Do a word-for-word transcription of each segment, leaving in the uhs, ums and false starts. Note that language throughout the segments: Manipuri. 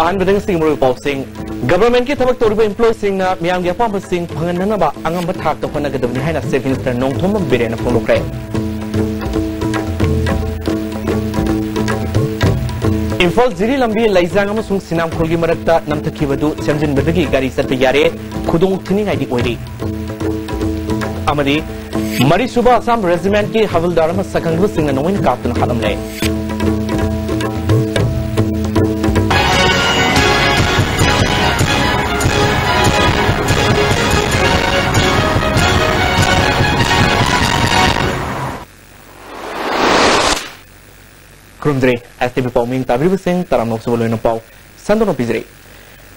ꯑꯍꯥꯟꯕꯗ ꯉꯁꯤꯒꯤ ꯃꯔꯨꯑꯣꯏꯕ ꯄꯥꯎꯁꯤꯡ꯫ ꯒꯚꯔꯟꯃꯦꯟꯠꯀꯤ ꯊꯕꯛ ꯇꯧꯔꯤꯕ ꯏꯝꯄ꯭ꯂꯣꯌꯤꯁꯤꯡꯅ ꯃꯤꯌꯥꯝꯒꯤ ꯑꯄꯥꯝꯕꯁꯤꯡ ꯐꯪꯍꯟꯅꯅꯕ ꯑꯉꯝꯕ ꯊꯥꯛꯇ ꯍꯣꯠꯅꯒꯗꯕꯅꯤ ꯍꯥꯏꯅ ꯆꯤꯐ ꯃꯤꯅꯤꯁꯇꯔ ꯅꯣꯡꯊꯣꯝꯕꯝ ꯕꯤꯔꯦꯟꯅ ꯐꯣꯡꯗꯣꯛꯈ꯭ꯔꯦ꯫ ꯏꯝꯐꯥꯜ ꯖꯤꯔꯤ ꯂꯝꯕꯤ ꯂꯩꯖꯥꯡ ꯑꯃꯁꯨꯡ ꯁꯤꯅꯥꯝꯈꯣꯜꯒꯤ ꯃꯔꯛꯇ ꯅꯝꯊꯈꯤꯕꯗꯨ ꯁꯦꯝꯖꯤꯟꯕꯗꯒꯤ ꯒꯥꯔꯤ ꯆꯠꯄ ꯌꯥꯔꯦ, ꯈꯨꯗꯣꯡ ꯊꯤꯅꯤꯡꯉꯥꯏꯗꯤ ꯑꯣꯏꯔꯤ꯫ ꯑꯃꯗꯤ ꯃꯔꯤꯁꯨꯕ ꯑꯁꯥꯝ ꯔꯦꯖꯤꯃꯦꯟꯠꯀꯤ ꯍꯕꯜꯗꯥꯔ ꯑꯃ ꯁꯛꯈꯪꯗꯕꯁꯤꯡꯅ ꯅꯣꯡꯃꯩꯅ ꯀꯥꯞꯇꯨꯅ ꯍꯥꯠꯂꯝꯂꯦ꯫ ꯈꯨꯔꯨꯝꯖꯔꯤ꯫ ꯑꯦꯁ ꯇꯤ ꯚꯤ ꯄꯥꯎꯃꯤ ꯇꯥꯕꯤꯔꯤꯕꯁꯤꯡ ꯇꯔꯥꯝꯅ ꯑꯣꯛꯆꯕ ꯂꯣꯏꯅ ꯄꯥꯎ ꯁꯟꯗꯣꯛꯅ ꯄꯤꯖꯔꯤ꯫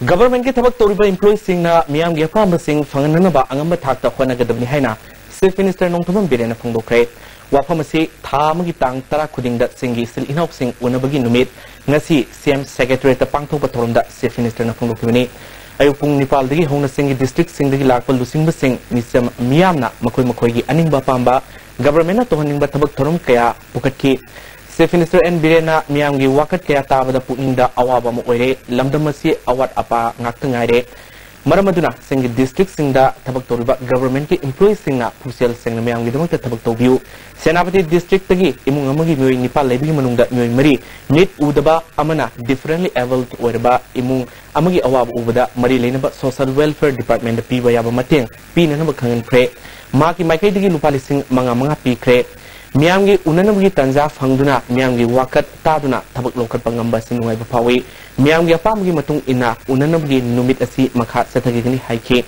ꯒꯚꯔꯟꯃꯦꯟꯠꯀꯤ ꯊꯕꯛ ꯇꯧꯔꯤꯕ ꯏꯝꯄ꯭ꯂꯣꯌꯤꯁꯤꯡꯅ ꯃꯤꯌꯥꯝꯒꯤ ꯑꯄꯥꯝꯕꯁꯤꯡ ꯐꯪꯍꯟꯅꯅꯕ ꯑꯉꯝꯕ ꯊꯥꯛꯇ ꯍꯣꯠꯅꯒꯗꯕꯅꯤ ꯍꯥꯏꯅ ꯆꯤꯐ ꯃꯤꯅꯤꯁꯇꯔ ꯅꯣꯡꯊꯣꯝꯕꯝ ꯕꯤꯔꯦꯟꯅ ꯐꯣꯡꯗꯣꯛꯈ꯭ꯔꯦ꯫ ꯋꯥꯐꯝ ꯑꯁꯤ ꯊꯥ ꯑꯃꯒꯤ ꯇꯥꯡ ꯇꯔꯥ ꯈꯨꯗꯤꯡꯗ ꯁꯤꯡꯒꯤ ꯏꯆꯤꯜ ꯏꯅꯥꯎꯁꯤꯡ ꯎꯅꯕꯒꯤ ꯅꯨꯃꯤꯠ ꯉꯁꯤ ꯁꯤ ꯑꯦꯝ ꯁꯦꯀ꯭ꯔꯦꯇꯔꯤꯌꯦꯠꯇ ꯄꯥꯡꯊꯣꯛꯄ ꯊꯧꯔꯝꯗ ꯆꯤꯐ ꯃꯤꯅꯤꯁꯇꯔꯅ ꯐꯣꯡꯗꯣꯛꯈꯤꯕꯅꯤ꯫ ꯑꯌꯨꯛ ꯄꯨꯡ ꯅꯤꯄꯥꯜꯗꯒꯤ ꯍꯧꯅ ꯆꯤꯡꯒꯤ ꯗꯤꯁꯇ꯭ꯔꯤꯛꯁꯤꯡꯗꯒꯤ ꯂꯥꯛꯄ ꯂꯨꯆꯤꯡꯕꯁꯤꯡ, ꯃꯤꯆꯝ ꯃꯤꯌꯥꯝꯅ ꯃꯈꯣꯏ ꯃꯈꯣꯏꯒꯤ ꯑꯅꯤꯡꯕ ꯑꯄꯥꯝꯕ ꯒꯚꯔꯟꯃꯦꯟꯠꯅ ꯇꯧꯍꯟꯅꯤꯡꯕ ꯊꯕꯛ ꯊꯧꯔꯝ ꯀꯌꯥ ꯄꯨꯈꯠꯈꯤ꯫ ꯆꯤꯐ ꯃꯤꯅꯤꯁꯇꯔ ꯑꯦꯟ ꯕꯤꯔꯦꯟꯅ ꯃꯤꯌꯥꯝꯒꯤ ꯋꯥꯀꯠ ꯀꯌꯥ ꯇꯥꯕꯗ ꯄꯨꯛꯅꯤꯡꯗ ꯑꯋꯥꯕ ꯑꯃ ꯑꯣꯏꯔꯦ꯫ ꯂꯝꯗꯝ ꯑꯁꯤ ꯑꯋꯥꯠ ꯑꯄꯥ ꯉꯥꯛꯇ ꯉꯥꯏꯔꯦ꯫ ꯃꯔꯝ ꯑꯗꯨꯅ ꯆꯤꯡꯒꯤ ꯗꯤꯁꯇ꯭ꯔꯤꯛꯁꯤꯡꯗ ꯊꯕꯛ ꯇꯧꯔꯤꯕ ꯒꯚꯔꯟꯃꯦꯟꯠꯀꯤ ꯏꯝꯄ꯭ꯂꯣꯌꯤꯁꯤꯡꯅ ꯄꯨꯛꯆꯦꯜ ꯁꯦꯡꯅ ꯃꯤꯌꯥꯝꯒꯤꯗꯃꯛꯇ ꯊꯕꯛ ꯇꯧꯕꯤꯌꯨ꯫ ꯁꯦꯅꯥꯄꯇꯤ ꯗꯤꯁꯇ꯭ꯔꯤꯛꯇꯒꯤ ꯏꯃꯨꯡ ꯑꯃꯒꯤ ꯃꯤꯑꯣꯏ ꯅꯤꯄꯥꯜ ꯂꯩꯕꯒꯤ ꯃꯅꯨꯡꯗ ꯃꯤꯑꯣꯏ ꯃꯔꯤ, ꯃꯤꯠ ꯎꯗꯕ ꯑꯃꯅ ꯗꯤꯐꯔꯦꯟꯠꯂꯤ ꯑꯦꯕꯜꯗ ꯑꯣꯏꯔꯕ ꯏꯃꯨꯡ ꯑꯃꯒꯤ ꯑꯋꯥꯕ ꯎꯕꯗ ꯃꯔꯤ ꯂꯩꯅꯕ ꯁꯣꯁꯤꯌꯦꯜ ꯋꯦꯜꯐꯤꯌꯔ ꯗꯤꯄꯥꯔꯠꯃꯦꯟꯠꯇ ꯄꯤꯕ ꯌꯥꯕ ꯃꯇꯦꯡ ꯄꯤꯅꯅꯕ ꯈꯪꯍꯟꯈ꯭ꯔꯦ꯫ ꯃꯍꯥꯛꯀꯤ ꯃꯥꯏꯀꯩꯗꯒꯤ ꯂꯨꯄꯥ ꯂꯤꯁꯤꯡ ꯃꯉꯥ ꯃꯉꯥ ꯄꯤꯈ꯭ꯔꯦ꯫ ꯃꯤꯌꯥꯝꯒꯤ ꯎꯅꯅꯕꯒꯤ ꯇꯥꯟꯖꯥ ꯐꯪꯗꯨꯅ, ꯃꯤꯌꯥꯝꯒꯤ ꯋꯥꯀꯠ ꯇꯥꯗꯨꯅ ꯊꯕꯛ ꯂꯧꯈꯠꯄ ꯉꯝꯕ ꯑꯁꯤ ꯅꯨꯡꯉꯥꯏꯕ ꯐꯥꯎꯏ꯫ ꯃꯤꯌꯥꯝꯒꯤ ꯑꯄꯥꯝꯕꯒꯤ ꯃꯇꯨꯡ ꯏꯟꯅ ꯎꯅꯅꯕꯒꯤ ꯅꯨꯃꯤꯠ ꯑꯁꯤ ꯃꯈꯥ ꯆꯠꯊꯈꯤꯒꯅꯤ ꯍꯥꯏꯈꯤ꯫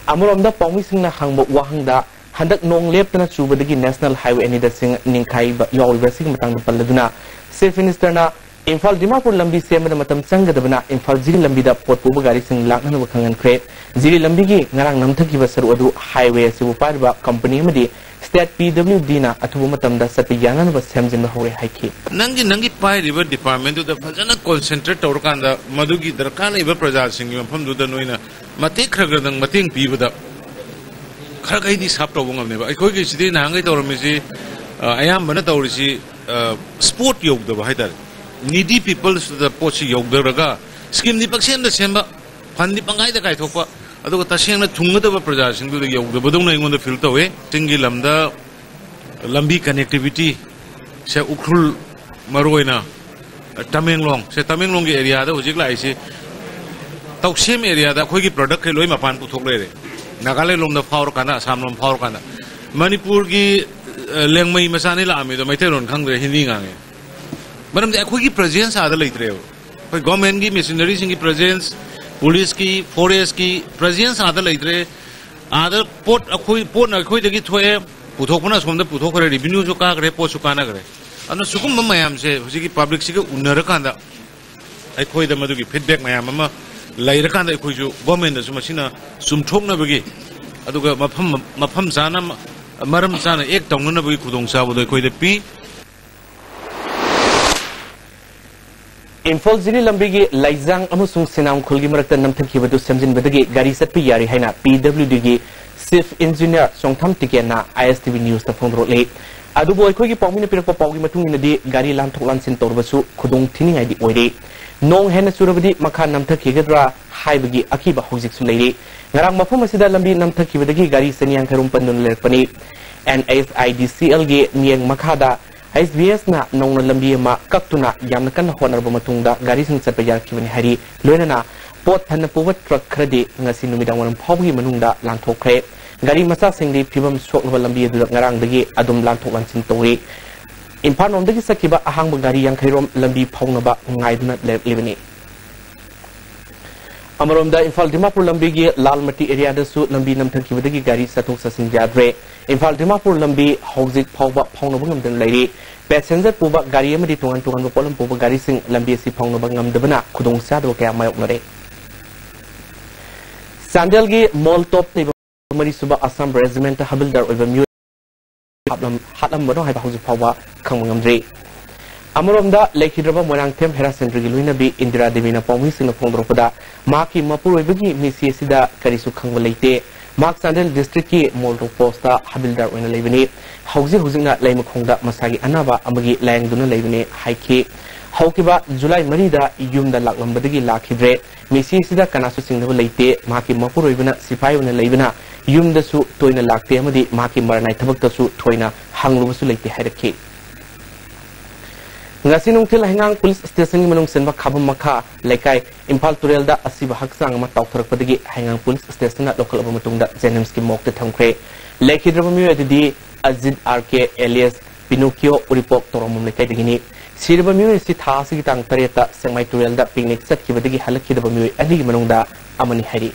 ꯑꯃꯔꯣꯝꯗ, ꯄꯥꯎꯃꯤꯁꯤꯡꯅ ꯍꯪꯕ ꯋꯥꯍꯪꯗ, ꯍꯟꯗꯛ ꯅꯣꯡ ꯂꯦꯞꯇꯅ ꯆꯨꯕꯗꯒꯤ ꯅꯦꯁꯅꯦꯜ ꯍꯥꯏꯋꯦ ꯑꯅꯤꯗ ꯁꯤꯡ ꯅꯤꯡꯈꯥꯏꯕ ꯌꯥꯎꯔꯤꯕ ꯑꯁꯤꯒꯤ ꯃꯇꯥꯡꯗ ꯄꯜꯂꯗꯨꯅ, ꯆꯤꯐ ꯃꯤꯅꯤꯁꯇꯔꯅ ꯏꯝꯐꯥꯜ ꯗꯤꯃꯥꯄꯨꯔ ꯂꯝꯕꯤ ꯁꯦꯝꯕꯗ ꯃꯇꯝ ꯆꯪꯒꯗꯕꯅ ꯏꯝꯐꯥꯜ ꯖꯤꯔꯤ ꯂꯝꯕꯤꯗ ꯄꯣꯠ ꯄꯨꯕ ꯒꯥꯔꯤꯁꯤꯡ ꯂꯥꯛꯅꯅꯕ ꯈꯪꯍꯟꯈ꯭ꯔꯦ꯫ ꯖꯤꯔꯤ ꯂꯝꯕꯤꯒꯤ ꯉꯔꯥꯡ ꯅꯝꯊꯈꯤꯕ ꯁꯔꯨꯛ ꯑꯗꯨ ꯍꯥꯏꯋꯦ ꯑꯁꯤꯕꯨ ꯄꯥꯏꯔꯤꯕ ꯀꯝꯄꯅꯤ ꯑꯃꯗꯤ ꯁ꯭ꯇꯦꯠ ꯄꯤ ꯗꯕ꯭ꯂꯤꯎ ꯗꯤꯅ ꯑꯊꯨꯕ ꯃꯇꯝꯗ ꯆꯠꯄ ꯌꯥꯅꯅꯕ ꯁꯦꯝꯖꯤꯟꯕ ꯍꯧꯔꯦ ꯍꯥꯏꯈꯤ꯫ ꯅꯪꯒꯤ, ꯅꯪꯒꯤ ꯄꯥꯏꯔꯤꯕ ꯗꯤꯄꯥꯔꯠꯃꯦꯟꯗꯨꯗ ꯐꯖꯅ ꯀꯣꯟꯁꯦꯟꯇ꯭ꯔꯦꯠ ꯇꯧꯔꯀꯥꯟꯗ ꯃꯗꯨꯒꯤ ꯗꯔꯀꯥꯔ ꯂꯩꯕ ꯄ꯭ꯔꯖꯥꯁꯤꯡꯒꯤ ꯃꯐꯝꯗꯨꯗ ꯅꯣꯏꯅ ꯃꯇꯦꯛ ꯈꯔ ꯈꯔꯗꯪ ꯃꯇꯦꯡ ꯄꯤꯕꯗ ꯈꯔ ꯈꯩꯗꯤ ꯁꯥꯞ ꯇꯧꯕ ꯉꯝꯅꯦꯕ꯫ ꯑꯩꯈꯣꯏꯒꯤ ꯁꯤꯗꯤ ꯅꯍꯥꯟꯈꯩ ꯇꯧꯔꯝꯃꯤꯁꯤ, ꯑ, ꯑꯌꯥꯝꯕꯅ ꯇꯧꯔꯤꯁꯤ, ꯑ, ꯁ꯭ꯄꯣꯠ ꯌꯧꯗꯕ ꯍꯥꯏꯇꯥꯔꯦ꯫ ꯅꯤꯗꯤ ꯄꯤꯄꯜꯁꯇꯨꯗ ꯄꯣꯠꯁꯤ ꯌꯧꯗꯔꯒ ꯁ꯭ꯀꯤꯝꯗꯤ ꯄꯪꯁꯦꯝꯗ ꯁꯦꯝꯕ, ꯐꯟꯗꯤ ꯄꯪꯈꯥꯏꯗ ꯀꯥꯏꯊꯣꯛꯄ, ꯑꯗꯨꯒ ꯇꯁꯦꯡꯅ ꯊꯨꯡꯒꯗꯕ ꯄ꯭ꯔꯖꯥꯁꯤꯡꯗꯨꯗ ꯌꯧꯗꯕꯗꯧꯅ ꯑꯩꯉꯣꯟꯗ ꯐꯤꯜ ꯇꯧꯋꯦ꯫ ꯆꯤꯡꯒꯤ ꯂꯝꯗ ꯂꯝꯕꯤ ꯀꯅꯦꯛꯇꯤꯕꯤꯇꯤ ꯁꯦ, ꯎꯈ꯭ꯔꯨꯜ, ꯃꯔꯨ ꯑꯣꯏꯅ ꯇꯃꯦꯡꯂꯣꯡ ꯁꯦ, ꯇꯃꯦꯡꯂꯣꯡꯒꯤ ꯑꯦꯔꯤꯌꯥꯗ ꯍꯧꯖꯤꯛ ꯂꯥꯛꯏꯁꯤ, ꯇꯧꯁꯦꯝ ꯑꯦꯔꯤꯌꯥꯗ ꯑꯩꯈꯣꯏꯒꯤ ꯄ꯭ꯔꯗꯛꯈꯩ ꯂꯣꯏ ꯃꯄꯥꯟ ꯄꯨꯊꯣꯛ ꯂꯩꯔꯦ꯫ ꯅꯥꯒꯥꯂꯦꯟ ꯂꯣꯝꯗ ꯐꯥꯎꯔꯀꯥꯟꯗ, ꯑꯁꯥꯝ ꯂꯣꯝ ꯐꯥꯎꯔꯀꯥꯟꯗ, ꯃꯅꯤꯄꯨꯔꯒꯤ ꯑ, ꯂꯦꯡꯃꯩ ꯃꯆꯥꯅꯤ ꯂꯥꯛꯑꯝꯃꯤꯗꯣ, ꯃꯩꯇꯩꯂꯣꯟ ꯈꯪꯗ꯭ꯔꯦ, ꯍꯤꯟꯗꯤ ꯉꯥꯡꯉꯦ꯫ ꯃꯔꯝꯗꯤ ꯑꯩꯈꯣꯏꯒꯤ ꯄ꯭ꯔꯖꯦꯟꯁ ꯑꯥꯗ ꯂꯩꯇ꯭ꯔꯦꯕ꯫ ꯑꯩꯈꯣꯏ ꯒꯣꯔꯃꯦꯟꯒꯤ ꯃꯦꯁꯤꯅꯔꯤꯁꯤꯡꯒꯤ ꯄ꯭ꯔꯖꯦꯟꯁ, ꯄꯨꯂꯤꯁꯀꯤ, ꯐꯣꯔꯦꯁꯀꯤ ꯄ꯭ꯔꯖꯦꯟꯁ ꯑꯥꯗ ꯂꯩꯇ꯭ꯔꯦ꯫ ꯑꯥꯗ ꯄꯣꯠ ꯑꯩꯈꯣꯏ, ꯄꯣꯠꯅ ꯑꯩꯈꯣꯏꯗꯒꯤ ꯊꯣꯛꯑꯦ, ꯄꯨꯊꯣꯛꯄꯅ ꯑꯁꯣꯝꯗ ꯄꯨꯊꯣꯛꯈ꯭ꯔꯦ, ꯔꯤꯚꯤꯅ꯭ꯌꯨꯁꯨ ꯀꯥꯈ꯭ꯔꯦ, ꯄꯣꯠꯁꯨ ꯀꯥꯟꯅꯈ꯭ꯔꯦ꯫ ꯑꯗꯨꯅ ꯁꯤꯒꯨꯝꯕ ꯃꯌꯥꯝꯁꯦ ꯍꯧꯖꯤꯛꯀꯤ ꯄꯕ꯭ꯂꯤꯛꯁꯤꯒ ꯎꯅꯔꯀꯥꯟꯗ ꯑꯩꯈꯣꯏꯗ ꯃꯗꯨꯒꯤ ꯐꯤꯗꯕꯦꯛ ꯃꯌꯥꯝ ꯑꯃ ꯂꯩꯔꯀꯥꯟꯗ ꯑꯩꯈꯣꯏꯁꯨ ꯒꯣꯔꯃꯦꯟꯗꯁꯨ ꯃꯁꯤꯅ ꯆꯨꯝꯊꯣꯛꯅꯕꯒꯤ, ꯑꯗꯨꯒ ꯃꯐꯝ, ꯃꯐꯝ ꯆꯥꯅ, ꯃꯔꯝ ꯆꯥꯅ ꯑꯦꯛ ꯇꯧꯅꯅꯕꯒꯤ ꯈꯨꯗꯣꯡꯆꯥꯕꯗꯣ ꯑꯩꯈꯣꯏꯗ ꯄꯤ꯫ ꯏꯝꯐꯥꯜ ꯖꯤꯔꯤ ꯂꯝꯕꯤꯒꯤ ꯂꯩꯖꯥꯡ ꯑꯃꯁꯨꯡ ꯁꯤꯅꯥꯝꯈꯨꯜꯒꯤ ꯃꯔꯛꯇ ꯅꯝꯊꯈꯤꯕꯗꯨ ꯁꯦꯝꯖꯤꯟꯕꯗꯒꯤ ꯒꯥꯔꯤ ꯆꯠꯄ ꯌꯥꯔꯦ ꯍꯥꯏꯅ ꯄꯤ ꯗꯕ꯭ꯂꯤꯌꯨ ꯗꯤꯒꯤ ꯆꯤꯐ ꯏꯟꯖꯤꯅꯤꯌꯔ ꯆꯣꯡꯊꯥꯝ ꯇꯤꯀꯦꯟꯅ ꯑꯥꯏ ꯑꯦꯁ ꯇꯤ ꯚꯤ ꯅ꯭ꯌꯨꯁꯇ ꯐꯣꯡꯗꯣꯔꯛꯂꯤ꯫ ꯑꯗꯨꯕꯨ ꯑꯩꯈꯣꯏꯒꯤ ꯄꯥꯎꯃꯤꯅ ꯄꯤꯔꯛꯄ ꯄꯥꯎꯒꯤ ꯃꯇꯨꯡ ꯏꯟꯅꯗꯤ ꯒꯥꯔꯤ ꯂꯥꯟꯊꯣꯛ ꯂꯥꯟꯁꯤꯟ ꯇꯧꯔꯕꯁꯨ ꯈꯨꯗꯣꯡ ꯊꯤꯅꯤꯡꯉꯥꯏꯗꯤ ꯑꯣꯏꯔꯦ꯫ ꯅꯣꯡ ꯍꯦꯟꯅ ꯆꯨꯔꯕꯗꯤ ꯃꯈꯥ ꯅꯝꯊꯈꯤꯒꯗ꯭ꯔꯥ ꯍꯥꯏꯕꯒꯤ ꯑꯀꯤꯕ ꯍꯧꯖꯤꯛꯁꯨ ꯂꯩꯔꯤ꯫ ꯉꯔꯥꯡ ꯃꯐꯝ ꯑꯁꯤꯗ ꯂꯝꯕꯤ ꯅꯝꯊꯈꯤꯕꯗꯒꯤ ꯒꯥꯔꯤ ꯆꯅꯤ ꯌꯥꯡꯈꯩ ꯔꯣꯝ ꯄꯟꯗꯨꯅ ꯂꯩꯔꯛꯄꯅꯤ꯫ ꯑꯦꯟ ꯑꯩꯆ ꯑꯥꯏ ꯗꯤ ꯁꯤ ꯑꯦꯜꯒꯤ ꯃꯤꯠꯌꯦꯡ ꯃꯈꯥꯗ ꯑꯩꯆ ꯕꯤ ꯑꯦꯁꯅ ꯅꯧꯅ ꯂꯝꯕꯤ ꯑꯃ ꯀꯛꯇꯨꯅ ꯌꯥꯝꯅ ꯀꯟꯅ ꯍꯣꯠꯅꯔꯕ ꯃꯇꯨꯡꯗ ꯒꯥꯔꯤꯁꯤꯡ ꯆꯠꯄ ꯌꯥꯔꯛꯈꯤꯕꯅꯤ ꯍꯥꯏꯔꯤ꯫ ꯂꯣꯏꯅꯅ ꯄꯣꯠ ꯊꯟꯅ ꯄꯨꯕ ꯇ꯭ꯔꯛ ꯈꯔꯗꯤ ꯉꯁꯤ ꯅꯨꯃꯤꯗꯥꯡ ꯋꯥꯏꯔꯝ ꯐꯥꯎꯕꯒꯤ ꯃꯅꯨꯡꯗ ꯂꯥꯟꯊꯣꯛꯈ꯭ꯔꯦ꯫ ꯒꯥꯔꯤ ꯃꯆꯥꯁꯤꯡꯗꯤ ꯐꯤꯕꯝ ꯁꯣꯛꯂꯕ ꯂꯝꯕꯤ ꯑꯗꯨꯗ ꯉꯔꯥꯡꯗꯒꯤ ꯑꯗꯨꯝ ꯂꯥꯟꯊꯣꯛ ꯂꯥꯟꯁꯤꯟ ꯇꯧꯔꯤ꯫ ꯏꯝꯐꯥꯜ ꯂꯣꯝꯗꯒꯤ ꯆꯠꯈꯤꯕ ꯑꯍꯥꯡꯕ ꯒꯥꯔꯤ ꯌꯥꯡꯈꯩ ꯔꯣꯝ ꯂꯝꯕꯤ ꯐꯥꯎꯅꯕ ꯉꯥꯏꯗꯨꯅ ꯂꯩꯔꯛꯂꯤꯕꯅꯤ꯫ ꯑꯃꯔꯣꯝꯗ ꯏꯝꯐꯥꯜ ꯗꯤꯃꯥꯄꯨꯔ ꯂꯝꯕꯤꯒꯤ ꯂꯥꯜꯃꯇꯤ ꯑꯦꯔꯤꯌꯥꯗꯁꯨ ꯂꯝꯕꯤ ꯅꯝꯊꯈꯤꯕꯗꯒꯤ ꯒꯥꯔꯤ ꯆꯠꯊꯣꯛ ꯆꯠꯁꯤꯟ ꯌꯥꯗ꯭ꯔꯦ꯫ ꯏꯝꯐꯥꯜ ꯗꯤꯃꯥꯄꯨꯔ ꯂꯝꯕꯤ ꯍꯧꯖꯤꯛ ꯐꯥꯎꯕ ꯐꯥꯎꯅꯕ ꯉꯝꯗꯅ ꯂꯩꯔꯤ꯫ ꯄꯦꯁꯦꯟꯖꯔ ꯄꯨꯕ ꯒꯥꯔꯤ ꯑꯃꯗꯤ ꯇꯣꯉꯥꯟ ꯇꯣꯉꯥꯟꯕ ꯄꯣꯠꯂꯝ ꯄꯨꯕ ꯒꯥꯔꯤꯁꯤꯡ ꯂꯝꯕꯤ ꯑꯁꯤ ꯐꯥꯎꯅꯕ ꯉꯝꯗꯕꯅ ꯈꯨꯗꯣꯡꯆꯥꯗꯕ ꯀꯌꯥ ꯃꯥꯌꯣꯛꯅꯔꯦ꯫ ꯆꯥꯟꯗꯦꯜꯒꯤ ꯃꯣꯜ ꯇꯣꯞ ꯂꯩꯕ ꯃꯔꯤꯁꯨꯕ ꯑꯁꯥꯝ ꯔꯦꯖꯤꯃꯦꯟꯇ ꯍꯕꯤꯜꯗꯥꯔ ꯑꯣꯏꯕ ꯃꯤꯑꯣꯏ ꯍꯥꯠꯂꯝ-, ꯍꯥꯠꯂꯝꯕꯅꯣ ꯍꯥꯏꯕ ꯍꯧꯖꯤꯛ ꯐꯥꯎꯕ ꯈꯪꯕ ꯉꯝꯗ꯭ꯔꯤ꯫ ꯑꯃꯔꯣꯝꯗ ꯂꯩꯈꯤꯗ꯭ꯔꯕ ꯃꯣꯏꯔꯥꯡꯊꯦꯝ ꯍꯦꯔꯥꯆꯟꯗ꯭ꯔꯒꯤ ꯂꯣꯏꯅꯕꯤ ꯏꯟꯗꯤꯔꯥ ꯗꯦꯕꯤꯅ ꯄꯥꯎꯃꯤꯁꯤꯡꯅ ꯐꯣꯡꯗꯣꯔꯛꯄꯗ ꯃꯍꯥꯛꯀꯤ ꯃꯄꯨꯔꯣꯏꯕꯒꯤ ꯃꯤꯁꯤ ꯑꯁꯤꯗ ꯀꯔꯤꯁꯨ ꯈꯪꯕ ꯂꯩꯇꯦ꯫ ꯃꯍꯥꯛ ꯆꯥꯟꯗꯦꯜ ꯗꯤꯁꯇ꯭ꯔꯤꯛꯀꯤ ꯃꯣꯜꯇꯣ ꯄꯣꯁꯇ ꯍꯕꯤꯜꯗꯥꯔ ꯑꯣꯏꯅ ꯂꯩꯕꯅꯤ꯫ ꯍꯧꯖꯤꯛ ꯍꯧꯖꯤꯛꯅ ꯂꯩꯃꯈꯣꯡꯗ ꯃꯁꯥꯒꯤ ꯑꯅꯥꯕ ꯑꯃꯒꯤ ꯂꯥꯌꯦꯡꯗꯨꯅ ꯂꯩꯕꯅꯤ ꯍꯥꯏꯈꯤ꯫ ꯍꯧꯈꯤꯕ ꯖꯨꯂꯥꯏ ꯃꯔꯤꯗ ꯌꯨꯝꯗ ꯂꯥꯛꯂꯝꯕꯗꯒꯤ ꯂꯥꯛꯈꯤꯗ꯭ꯔꯦ꯫ ꯃꯤꯁꯤ ꯑꯁꯤꯗ ꯀꯅꯥꯁꯨ ꯆꯤꯡꯅꯕ ꯂꯩꯇꯦ꯫ ꯃꯍꯥꯛꯀꯤ ꯃꯄꯨꯔꯣꯏꯕꯅ ꯁꯤꯐꯥꯏ ꯑꯣꯏꯅ ꯂꯩꯕꯅ ꯌꯨꯝꯗꯁꯨ ꯇꯣꯏꯅ ꯂꯥꯛꯇꯦ ꯑꯃꯗꯤ ꯃꯍꯥꯛꯀꯤ ꯃꯔꯅꯥꯏ ꯊꯕꯛꯇꯁꯨ ꯊꯣꯏꯅ ꯍꯪꯂꯨꯕꯁꯨ ꯂꯩꯇꯦ ꯍꯥꯏꯔꯛꯈꯤ꯫ ꯉꯁꯤ ꯅꯨꯡꯊꯤꯜ ꯍꯩꯉꯥꯡ ꯄꯨꯂꯤꯁ ꯁ꯭ꯇꯦꯁꯟꯒꯤ ꯃꯅꯨꯡ ꯆꯟꯕ ꯈꯥꯕꯝ ꯃꯈꯥ ꯂꯩꯀꯥꯏ ꯏꯝꯐꯥꯜ ꯇꯨꯔꯦꯜꯗ ꯑꯁꯤꯕ ꯍꯛꯆꯥꯡ ꯑꯃ ꯇꯥꯎꯊꯔꯛꯄꯗꯒꯤ ꯍꯩꯉꯥꯡ ꯄꯨꯂꯤꯁ ꯁ꯭ꯇꯦꯁꯟꯅ ꯂꯧꯈꯠꯂꯕ ꯃꯇꯨꯡꯗ ꯖꯦꯅꯤꯝꯁꯀꯤ ꯃꯣꯔꯒꯇ ꯊꯝꯈ꯭ꯔꯦ꯫ ꯂꯩꯈꯤꯗ꯭ꯔꯕ ꯃꯤꯑꯣꯏ ꯑꯗꯨꯗꯤ ꯑꯖꯤꯠ ꯑꯥꯔ ꯀꯦ alias ꯄꯤꯅꯣꯀꯤꯌꯣ ꯎꯔꯤꯄꯣꯛ ꯇꯣꯔꯣꯝꯕꯝ ꯂꯩꯀꯥꯏꯗꯒꯤꯅꯤ꯫ ꯁꯤꯔꯕ ꯃꯤꯑꯣꯏ ꯑꯁꯤ ꯊꯥ ꯑꯁꯤꯒꯤ ꯇꯥꯡ ꯇꯔꯦꯠꯇ ꯁꯦꯛꯃꯥꯏ ꯇꯨꯔꯦꯜꯗ ꯄꯤꯛꯅꯤꯛ ꯆꯠꯈꯤꯕꯗꯒꯤ ꯍꯜꯂꯛꯈꯤꯗꯕ ꯃꯤꯑꯣꯏ ꯑꯅꯤꯒꯤ ꯃꯅꯨꯡꯗ ꯑꯃꯅꯤ ꯍꯥꯏꯔꯤ꯫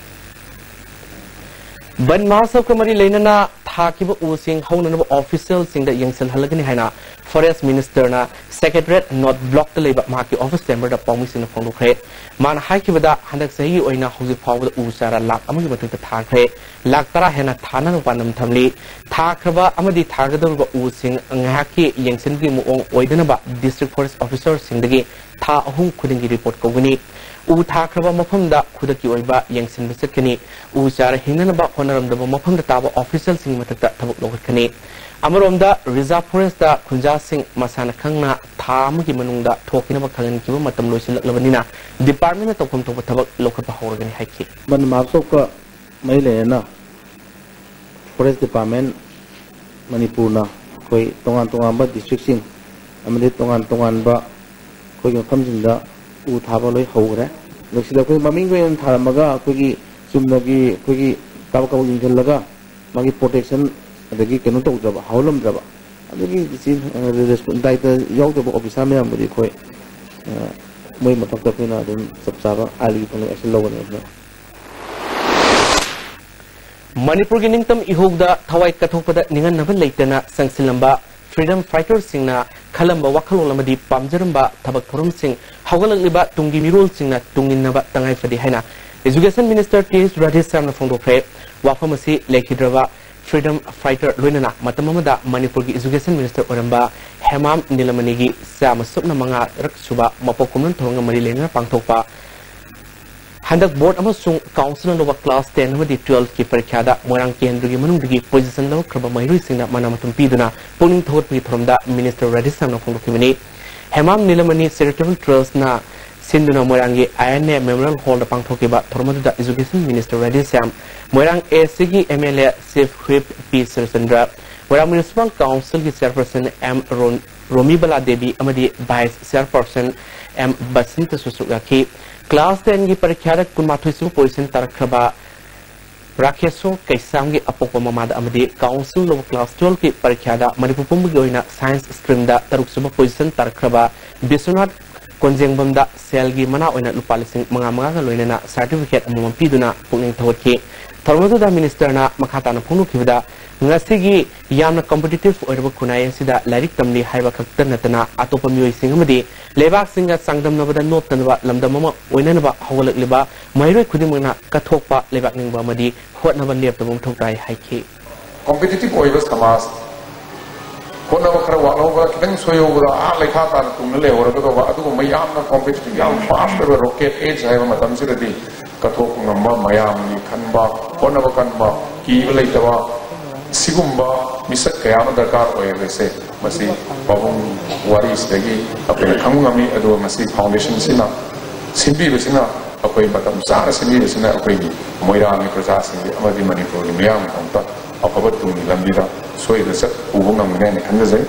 ꯕꯟ ꯃꯍꯣꯠꯁꯕꯀ ꯃꯔꯤ ꯂꯩꯅꯅ ꯊꯥꯈꯤꯕ ꯎꯁꯤꯡ ꯍꯧꯅꯅꯕ ꯑꯣꯐꯤꯁꯤꯌꯦꯜꯁꯤꯡꯗ ꯌꯦꯡꯁꯤꯜꯍꯜꯂꯒꯅꯤ ꯍꯥꯏꯅ ꯐꯣꯔꯦꯁ ꯃꯤꯅꯤꯁꯇꯔꯅ ꯁꯦꯀ꯭ꯔꯦꯇꯔꯤꯌꯦꯠ ꯅꯣꯔꯠ ꯕ꯭ꯂꯣꯛꯇ ꯂꯩꯕ ꯃꯍꯥꯛꯀꯤ ꯑꯣꯐꯤꯁ ꯆꯦꯝꯕꯔꯗ ꯄꯥꯎꯃꯤꯁꯤꯡꯅ ꯐꯣꯡꯗꯣꯛꯈ꯭ꯔꯦ꯫ ꯃꯥꯅ ꯍꯥꯏꯈꯤꯕꯗ, ꯍꯟꯗꯛ ꯆꯍꯤꯒꯤ ꯑꯣꯏꯅ ꯍꯧꯖꯤꯛ ꯐꯥꯎꯕꯗ ꯎ ꯆꯥꯔꯥ ꯂꯥꯈ ꯑꯃꯒꯤ ꯃꯊꯛꯇ ꯊꯥꯈ꯭ꯔꯦ꯫ ꯂꯥꯈ ꯇꯔꯥ ꯍꯦꯟꯅ ꯊꯥꯅꯕ ꯄꯥꯟꯗꯝ ꯊꯝꯂꯤ꯫ ꯊꯥꯈ꯭ꯔꯕ ꯑꯃꯗꯤ ꯊꯥꯒꯗꯧꯔꯤꯕ ꯎꯁꯤꯡ ꯉꯥꯏꯍꯥꯛꯀꯤ ꯌꯦꯡꯁꯤꯟꯕꯒꯤ ꯃꯑꯣꯡ ꯑꯣꯏꯗꯅꯕ ꯗꯤꯁꯇ꯭ꯔꯤꯛ ꯐꯣꯔꯦꯁ ꯑꯣꯐꯤꯁꯔꯁꯤꯡꯗꯒꯤ ꯊꯥ ꯑꯍꯨꯝ ꯈꯨꯗꯤꯡꯒꯤ ꯔꯤꯄꯣꯔꯠ ꯀꯧꯒꯅꯤ꯫ ꯎ ꯊꯥꯈ꯭ꯔꯕ ꯃꯐꯝꯗ ꯈꯨꯗꯛꯀꯤ ꯑꯣꯏꯕ ꯌꯦꯡꯁꯤꯟꯕ ꯆꯠꯀꯅꯤ꯫ ꯎ ꯆꯥꯔ ꯍꯤꯡꯅꯅꯕ ꯍꯣꯠꯅꯔꯝꯗꯕ ꯃꯐꯝꯗ ꯇꯥꯕ ꯑꯣꯐꯤꯁꯤꯌꯦꯜꯁꯤꯡꯒꯤ ꯃꯊꯛꯇ ꯊꯕꯛ ꯂꯧꯈꯠꯀꯅꯤ꯫ ꯑꯃꯔꯣꯝꯗ, ꯔꯤꯖꯥꯔꯚ ꯐꯣꯔꯦꯁꯇ ꯈꯨꯟꯖꯥꯁꯤꯡ ꯃꯁꯥꯅ ꯈꯪꯅ ꯊꯥ ꯑꯃꯒꯤ ꯃꯅꯨꯡꯗ ꯊꯣꯛꯈꯤꯅꯕ ꯈꯪꯍꯟꯈꯤꯕ ꯃꯇꯝ ꯂꯣꯏꯁꯤꯜꯂꯛꯂꯕꯅꯤꯅ ꯗꯤꯄꯥꯔꯠꯃꯦꯟꯅ ꯇꯧꯐꯝ ꯊꯣꯛꯄ ꯊꯕꯛ ꯂꯧꯈꯠꯄ ꯍꯧꯔꯒꯅꯤ ꯍꯥꯏꯈꯤ꯫ ꯕꯟ ꯃꯍꯣꯠꯁꯕꯀ ꯃꯔꯤ ꯂꯩꯅꯅ ꯐꯣꯔꯦꯁ ꯗꯤꯄꯥꯔꯠꯃꯦꯟ ꯃꯅꯤꯄꯨꯔꯅ ꯑꯩꯈꯣꯏ ꯇꯣꯉꯥꯟ ꯇꯣꯉꯥꯟꯕ ꯗꯤꯁꯇ꯭ꯔꯤꯛꯁꯤꯡ ꯑꯃꯗꯤ ꯇꯣꯉꯥꯟ ꯇꯣꯉꯥꯟꯕ ꯑꯩꯈꯣꯏꯒꯤ ꯃꯐꯝꯁꯤꯡꯗ ꯎ ꯊꯥꯕ ꯂꯣꯏ ꯍꯧꯈ꯭ꯔꯦ꯫ ꯑꯗꯣ ꯁꯤꯗ ꯑꯩꯈꯣꯏ ꯃꯃꯤꯡꯒꯤ ꯑꯣꯏꯅ ꯊꯥꯔꯝꯃꯒ ꯑꯩꯈꯣꯏꯒꯤ ꯆꯨꯝꯅꯒꯤ ꯑꯩꯈꯣꯏꯒꯤ ꯀꯥꯕꯛ ꯀꯥꯕꯛ ꯌꯦꯡꯁꯤꯜꯂꯒ ꯃꯥꯒꯤ ꯄ꯭ꯔꯣꯇꯦꯛꯁꯟ ꯑꯗꯒꯤ ꯀꯩꯅꯣ ꯇꯧꯗ꯭ꯔꯕ, ꯍꯧꯍꯜꯂꯝꯗ꯭ꯔꯕ, ꯑꯗꯨꯒꯤ ꯁꯤ, ꯑ, ꯔꯦꯁꯄꯣꯟ-, ꯗꯥꯏꯇ ꯌꯥꯎꯗꯕ ꯑꯣꯐꯤꯁꯥꯔ ꯃꯌꯥꯝꯕꯨꯗꯤ ꯑꯩꯈꯣꯏ, ꯑ, ꯃꯣꯏ ꯃꯊꯛꯇ ꯑꯩꯈꯣꯏꯅ ꯑꯗꯨꯝ ꯆꯞ ꯆꯥꯕ ꯑꯥꯏꯟꯒꯤ ꯊꯧꯔꯥꯡ action ꯂꯧꯒꯅꯤ ꯑꯗꯨꯅ꯫ ꯃꯅꯤꯄꯨꯔꯒꯤ ꯅꯤꯡꯇꯝ ꯏꯍꯧꯗ ꯊꯋꯥꯏ ꯀꯠꯊꯣꯛꯄꯗ ꯅꯤꯡꯍꯟꯅꯕ ꯂꯩꯇꯅ ꯆꯪꯁꯤꯜꯂꯝꯕ ꯐ꯭ꯔꯤꯗꯝ ꯐꯥꯏꯇꯔꯁꯤꯡꯅ ꯈꯜꯂꯝꯕ ꯋꯥꯈꯜꯂꯣꯟ ꯑꯃꯗꯤ ꯄꯥꯝꯖꯔꯝꯕ ꯊꯕꯛ ꯊꯧꯔꯝꯁꯤꯡ ꯍꯧꯒꯠꯂꯛꯂꯤꯕ ꯇꯨꯡꯒꯤ ꯃꯤꯔꯣꯜꯁꯤꯡꯅ ꯇꯨꯡꯏꯟꯅꯕ ꯇꯉꯥꯏ ꯐꯗꯦ ꯍꯥꯏꯅ ꯏꯖꯨꯀꯦꯁꯟ ꯃꯤꯅꯤꯁꯇꯔ ꯇꯤ ꯑꯦꯁ ꯔꯥꯙꯦꯁ꯭ꯌꯥꯝꯅ ꯐꯣꯡꯗꯣꯛꯈ꯭ꯔꯦ꯫ ꯋꯥꯐꯝ ꯑꯁꯤ ꯂꯩꯈꯤꯗ꯭ꯔꯕ ꯐ꯭ꯔꯤꯗꯝ ꯐꯥꯏꯇꯔ ꯂꯣꯏꯅꯅ ꯃꯇꯝ ꯑꯃꯗ ꯃꯅꯤꯄꯨꯔꯒꯤ ꯏꯖꯨꯀꯦꯁꯟ ꯃꯤꯅꯤꯁꯇꯔ ꯑꯣꯏꯔꯝꯕ ꯍꯦꯃꯥꯝ ꯅꯤꯂꯃꯅꯤꯒꯤ ꯆꯥꯝꯃ ꯁꯨꯞꯅ ꯃꯉꯥꯔꯛ ꯁꯨꯕ ꯃꯄꯣꯛ ꯀꯨꯝꯑꯣꯟ ꯊꯧꯔꯝꯒ ꯃꯔꯤ ꯂꯩꯅꯅ ꯄꯥꯡꯊꯣꯛꯄ ꯍꯟꯗꯛ ꯕꯣꯔꯗ ꯑꯃꯁꯨꯡ ꯀꯥꯎꯟꯁꯤꯜꯅ ꯂꯧꯕ ꯀ꯭ꯂꯥꯁ ꯇꯦꯟ ꯑꯃꯗꯤ ꯇꯨꯋꯦꯜꯐꯀꯤ ꯄꯔꯤꯈ꯭ꯌꯥꯗ ꯃꯣꯏꯔꯥꯡ ꯀꯦꯟꯗ꯭ꯔꯒꯤ ꯃꯅꯨꯡꯗꯒꯤ ꯄꯣꯖꯤꯁꯟ ꯂꯧꯔꯛꯈ꯭ꯔꯕ ꯃꯍꯩꯔꯣꯏꯁꯤꯡꯗ ꯃꯅꯥ ꯃꯊꯨꯝ ꯄꯤꯗꯨꯅ ꯄꯨꯛꯅꯤꯡ ꯊꯧꯒꯠꯄꯒꯤ ꯊꯧꯔꯝꯗ ꯃꯤꯅꯤꯁꯇꯔ ꯔꯥꯙꯦꯁ꯭ꯌꯥꯝꯅ ꯐꯣꯡꯗꯣꯛꯈꯤꯕꯅꯤ꯫ ꯍꯦꯃꯥꯝ ꯅꯤꯂꯃꯅꯤ Charitable Trustꯅ ꯁꯤꯟꯗꯨꯅ ꯃꯣꯏꯔꯥꯡꯒꯤ I N A Memorial Hallꯗ ꯄꯥꯡꯊꯣꯛꯈꯤꯕ ꯊꯧꯔꯝ ꯑꯗꯨꯗ Education Minister ꯔꯥꯙꯦꯁ꯭ꯌꯥꯝ, ꯃꯣꯏꯔꯥꯡ ACꯒꯤ MLA Chief Whip P Surchandra, Moirang Municipal Councilꯒꯤ Chairperson M ꯔꯣꯟ-, ꯔꯣꯃꯤꯕꯂꯥ ꯗꯦꯕꯤ ꯑꯃꯗꯤ Vice Chairperson M ꯕꯁꯟꯇꯁꯨ ꯁꯔꯨꯛ ꯌꯥꯈꯤ꯫ Class tenꯒꯤ ꯄꯔꯤꯈ꯭ꯌꯥꯗ ꯀꯨꯟꯃꯥꯊꯣꯏ ꯁꯨꯕ position ꯇꯥꯔꯛꯈ꯭ꯔꯕ ꯔꯥꯀꯦꯁꯣꯔ ꯀꯩꯁꯥꯝꯒꯤ ꯑꯄꯣꯛꯄ ꯃꯃꯥꯗ ꯑꯃꯗꯤ council ꯂꯧꯕ class twelveꯀꯤ ꯄꯔꯤꯈ꯭ꯌꯥꯗ ꯃꯅꯤꯄꯨꯔ ꯄꯨꯝꯕꯒꯤ ꯑꯣꯏꯅ science streamꯗ ꯇꯔꯨꯛ ꯁꯨꯕ position ꯇꯥꯔꯛꯈ꯭ꯔꯕ ꯕꯤꯁ꯭ꯋꯅꯥꯊ ꯀꯣꯟꯖꯦꯡꯕꯝꯗ ꯁꯦꯜꯒꯤ ꯃꯅꯥ ꯑꯣꯏꯅ ꯂꯨꯄꯥ ꯂꯤꯁꯤꯡ ꯃꯉꯥ ꯃꯉꯥꯒ ꯂꯣꯏꯅꯅ certificate ꯑꯃꯃꯝ ꯄꯤꯗꯨꯅ ꯄꯨꯛꯅꯤꯡ ꯊꯧꯒꯠꯈꯤ꯫ ꯊꯧꯔꯝ ꯑꯗꯨꯗ ministerꯅ ꯃꯈꯥ ꯇꯥꯅ ꯐꯣꯡꯗꯣꯛꯈꯤꯕꯗ, ꯉꯁꯤꯒꯤ ꯌꯥꯝꯅ competitive ꯑꯣꯏꯔꯕ ꯈꯨꯟꯅꯥꯏ ꯑꯁꯤꯗ ꯂꯥꯏꯔꯤꯛ ꯇꯝꯂꯤ ꯍꯥꯏꯕ ꯈꯛꯇ ꯅꯠꯇꯅ ꯑꯇꯣꯞꯄ ꯃꯤꯑꯣꯏꯁꯤꯡ ꯑꯃꯗꯤ ꯂꯩꯕꯥꯛꯁꯤꯡꯒ ꯆꯥꯡꯗꯝꯅꯕꯗ ꯅꯣꯞꯇꯅꯕ ꯂꯝꯗꯝ ꯑꯃ ꯑꯣꯏꯅꯅꯕ ꯍꯧꯒꯠꯂꯛꯂꯤꯕ ꯃꯍꯩꯔꯣꯏ ꯈꯨꯗꯤꯡꯃꯛꯅ ꯀꯠꯊꯣꯛꯄ, ꯂꯩꯕꯥꯛ ꯅꯤꯡꯕ ꯑꯃꯗꯤ ꯍꯣꯠꯅꯕ ꯂꯦꯞꯇꯕ ꯃꯊꯧ ꯇꯥꯏ ꯍꯥꯏꯈꯤ꯫ Competitive ꯑꯣꯏꯕ ꯁꯃꯥꯖ, ꯍꯣꯠꯅꯕ ꯈꯔ ꯋꯥꯠꯍꯧꯕ, ꯈꯤꯇꯪ ꯁꯣꯏꯍꯧꯕꯗ ꯑꯥ ꯂꯩꯈꯥ ꯇꯥꯅ ꯇꯨꯡꯗ ꯂꯩꯍꯧꯔꯒꯗꯧꯕ, ꯑꯗꯨꯒꯨꯝꯕ ꯌꯥꯝꯅ competitive, ꯌꯥꯝ fast ꯑꯣꯏꯕ rocket age ꯍꯥꯏꯕ ꯃꯇꯝꯁꯤꯗꯗꯤ ꯀꯠꯊꯣꯛꯄ ꯉꯝꯕ, ꯃꯌꯥꯝꯒꯤ ꯈꯟꯕ, ꯍꯣꯠꯅꯕ ꯀꯟꯕ, ꯀꯤꯕ ꯂꯩꯇꯕ, ꯁꯤꯒꯨꯝꯕ ꯃꯤꯁꯛ ꯀꯌꯥ ꯑꯃ ꯗꯔꯀꯥꯔ ꯑꯣꯏ ꯍꯥꯏꯕꯁꯦ ꯃꯁꯤ ꯄꯥꯕꯨꯡ ꯋꯥꯔꯤꯁꯤꯗꯒꯤ ꯑꯩꯈꯣꯏꯅ ꯈꯪꯕ ꯉꯝꯃꯤ꯫ ꯑꯗꯨꯒ ꯃꯁꯤ foundationꯁꯤꯅ ꯁꯤꯟꯕꯤꯕꯁꯤꯅ, ꯑꯩꯈꯣꯏ ꯃꯇꯝ ꯆꯥꯅ ꯁꯤꯟꯕꯤꯕꯁꯤꯅ ꯑꯩꯈꯣꯏꯒꯤ ꯃꯣꯏꯔꯥꯡꯒꯤ ꯄ꯭ꯔꯖꯥꯁꯤꯡꯒꯤ ꯑꯃꯗꯤ ꯃꯅꯤꯄꯨꯔꯒꯤ ꯃꯤꯌꯥꯝꯒꯤꯗꯃꯛꯇ ꯑꯐꯕ ꯇꯨꯡꯒꯤ ꯂꯝꯕꯤꯗ ꯁꯣꯏꯗꯅ ꯆꯠ ꯄꯨꯕ ꯉꯝꯒꯅꯤ ꯍꯥꯏꯅ ꯈꯟꯖꯖꯩ꯫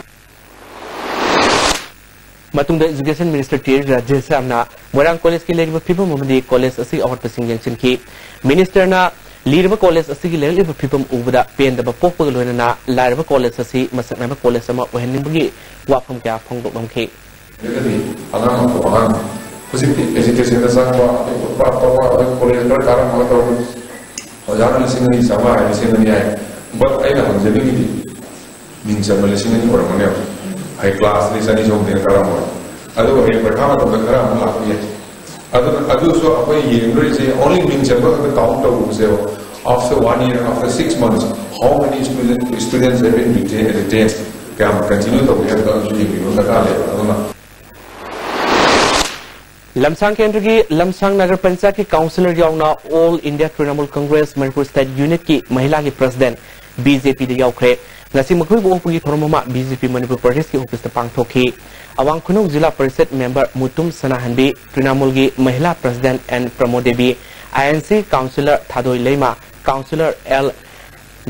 ꯃꯇꯨꯡꯗ Education Minister ꯇꯤ ꯔꯥꯙꯦꯁ꯭ꯌꯥꯝꯅ ꯃꯣꯏꯔꯥꯡ collegeꯀꯤ ꯂꯩꯔꯤꯕ ꯐꯤꯕꯝ ꯑꯃꯗꯤ college ꯑꯁꯤꯒꯤ ꯑꯋꯥꯠꯄꯁꯤꯡ ꯌꯦꯡꯁꯤꯟꯈꯤ꯫ Ministerꯅ ꯂꯤꯔꯕ college ꯑꯁꯤꯒꯤ ꯂꯩꯔꯛꯂꯤꯕ ꯐꯤꯕꯝ ꯎꯕꯗ ꯄꯦꯟꯗꯕ ꯄꯣꯛꯄꯒ ꯂꯣꯏꯅꯅ ꯂꯥꯏꯔꯕ college ꯑꯁꯤ ꯃꯁꯛ ꯅꯥꯏꯕ college ꯑꯃ ꯑꯣꯏꯍꯟꯅꯤꯡꯕꯒꯤ ꯋꯥꯐꯝ ꯀꯌꯥ ꯐꯣꯡꯗꯣꯛꯂꯝꯈꯤ꯫ ꯑꯗꯨꯗꯤ ꯑꯉꯥꯡ ꯑꯐꯕ ꯑꯉꯥꯡ ꯍꯧꯖꯤꯛꯇꯤ educationꯗ ꯆꯪꯕ, ꯑꯗꯩ ꯐꯨꯠꯄꯥꯠ ꯇꯧꯕ, ꯑꯗꯩ college ꯈꯔ ꯀꯥꯔꯝꯃꯒ ꯇꯧꯔꯒ ꯑꯣꯖꯥꯅ ꯂꯤꯁꯤꯡ ꯑꯅꯤ ꯆꯥꯝꯃꯉꯥ ꯍꯥꯏ, ꯂꯤꯁꯤꯡ ꯑꯅꯤ ꯍꯥꯏ꯫ But ꯑꯩꯅ ꯍꯪꯖꯅꯤꯡꯉꯤꯗꯤ, ꯃꯤꯡ ꯆꯟꯕ ꯂꯤꯁꯤꯡ ꯑꯅꯤ ꯑꯣꯏꯔꯝꯒꯅꯦꯕ꯫ ꯍꯥꯏ, classꯇꯗꯤ ꯆꯅꯤ ꯆꯍꯨꯝꯗꯒꯤ ꯀꯥꯔꯝꯃꯣꯏ꯫ ꯑꯗꯨꯒ ꯍꯌꯦꯡ ꯄꯩꯈꯥ ꯃꯇꯝꯗ ꯈꯔ ꯑꯃꯨꯛ ꯂꯥꯛꯄ ꯌꯥꯏ꯫ ꯑꯗꯨꯅ ꯑꯗꯨꯁꯨ ꯑꯩꯈꯣꯏ ꯌꯦꯡꯗꯣꯔꯤꯁꯦ only ꯃꯤꯡ ꯆꯟꯕ ꯈꯛꯇ count ꯇꯧꯔꯨꯕꯁꯦꯕ꯫ After one year, after six months, how many student, students have been retained, retained? ꯀꯌꯥꯝ continue ꯇꯧꯒꯦ ꯍꯥꯏꯕꯗꯣ ꯑꯗꯨꯁꯨ ꯌꯦꯡꯕꯤꯕ ꯑꯃ ꯗꯔꯀꯥꯔ ꯂꯩꯌꯦꯕ꯫ ꯑꯗꯨꯅ ꯂꯝꯁꯥꯡ ꯀꯦꯟꯗ꯭ꯔꯒꯤ ꯂꯝꯁꯥꯡ ꯅꯒꯔ ꯄꯟꯆꯥꯌꯠꯀꯤ councillor ꯌꯥꯎꯅ All India Trinamool Congress Manipur State Unitꯀꯤ ꯃꯍꯤꯂꯥꯒꯤ president BJPꯗ ꯌꯥꯎꯈ꯭ꯔꯦ꯫ ꯉꯁꯤ ꯃꯈꯣꯏꯕꯨ ꯑꯣꯛꯄꯒꯤ ꯊꯧꯔꯝ ꯑꯃ ꯕꯤ ꯖꯦ ꯄꯤ ꯃꯅꯤꯄꯨꯔ ꯄ꯭ꯔꯗꯦꯁꯀꯤ ꯑꯣꯐꯤꯁꯇ ꯄꯥꯡꯊꯣꯛꯈꯤ꯫ ꯑꯋꯥꯡ ꯈꯨꯅꯧ ꯖꯤꯂꯥ ꯄꯔꯤꯁꯗ ꯃꯦꯝꯕꯔ ꯃꯨꯇꯨꯝ ꯁꯅꯥꯍꯟꯕꯤ, ꯇ꯭ꯔꯤꯅꯥꯃꯨꯜꯒꯤ Mahila president N Pramoda Devi, I N C councillor Thadoi Leima, councillor L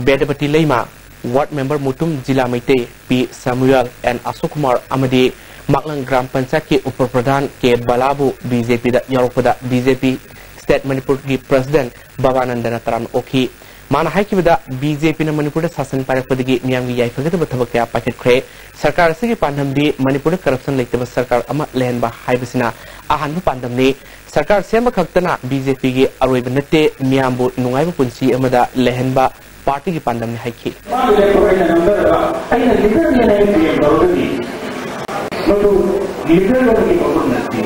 Bedapati Leima, ward member ꯃꯨꯇꯨꯝ zila Meitei P Samuel, N Ashok Kumar ꯑꯃꯗꯤ ꯃꯥꯛꯂꯪ ꯒ꯭ꯔꯥꯝ ꯄꯟꯆꯥꯌꯠꯀꯤ ꯎꯄ ꯄ꯭ꯔꯙꯥꯟ ꯀꯦ ꯕꯂꯥꯕꯨ ꯕꯤ ꯖꯦ ꯄꯤꯗ ꯌꯥꯎꯔꯛꯄꯗ ꯕꯤ ꯖꯦ ꯄꯤ ꯁ꯭ꯇꯦꯠ ꯃꯅꯤꯄꯨꯔꯒꯤ ꯄ꯭ꯔꯁꯤꯗꯦꯟꯠ ꯕꯕꯥꯅꯟꯗꯅ ꯇꯔꯥꯝꯅ ꯑꯣꯛꯈꯤ꯫ ꯃꯥꯅ ꯍꯥꯏꯈꯤꯕꯗ, ꯕꯤ ꯖꯦ ꯄꯤꯅ ꯃꯅꯤꯄꯨꯔꯗ ꯁꯥꯁꯟ ꯄꯥꯏꯔꯛꯄꯗꯒꯤ ꯃꯤꯌꯥꯝꯒꯤ ꯌꯥꯏꯐꯒꯗꯕ ꯊꯕꯛ ꯀꯌꯥ ꯄꯥꯏꯈꯠꯈ꯭ꯔꯦ꯫ ꯁꯔꯀꯥꯔ ꯑꯁꯤꯒꯤ ꯄꯥꯟꯗꯝꯗꯤ ꯃꯅꯤꯄꯨꯔꯗ ꯀꯔꯞꯁꯟ ꯂꯩꯇꯕ ꯁꯔꯀꯥꯔ ꯑꯃ ꯂꯩꯍꯟꯕ ꯍꯥꯏꯕꯁꯤꯅ ꯑꯍꯥꯟꯕ ꯄꯥꯟꯗꯝꯅꯤ꯫ ꯁꯔꯀꯥꯔ ꯁꯦꯝꯕ ꯈꯛꯇꯅ ꯕꯤ ꯖꯦ ꯄꯤꯒꯤ ꯑꯔꯣꯏꯕ ꯅꯠꯇꯦ, ꯃꯤꯌꯥꯝꯕꯨ ꯅꯨꯡꯉꯥꯏꯕ ꯄꯨꯟꯁꯤ ꯑꯃꯗ ꯂꯩꯍꯟꯕ ꯄꯥꯔꯇꯤꯒꯤ ꯄꯥꯟꯗꯝꯅꯤ ꯍꯥꯏꯈꯤ꯫ ꯃꯥꯒꯤ ꯂꯦꯞꯇꯣꯞ ꯑꯩꯅ ꯅꯝꯊꯔꯒ ꯑꯩꯅ ꯂꯤꯗꯔꯅꯦꯅ ꯑꯩꯅ ꯀ꯭ꯂꯦꯝ ꯇꯧꯔꯒꯗꯤ ꯃꯗꯨ ꯂꯤꯗꯔ ꯑꯃꯒꯤ ꯃꯒꯨꯟ ꯅꯠꯇꯦ꯫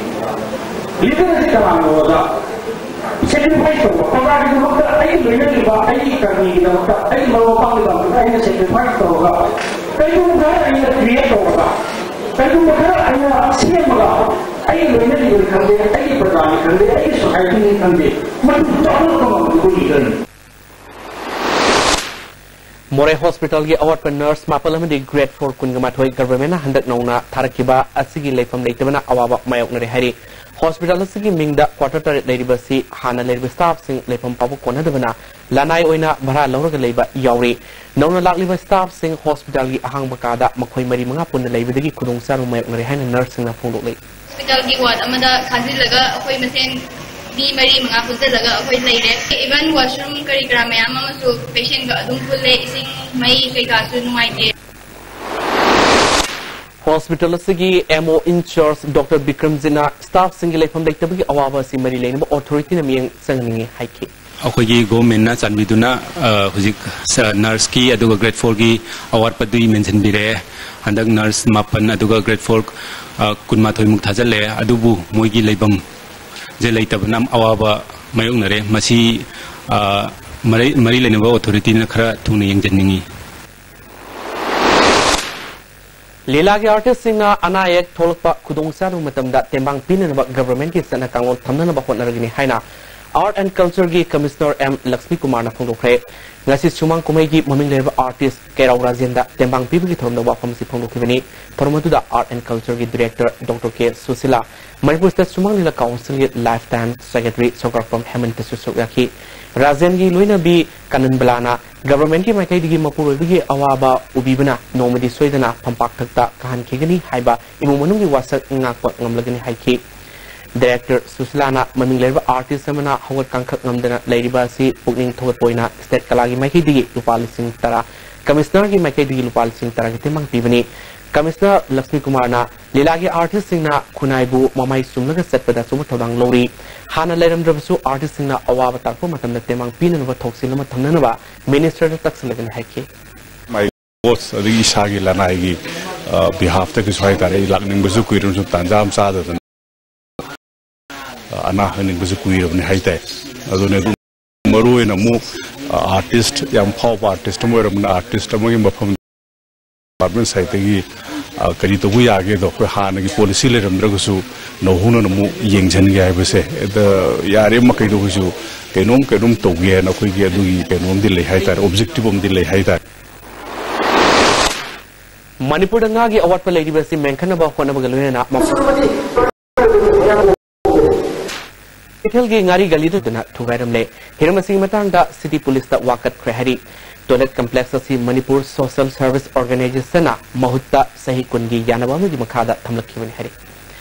ꯂꯤꯗꯔ ꯑꯁꯤ ꯀꯅꯥꯅꯣꯗ ꯁꯦꯀ꯭ꯔꯤꯐꯥꯏꯁ ꯇꯧꯕ, ꯄ꯭ꯔꯖꯥꯒꯤꯗꯃꯛꯇ, ꯑꯩꯒꯤ ꯂꯣꯏꯅꯔꯤꯕ, ꯑꯩꯒꯤ ꯀꯔꯃꯤꯒꯤꯗꯃꯛꯇ, ꯑꯩꯒꯤ ꯃꯔꯨꯞ ꯃꯄꯥꯡꯒꯤꯗꯃꯛꯇ ꯑꯩꯅ ꯁꯦꯀ꯭ꯔꯤꯐꯥꯏꯁ ꯇꯧꯔꯒ, ꯀꯩꯒꯨꯝꯕ ꯈꯔ ꯑꯩꯅ ꯀ꯭ꯔꯤꯌꯦꯠ ꯇꯧꯔꯒ, ꯀꯩꯒꯨꯝꯕ ꯈꯔ ꯑꯩꯅ ꯁꯦꯝꯃꯒ, ꯑꯩꯒꯤ ꯂꯣꯏꯅꯔꯤꯕꯅꯤ ꯈꯪꯗꯦ, ꯑꯩꯒꯤ ꯄ꯭ꯔꯖꯥꯅꯤ ꯈꯪꯗꯦ, ꯑꯩꯒꯤ ꯁꯣꯁꯥꯏꯇꯤꯅꯤ ꯈꯪꯗꯦ, ꯃꯗꯨ ꯆꯥꯎꯈꯠꯄ ꯉꯝꯕꯗꯨ ꯂꯤꯗꯔꯅꯤ꯫ ꯃꯣꯔꯦ ꯍꯣꯁꯄꯤꯇꯥꯜꯒꯤ ꯑꯋꯥꯠꯄ ꯅꯔꯁ ꯃꯥꯄꯜ ꯑꯃꯗꯤ ꯒ꯭ꯔꯦꯗ ꯐꯣꯔ ꯀꯨꯟꯒ ꯃꯥꯊꯣꯏ ꯒꯚꯔꯟꯃꯦꯟꯠꯅ ꯍꯟꯗꯛ ꯅꯧꯅ ꯊꯥꯔꯛꯈꯤꯕ ꯑꯁꯤꯒꯤ ꯂꯩꯐꯝ ꯂꯩꯇꯕꯅ ꯑꯋꯥꯕ ꯃꯥꯌꯣꯛꯅꯔꯦ ꯍꯥꯏꯔꯤ꯫ ꯍꯣꯁꯄꯤꯇꯥꯜ ꯑꯁꯤꯒꯤ ꯃꯤꯡꯗ ꯀ꯭ꯋꯥꯇꯔ ꯇꯔꯦꯠ ꯂꯩꯔꯤꯕ ꯑꯁꯤ ꯍꯥꯟꯅ ꯂꯩꯔꯤꯕ ꯁ꯭ꯇꯥꯐꯁꯤꯡ ꯂꯩꯐꯝ ꯐꯥꯎꯕ ꯀꯣꯟꯅꯗꯕꯅ ꯂꯅꯥꯏ ꯑꯣꯏꯅ ꯚꯔꯥ ꯂꯧꯔꯒ ꯂꯩꯕ ꯌꯥꯎꯔꯤ꯫ ꯅꯧꯅ ꯂꯥꯛꯂꯤꯕ ꯁ꯭ꯇꯥꯐꯁꯤꯡ ꯍꯣꯁꯄꯤꯇꯥꯜꯒꯤ ꯑꯍꯥꯡꯕ ꯀꯥꯗ ꯃꯈꯣꯏ ꯃꯔꯤ ꯃꯉꯥ ꯄꯨꯟꯅ ꯂꯩꯕꯗꯒꯤ ꯈꯨꯗꯣꯡꯆꯥꯗꯕ ꯃꯥꯌꯣꯛꯅꯔꯦ ꯍꯥꯏꯅ ꯅꯔꯁꯁꯤꯡꯅ ꯐꯣꯡꯗꯣꯛꯂꯤ꯫ ꯍꯣꯁꯄꯤꯇꯥꯜꯒꯤ ꯋꯥꯔꯗ ꯑꯃꯗ ꯈꯥꯖꯤꯜꯂꯒ ꯑꯩꯈꯣꯏ ꯃꯁꯦꯟ ꯃꯤ ꯃꯔꯤ ꯃꯉꯥ ꯄꯨꯟꯁꯤꯜꯂꯒ ꯑꯩꯈꯣꯏ ꯂꯩꯔꯦ꯫ Even washroom ꯀꯔꯤ ꯀꯔꯥ ꯃꯌꯥꯝ ꯑꯃꯁꯨ ꯄꯦꯁꯦꯟꯒ ꯑꯗꯨꯝ ꯄꯨꯜꯂꯦ, ꯏꯁꯤꯡ ꯃꯩ ꯀꯩꯀꯥꯁꯨ ꯅꯨꯡꯉꯥꯏꯇꯦ꯫ ꯍꯣꯁꯄꯤꯇꯥꯜ ꯑꯁꯤꯒꯤ M O in charge doctor ꯕꯤꯀ꯭ꯔꯝꯖꯤꯠꯅ ꯁ꯭ꯇꯥꯐꯁꯤꯡꯒꯤ ꯂꯩꯐꯝ ꯂꯩꯇꯕꯒꯤ ꯑꯋꯥꯕ ꯑꯁꯤ ꯃꯔꯤ ꯂꯩꯅꯕ ꯑꯣꯊꯣꯔꯤꯇꯤꯅ ꯃꯤꯠꯌꯦꯡ ꯆꯪꯍꯟꯅꯤꯡꯏ ꯍꯥꯏꯈꯤ꯫ ꯑꯩꯈꯣꯏꯒꯤ ꯒꯣꯚꯔꯟꯃꯦꯟꯠꯅ ꯆꯥꯟꯕꯤꯗꯨꯅ, ꯑ, ꯍꯧꯖꯤꯛ ꯁ-, ꯅꯔꯁꯀꯤ ꯑꯗꯨꯒ ꯒ꯭ꯔꯦꯗ ꯐꯣꯔꯒꯤ ꯑꯋꯥꯠꯄꯗꯨ ꯃꯦꯟꯁꯤꯟꯕꯤꯔꯛꯑꯦ꯫ ꯍꯟꯗꯛ ꯅꯔꯁ ꯃꯥꯄꯟ ꯑꯗꯨꯒ ꯒ꯭ꯔꯦꯗ ꯐꯣꯔ, ꯑ, ꯀꯨꯟꯃꯥꯊꯣꯏꯃꯨꯛ ꯊꯥꯖꯤꯜꯂꯦ꯫ ꯑꯗꯨꯕꯨ ꯃꯣꯏꯒꯤ ꯂꯩꯐꯝꯁꯦ ꯂꯩꯇꯕꯅ ꯑꯋꯥꯕ ꯃꯥꯌꯣꯛꯅꯔꯦ꯫ ꯃꯁꯤ, ꯑ, ꯃꯔꯤ, ꯃꯔꯤ ꯂꯩꯅꯕ ꯑꯣꯊꯣꯔꯤꯇꯤꯅ ꯈꯔ ꯊꯨꯅ ꯌꯦꯡꯁꯤꯟꯅꯤꯡꯏ꯫ ꯂꯤꯂꯥꯒꯤ ꯑꯥꯔꯇꯤꯁꯁꯤꯡꯅ ꯑꯅꯥ ꯑꯌꯦꯛ ꯊꯣꯛꯂꯛꯄ ꯈꯨꯗꯣꯡꯆꯥꯗꯕ ꯃꯇꯝꯗ ꯇꯦꯡꯕꯥꯡ ꯄꯤꯅꯅꯕ ꯒꯚꯔꯟꯃꯦꯟꯠꯀꯤ ꯆꯠꯅ ꯀꯥꯡꯂꯣꯟ ꯊꯝꯅꯅꯕ ꯍꯣꯠꯅꯔꯒꯅꯤ ꯍꯥꯏꯅ Art and Culture ꯒꯤ Commissioner M ꯂꯛꯁꯃꯤ ꯀꯨꯃꯥꯔꯅ ꯐꯣꯡꯗꯣꯛꯈ꯭ꯔꯦ꯫ ꯉꯁꯤ ꯁꯨꯃꯥꯡ ꯀꯨꯝꯍꯩꯒꯤ ꯃꯃꯤꯡ ꯂꯩꯔꯕ artist ꯀꯩꯔꯥꯎ ꯔꯥꯖꯦꯟꯗ ꯇꯦꯡꯕꯥꯡ ꯄꯤꯕꯒꯤ ꯊꯧꯔꯝꯗ ꯋꯥꯐꯝ ꯑꯁꯤ ꯐꯣꯡꯗꯣꯛꯈꯤꯕꯅꯤ꯫ ꯊꯧꯔꯝ ꯑꯗꯨꯗ Art and Culture ꯒꯤ Director Doctor K Sushila, Manipur State ꯁꯨꯃꯥꯡ ꯂꯤꯂꯥ Council ꯒꯤ Lifetime Secretary ꯁꯣꯒꯔꯄꯝ ꯍꯦꯃꯟꯇꯁꯨ ꯁꯔꯨꯛ ꯌꯥꯈꯤ꯫ ꯔꯥꯖꯦꯟꯒꯤ ꯂꯣꯏꯅꯕꯤ ꯀꯥꯅꯟꯕꯂꯥꯅ Government ꯀꯤ ꯃꯥꯏꯀꯩꯗꯒꯤ ꯃꯄꯨꯔꯣꯏꯕꯒꯤ ꯑꯋꯥꯕ ꯎꯕꯤꯕꯅ ꯅꯣꯡꯃꯗꯤ ꯁꯣꯏꯗꯅ ꯐꯝꯄꯥꯛꯊꯛꯇ ꯀꯥꯍꯟꯈꯤꯒꯅꯤ ꯍꯥꯏꯕ ꯏꯃꯨꯡ ꯃꯅꯨꯡꯒꯤ ꯋꯥꯁꯛ ꯉꯥꯛꯄ ꯉꯝꯂꯒꯅꯤ ꯍꯥꯏꯈꯤ꯫ Director ꯁꯨꯁꯤꯂꯥꯅ ꯃꯃꯤꯡ ꯂꯩꯔꯕ artist ꯑꯃꯅ ꯍꯧꯒꯠ ꯀꯥꯡꯈꯠ ꯉꯝꯗꯅ ꯂꯩꯔꯤꯕ ꯑꯁꯤ ꯄꯨꯛꯅꯤꯡ ꯊꯧꯒꯠꯄ ꯑꯣꯏꯅ State ꯀꯂꯥꯒꯤ ꯃꯥꯏꯀꯩꯗꯒꯤ ꯂꯨꯄꯥ ꯂꯤꯁꯤꯡ ꯇꯔꯥ, Commissioner ꯒꯤ ꯃꯥꯏꯀꯩꯗꯒꯤ ꯂꯨꯄꯥ ꯂꯤꯁꯤꯡ ꯇꯔꯥꯒꯤ ꯇꯦꯡꯕꯥꯡ ꯄꯤꯕꯅꯤ꯫ Commissioner ꯂꯛꯁꯃꯤ ꯀꯨꯃꯥꯔꯅ ꯂꯤꯂꯥꯒꯤ artist ꯁꯤꯡꯅ ꯈꯨꯟꯅꯥꯏꯕꯨ ꯃꯃꯥꯏ ꯆꯨꯝꯂꯒ ꯆꯠꯄꯗ ꯑꯆꯧꯕ ꯊꯧꯗꯥꯡ ꯂꯧꯔꯤ꯫ ꯍꯥꯟꯅ ꯂꯩꯔꯝꯗ꯭ꯔꯕꯁꯨ artist ꯁꯤꯡꯅ ꯑꯋꯥꯕ ꯇꯥꯔꯛꯄ ꯃꯇꯝꯗ ꯇꯦꯡꯕꯥꯡ ꯄꯤꯅꯅꯕ ꯊꯧꯁꯤꯜ ꯑꯃ ꯊꯝꯅꯅꯕ Minister ꯗ ꯇꯛꯁꯤꯜꯂꯒꯅꯤ ꯍꯥꯏꯈꯤ꯫ My boss ꯑꯗꯒꯤ ꯏꯁꯥꯒꯤ ꯂꯅꯥꯏꯒꯤ, ꯑ, behalf ꯇꯒꯤꯁꯨ ꯍꯥꯏꯇꯥꯔꯦ, ꯑꯩ ꯂꯥꯛꯅꯤꯡꯕꯁꯨ ꯀꯨꯏꯔꯕꯁꯨ ꯇꯥꯟꯖꯥ ꯑꯃ ꯆꯥꯗꯗꯅ, ꯑ, ꯑꯅꯥ ꯍꯪꯅꯤꯡꯕꯁꯨ ꯀꯨꯏꯔꯕꯅꯤ ꯍꯥꯏꯇꯥꯔꯦ꯫ ꯑꯗꯨꯅ ꯑꯗꯨꯝ ꯃꯔꯨ ꯑꯣꯏꯅ ꯑꯃꯨꯛ, ꯑ, artist, ꯌꯥꯝ ꯐꯥꯎꯕ artist ꯑꯃ ꯑꯣꯏꯔꯕꯅꯤꯅ artist ꯑꯃꯒꯤ ꯃꯐꯝ department side ꯇꯒꯤ, ꯑ, ꯀꯔꯤ ꯇꯧꯕ ꯌꯥꯒꯦꯗꯣ ꯑꯩꯈꯣꯏ ꯍꯥꯟꯅꯒꯤ policy ꯂꯩꯔꯝꯗ꯭ꯔꯒꯁꯨ ꯅꯧꯍꯧꯅꯅ ꯑꯃꯨꯛ ꯌꯦꯡꯁꯤꯟꯒꯦ ꯍꯥꯏꯕꯁꯦ, ꯑꯗ ꯌꯥꯔꯤꯕ ꯃꯈꯩꯗꯣ ꯑꯩꯈꯣꯏꯁꯨ ꯀꯩꯅꯣꯝ ꯀꯩꯅꯣꯝ ꯇꯧꯒꯦ ꯍꯥꯏꯅ ꯑꯩꯈꯣꯏꯒꯤ ꯑꯗꯨꯒꯤ ꯀꯩꯅꯣꯝꯗꯤ ꯂꯩ ꯍꯥꯏꯇꯥꯔꯦ, objective ꯑꯃꯗꯤ ꯂꯩ ꯍꯥꯏꯇꯥꯔꯦ꯫ ꯃꯅꯤꯄꯨꯔꯗ ꯉꯥꯒꯤ ꯑꯋꯥꯠꯄ ꯂꯩꯔꯤꯕ ꯑꯁꯤ ꯃꯦꯟꯈꯠꯅꯕ ꯍꯣꯠꯅꯕꯒ ꯂꯣꯏꯅꯅ ꯃꯐꯝ ꯀꯩꯊꯦꯜꯒꯤ ꯉꯥꯔꯤ ꯒꯂꯤꯗꯨꯅ ꯊꯨꯒꯥꯏꯔꯝꯂꯦ꯫ ꯍꯤꯔꯝ ꯑꯁꯤꯒꯤ ꯃꯇꯥꯡꯗ city police ꯇ ꯋꯥꯀꯠꯈ꯭ꯔꯦ ꯍꯥꯏꯔꯤ꯫ Toilet complex ꯑꯁꯤ ꯃꯅꯤꯄꯨꯔ Social Service Organization ꯅ ꯃꯍꯨꯠꯇ ꯆꯍꯤ ꯀꯨꯟꯒꯤ ꯌꯥꯅꯕ ꯑꯃꯒꯤ ꯃꯈꯥꯗ ꯊꯝꯂꯛꯈꯤꯕꯅꯤ ꯍꯥꯏꯔꯤ꯫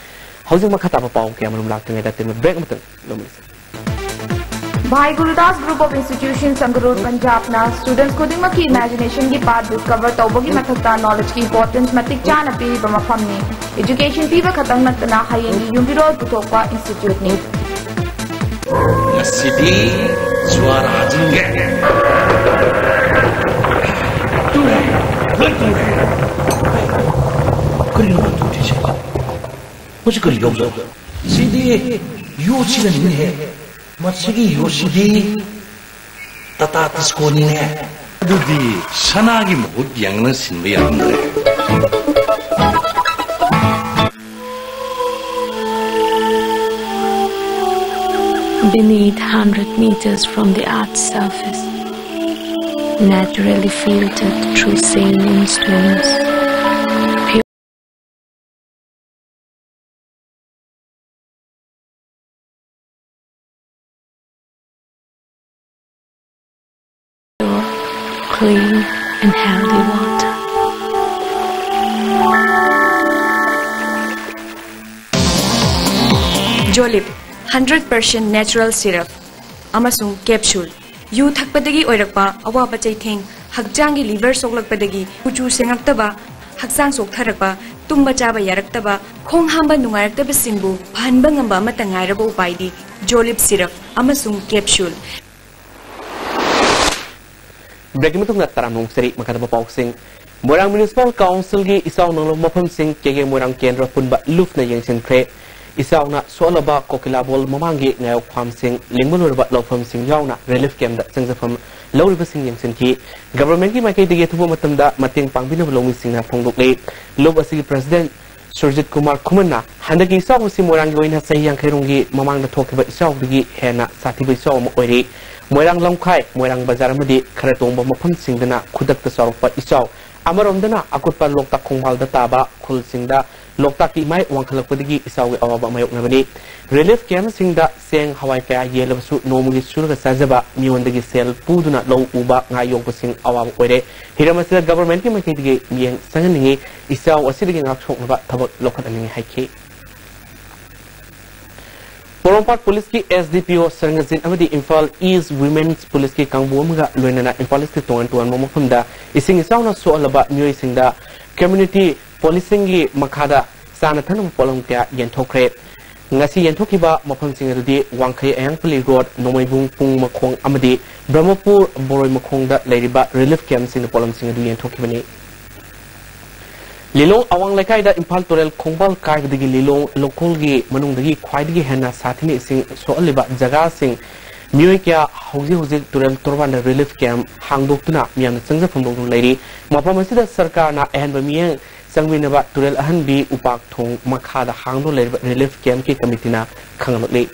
ꯍꯧꯖꯤꯛ ꯃꯈꯥ ꯇꯥꯕ ꯄꯥꯎ ꯀꯌꯥꯃꯔꯨꯝ ꯂꯥꯛꯇ꯭ꯔꯤꯉꯩꯗ ꯇꯦꯟꯕ break ꯑꯃꯇꯪ ꯂꯧꯃꯤꯟꯅꯁꯤ꯫ Bhai Gurudas Group of Institutions, Sangarur, Punjab ꯅ students ꯈꯨꯗꯤꯡꯃꯛꯀꯤ imagination ꯒꯤ path discover ꯇꯧꯕꯒꯤ ꯃꯊꯛꯇ knowledge ꯀꯤ importance ꯃꯇꯤꯛ ꯆꯥꯅ ꯄꯤꯔꯤꯕ ꯃꯐꯝꯅꯤ꯫ Education ꯄꯤꯕ ꯈꯛꯇꯪ ꯅꯠꯇꯅ ꯍꯌꯦꯡꯒꯤ ꯌꯨꯝꯕꯤꯔꯣꯜ ꯄꯨꯊꯣꯛꯄ institute ꯅꯤ꯫ ꯉꯁꯤꯗꯤ ꯖ꯭ꯋꯥꯔ ꯍꯥꯖꯤꯟꯒꯦ꯫ ꯇꯨꯔꯦ, ꯂꯣꯏ ꯇꯨꯔꯦ꯫ ꯀꯔꯤꯅꯣ ꯇꯧꯔꯤꯁꯦ? ꯃꯁꯤ ꯀꯔꯤ ꯌꯣꯠꯅꯣ? ꯁꯤꯗꯤ ꯌꯣꯠꯁꯤꯅꯅꯤꯅꯦꯍꯦ꯫ ꯃꯁꯤꯒꯤ ꯌꯣꯠꯁꯤꯗꯤ ꯇꯥꯇꯥ ꯇꯤꯁꯀꯣꯅꯤꯅꯦ꯫ ꯑꯗꯨꯗꯤ ꯁꯅꯥꯒꯤ ꯃꯍꯨꯠ ꯌꯦꯡꯅ ꯁꯤꯟꯕ ꯌꯥꯔꯝꯗ꯭ꯔꯦ꯫ Beneath, hundred meters from the earth's surface, naturally filtered through saline stones, pure, clean and healthy water. Jolib, hundred percent natural syrup ꯑꯃꯁꯨꯡ capsule꯫ ꯌꯨ ꯊꯛꯄꯗꯒꯤ ꯑꯣꯏꯔꯛꯄ ꯑꯋꯥꯕ ꯆꯩꯊꯦꯡ, ꯍꯛꯆꯥꯡꯒꯤ liver ꯁꯣꯛꯂꯛꯄꯗꯒꯤ ꯀꯨꯆꯨ ꯁꯦꯡꯉꯛꯇꯕ, ꯍꯛꯆꯥꯡ ꯆꯣꯛꯊꯔꯛꯄ, ꯇꯨꯝꯕ ꯆꯥꯕ ꯌꯥꯔꯛꯇꯕ, ꯈꯣꯡ ꯍꯥꯝꯕ ꯅꯨꯡꯉꯥꯏꯔꯛꯇꯕꯁꯤꯡꯕꯨ ꯐꯍꯟꯕ ꯉꯝꯕ ꯑꯃꯠꯇ ꯉꯥꯏꯔꯕ ꯎꯄꯥꯏꯗꯤ Jolib syrup ꯑꯃꯁꯨꯡ capsule꯫ ꯕ꯭ꯔꯦꯛꯀꯤ ꯃꯇꯨꯡꯗ ꯇꯔꯥꯝꯅ ꯑꯣꯛꯆꯔꯤ꯫ ꯃꯈꯥ ꯇꯥꯕ ꯄꯥꯎꯁꯤꯡ꯫ ꯃꯣꯏꯔꯥꯡ Municipal Councilꯒꯤ ꯏꯆꯥꯎ ꯅꯪꯂꯕ ꯃꯐꯝꯁꯤꯡ ꯀꯦꯒꯦ ꯃꯣꯏꯔꯥꯡ ꯀꯦꯟꯗ꯭ꯔ ꯄꯨꯟꯕ ꯂꯨꯞꯅ ꯌꯦꯡꯁꯤꯟꯈ꯭ꯔꯦ꯫ ꯏꯆꯥꯎꯅ ꯁꯣꯛꯍꯜꯂꯕ ꯀꯣꯀꯤꯂꯥꯕꯣꯜ ꯃꯃꯥꯡꯒꯤ ꯉꯥꯌꯣꯛ farmꯁꯤꯡ, ꯂꯤꯡꯕ ꯂꯣꯏꯔꯕ ꯂꯧꯐꯝꯁꯤꯡ ꯌꯥꯎꯅ relief campꯇ ꯆꯪꯖꯐꯝ ꯂꯧꯔꯤꯕꯁꯤꯡ ꯌꯦꯡꯁꯤꯟꯈꯤ꯫ Governmentꯀꯤ ꯃꯥꯏꯀꯩꯗꯒꯤ ꯑꯊꯨꯕ ꯃꯇꯝꯗ ꯃꯇꯦꯡ ꯄꯥꯡꯕꯤꯅꯕ ꯂꯧꯃꯤꯁꯤꯡꯅ ꯐꯣꯡꯗꯣꯛꯂꯤ꯫ ꯂꯨꯞ ꯑꯁꯤꯒꯤ President ꯁꯨꯔꯖꯤꯠ ꯀꯨꯃꯥꯔ ꯈꯨꯃꯟꯅ ꯍꯟꯗꯛꯀꯤ ꯏꯆꯥꯎ ꯑꯁꯤ ꯃꯣꯏꯔꯥꯡꯒꯤ ꯑꯣꯏꯅ ꯆꯍꯤ ꯌꯥꯡꯈꯩ ꯔꯣꯝꯒꯤ ꯃꯃꯥꯡꯗ ꯊꯣꯛꯈꯤꯕ ꯏꯆꯥꯎꯗꯒꯤ ꯍꯦꯟꯅ ꯁꯥꯊꯤꯕ ꯏꯆꯥꯎ ꯑꯃ ꯑꯣꯏꯔꯤ꯫ ꯃꯣꯏꯔꯥꯡ ꯂꯝꯈꯥꯏ, ꯃꯣꯏꯔꯥꯡ ꯕꯖꯥꯔ ꯑꯃꯗꯤ ꯈꯔ ꯇꯣꯡꯕ ꯃꯐꯝꯁꯤꯡꯗꯅ ꯈꯨꯗꯛꯇ ꯆꯥꯎꯔꯛꯄ ꯏꯆꯥꯎ, ꯑꯃꯔꯣꯝꯗꯅ ꯑꯀꯨꯠꯄ ꯂꯣꯛꯇꯥꯛ ꯈꯣꯡꯕꯥꯜꯗ ꯇꯥꯕ ꯈꯨꯜꯁꯤꯡꯗ ꯂꯣꯛꯇꯥꯛꯀꯤ ꯏꯃꯥꯏ ꯋꯥꯡꯈꯠꯂꯛꯄꯗꯒꯤ ꯏꯆꯥꯎꯒꯤ ꯑꯋꯥꯕ ꯃꯥꯌꯣꯛꯅꯕꯅꯤ꯫ Relief campꯁꯤꯡꯗ ꯆꯦꯡ, ꯍꯋꯥꯏ ꯀꯌꯥ ꯌꯦꯜꯂꯕꯁꯨ ꯅꯣꯡꯃꯒꯤ ꯁꯨꯔꯒ ꯆꯥꯖꯕ ꯃꯤꯉꯣꯟꯗꯒꯤ ꯁꯦꯜ ꯄꯨꯗꯨꯅ ꯂꯧ ꯎꯕ, ꯉꯥ ꯌꯣꯛꯄꯁꯤꯡ ꯑꯋꯥꯕ ꯑꯣꯏꯔꯦ꯫ ꯍꯤꯔꯝ ꯑꯁꯤꯗ Governmentꯀꯤ ꯃꯥꯏꯀꯩꯗꯒꯤ ꯃꯤꯠꯌꯦꯡ ꯆꯪꯍꯟꯅꯤꯡꯏ꯫ ꯏꯆꯥꯎ ꯑꯁꯤꯗꯒꯤ ꯉꯥꯛꯊꯣꯛꯅꯕ ꯊꯕꯛ ꯂꯧꯈꯠꯍꯟꯅꯤꯡꯏ ꯍꯥꯏꯈꯤ꯫ ꯄꯣꯔꯣꯝꯄꯥꯠ ꯄꯨꯂꯤꯁꯀꯤ S D P O ꯁꯔꯪꯒꯖꯤꯠ ꯑꯃꯗꯤ ꯏꯝꯐꯥꯜ East Women's ꯄꯨꯂꯤꯁꯀꯤ ꯀꯥꯡꯕꯨ ꯑꯃꯒ ꯂꯣꯏꯅꯅ ꯏꯝꯐꯥꯜ Eastꯀꯤ ꯇꯣꯉꯥꯟ ꯇꯣꯉꯥꯟꯕ ꯃꯐꯝꯗ ꯏꯁꯤꯡ ꯏꯆꯥꯎꯅ ꯁꯣꯛꯍꯜꯂꯕ ꯃꯤꯑꯣꯏꯁꯤꯡꯗ community policingꯒꯤ ꯃꯈꯥꯗ ꯆꯥꯅ ꯊꯛꯅꯕ ꯄꯣꯠꯂꯝ ꯀꯌꯥ ꯌꯦꯟꯊꯣꯛꯈ꯭ꯔꯦ꯫ ꯉꯁꯤ ꯌꯦꯟꯊꯣꯛꯈꯤꯕ ꯃꯐꯝꯁꯤꯡ ꯑꯗꯨꯗꯤ ꯋꯥꯡꯈꯩ ꯑꯌꯥꯡꯄꯜꯂꯤ ꯔꯣꯗ, ꯅꯣꯡꯃꯩꯕꯨꯡ ꯄꯨꯡ ꯃꯈꯣꯡ ꯑꯃꯗꯤ ꯕ꯭ꯔꯍꯃꯄꯨꯔ ꯕꯣꯔꯣꯏ ꯃꯈꯣꯡꯗ ꯂꯩꯔꯤꯕ relief campꯁꯤꯡꯗ ꯄꯣꯠꯂꯝꯁꯤꯡ ꯑꯗꯨ ꯌꯦꯟꯊꯣꯛꯈꯤꯕꯅꯤ꯫ ꯂꯤꯂꯣꯡ ꯑꯋꯥꯡ ꯂꯩꯀꯥꯏꯗ ꯏꯝꯐꯥꯜ ꯇꯨꯔꯦꯜ ꯈꯣꯡꯕꯥꯜ ꯀꯥꯏꯕꯗꯒꯤ ꯂꯤꯂꯣꯡ ꯂꯧꯀꯣꯜꯒꯤ ꯃꯅꯨꯡꯗꯒꯤ ꯈ꯭ꯋꯥꯏꯗꯒꯤ ꯍꯦꯟꯅ ꯁꯥꯊꯤꯅ ꯏꯁꯤꯡ ꯁꯣꯛꯍꯜꯂꯤꯕ ꯖꯒꯥꯁꯤꯡ, ꯃꯤꯑꯣꯏ ꯀꯌꯥ ꯍꯧꯖꯤꯛ ꯍꯧꯖꯤꯛ ꯇꯨꯔꯦꯜ ꯇꯣꯔꯕꯥꯟꯗ relief camp ꯍꯥꯡꯗꯣꯛꯇꯨꯅ ꯃꯤꯌꯥꯝꯅ ꯆꯪꯖꯐꯝ ꯂꯧꯗꯨꯅ ꯂꯩꯔꯤ꯫ ꯃꯐꯝ ꯑꯁꯤꯗ ꯁꯔꯀꯥꯔꯅ ꯑꯍꯦꯟꯕ ꯃꯤꯠꯌꯦꯡ ꯆꯪꯕꯤꯅꯕ ꯇꯨꯔꯦꯜ ꯑꯍꯟꯕꯤ ꯎꯄꯥꯛ ꯊꯣꯡ ꯃꯈꯥꯗ ꯍꯥꯡꯗꯨꯅ ꯂꯩꯔꯤꯕ relief campꯀꯤ committeeꯅ ꯈꯪꯍꯜꯂꯛꯂꯤ꯫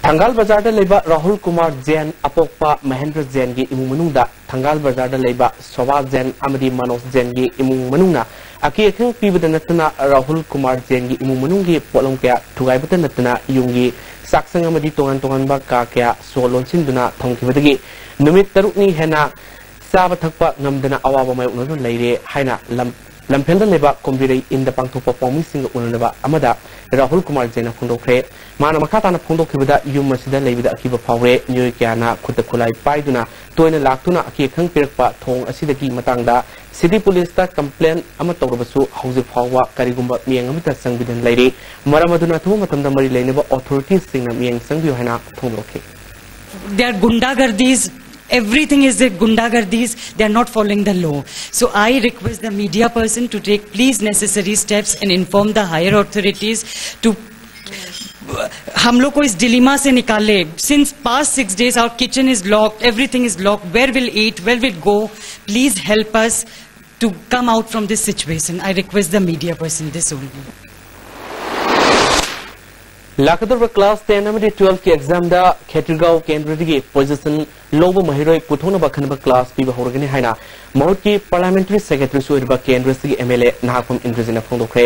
ꯊꯪꯒꯥꯜ ꯕꯖꯥꯔꯗ ꯂꯩꯕ ꯔꯥꯍꯨꯜ ꯀꯨꯃꯥꯔ ꯖꯦꯟ ꯑꯄꯣꯛꯄ ꯃꯍꯦꯟꯗ꯭ꯔ ꯖꯦꯟꯒꯤ ꯏꯃꯨꯡ ꯃꯅꯨꯡꯗ ꯊꯪꯒꯥꯜ ꯕꯖꯥꯔꯗ ꯂꯩꯕ ꯁꯣꯚꯥ ꯖꯦꯟ ꯑꯃꯗꯤ ꯃꯅꯣꯖ ꯖꯦꯟꯒꯤ ꯏꯃꯨꯡ ꯃꯅꯨꯡꯅ ꯑꯀꯤ ꯑꯈꯪ ꯄꯤꯕꯗ ꯅꯠꯇꯅ ꯔꯥꯍꯨꯜ ꯀꯨꯃꯥꯔ ꯖꯦꯟꯒꯤ ꯏꯃꯨꯡ ꯃꯅꯨꯡꯒꯤ ꯄꯣꯠꯂꯝ ꯀꯌꯥ ꯊꯨꯒꯥꯏꯕꯇ ꯅꯠꯇꯅ ꯌꯨꯝꯒꯤ ꯆꯥꯛꯁꯪ ꯑꯃꯗꯤ ꯇꯣꯉꯥꯟ ꯇꯣꯉꯥꯟꯕ ꯀꯥ ꯀꯌꯥ ꯁꯣ ꯂꯣꯟꯁꯤꯟꯗꯨꯅ ꯊꯝꯈꯤꯕꯗꯒꯤ ꯅꯨꯃꯤꯠ ꯇꯔꯨꯛꯅꯤ ꯍꯦꯟꯅ ꯆꯥꯕ ꯊꯛꯄ ꯉꯝꯗꯅ ꯑꯋꯥꯕ ꯃꯥꯌꯣꯛꯅꯗꯨꯅ ꯂꯩꯔꯦ ꯍꯥꯏꯅ ꯂꯝ-, ꯂꯝꯐꯦꯜꯗ ꯂꯩꯕ ꯀꯣꯝꯕꯤꯔꯩ ꯏꯟꯗ ꯄꯥꯡꯊꯣꯛꯄ ꯄꯥꯎꯃꯤꯁꯤꯡꯒ ꯎꯅꯅꯕ ꯑꯃꯗ ꯔꯥꯍꯨꯜ ꯀꯨꯃꯥꯔ ꯖꯦꯟꯅ ꯐꯣꯡꯗꯣꯛꯈ꯭ꯔꯦ꯫ ꯃꯥꯅ ꯃꯈꯥ ꯇꯥꯅ ꯐꯣꯡꯗꯣꯛꯈꯤꯕꯗ, ꯌꯨꯝ ꯑꯁꯤꯗ ꯂꯩꯕꯗ ꯑꯀꯤꯕ ꯐꯥꯎꯔꯦ꯫ ꯃꯤꯑꯣꯏ ꯀꯌꯥꯅ ꯈꯨꯠꯇ ꯈꯨꯠꯂꯥꯏ ꯄꯥꯏꯗꯨꯅ ꯇꯣꯏꯅ ꯂꯥꯛꯇꯨꯅ ꯑꯀꯤ ꯑꯈꯪ ꯄꯤꯔꯛꯄ ꯊꯧꯑꯣꯡ ꯑꯁꯤꯗꯒꯤ ꯃꯇꯥꯡꯗ ꯁꯤꯇꯤ ꯄꯨꯂꯤꯁꯇ ꯀꯝꯄ꯭ꯂꯦꯟ ꯑꯃ ꯇꯧꯔꯕꯁꯨ ꯍꯧꯖꯤꯛ ꯐꯥꯎꯕ ꯀꯔꯤꯒꯨꯝꯕ ꯃꯤꯠꯌꯦꯡ ꯑꯃꯠꯇ ꯆꯪꯕꯤꯗꯅ ꯂꯩꯔꯤ꯫ ꯃꯔꯝ ꯑꯗꯨꯅ ꯑꯊꯨꯕ ꯃꯇꯝꯗ ꯃꯔꯤ ꯂꯩꯅꯕ ꯑꯣꯊꯣꯔꯤꯇꯤꯁꯁꯤꯡꯅ ꯃꯤꯠꯌꯦꯡ ꯆꯪꯕꯤꯌꯨ ꯍꯥꯏꯅ ꯐꯣꯡꯗꯣꯔꯛꯈꯤ꯫ They are gundagardis. Everything is a gundagardis. They are not following the law. So I request the media person to take please necessary steps and inform the higher authorities to हम लोग को इस डिलीमा से निकाले। Since past six days, our kitchen is locked, everything is locked. Where will eat? Where will go? Please help us to come out from this situation. I request the media person this only. ꯂꯥꯛꯀꯗꯧꯔꯤꯕ class ten ꯑꯃꯗꯤ twelve ꯀꯤ exam ꯗ ꯈꯦꯇ꯭ꯔꯤꯒꯥꯎ ꯀꯦꯟꯗ꯭ꯔꯗꯒꯤ position ꯂꯧꯕ ꯃꯍꯩꯔꯣꯏ ꯄꯨꯊꯣꯛꯅꯕ ꯑꯈꯟꯅꯕ class ꯄꯤꯕ ꯍꯧꯔꯒꯅꯤ ꯍꯥꯏꯅ ꯃꯍꯨꯠꯀꯤ parliamentary secretary ꯁꯨ ꯑꯣꯏꯔꯤꯕ ꯀꯦꯟꯗ꯭ꯔꯁꯤꯒꯤ MLA ꯅꯍꯥꯈꯣꯝ ꯏꯟꯗ꯭ꯔꯖꯤꯠꯅ ꯐꯣꯡꯗꯣꯛꯈ꯭ꯔꯦ꯫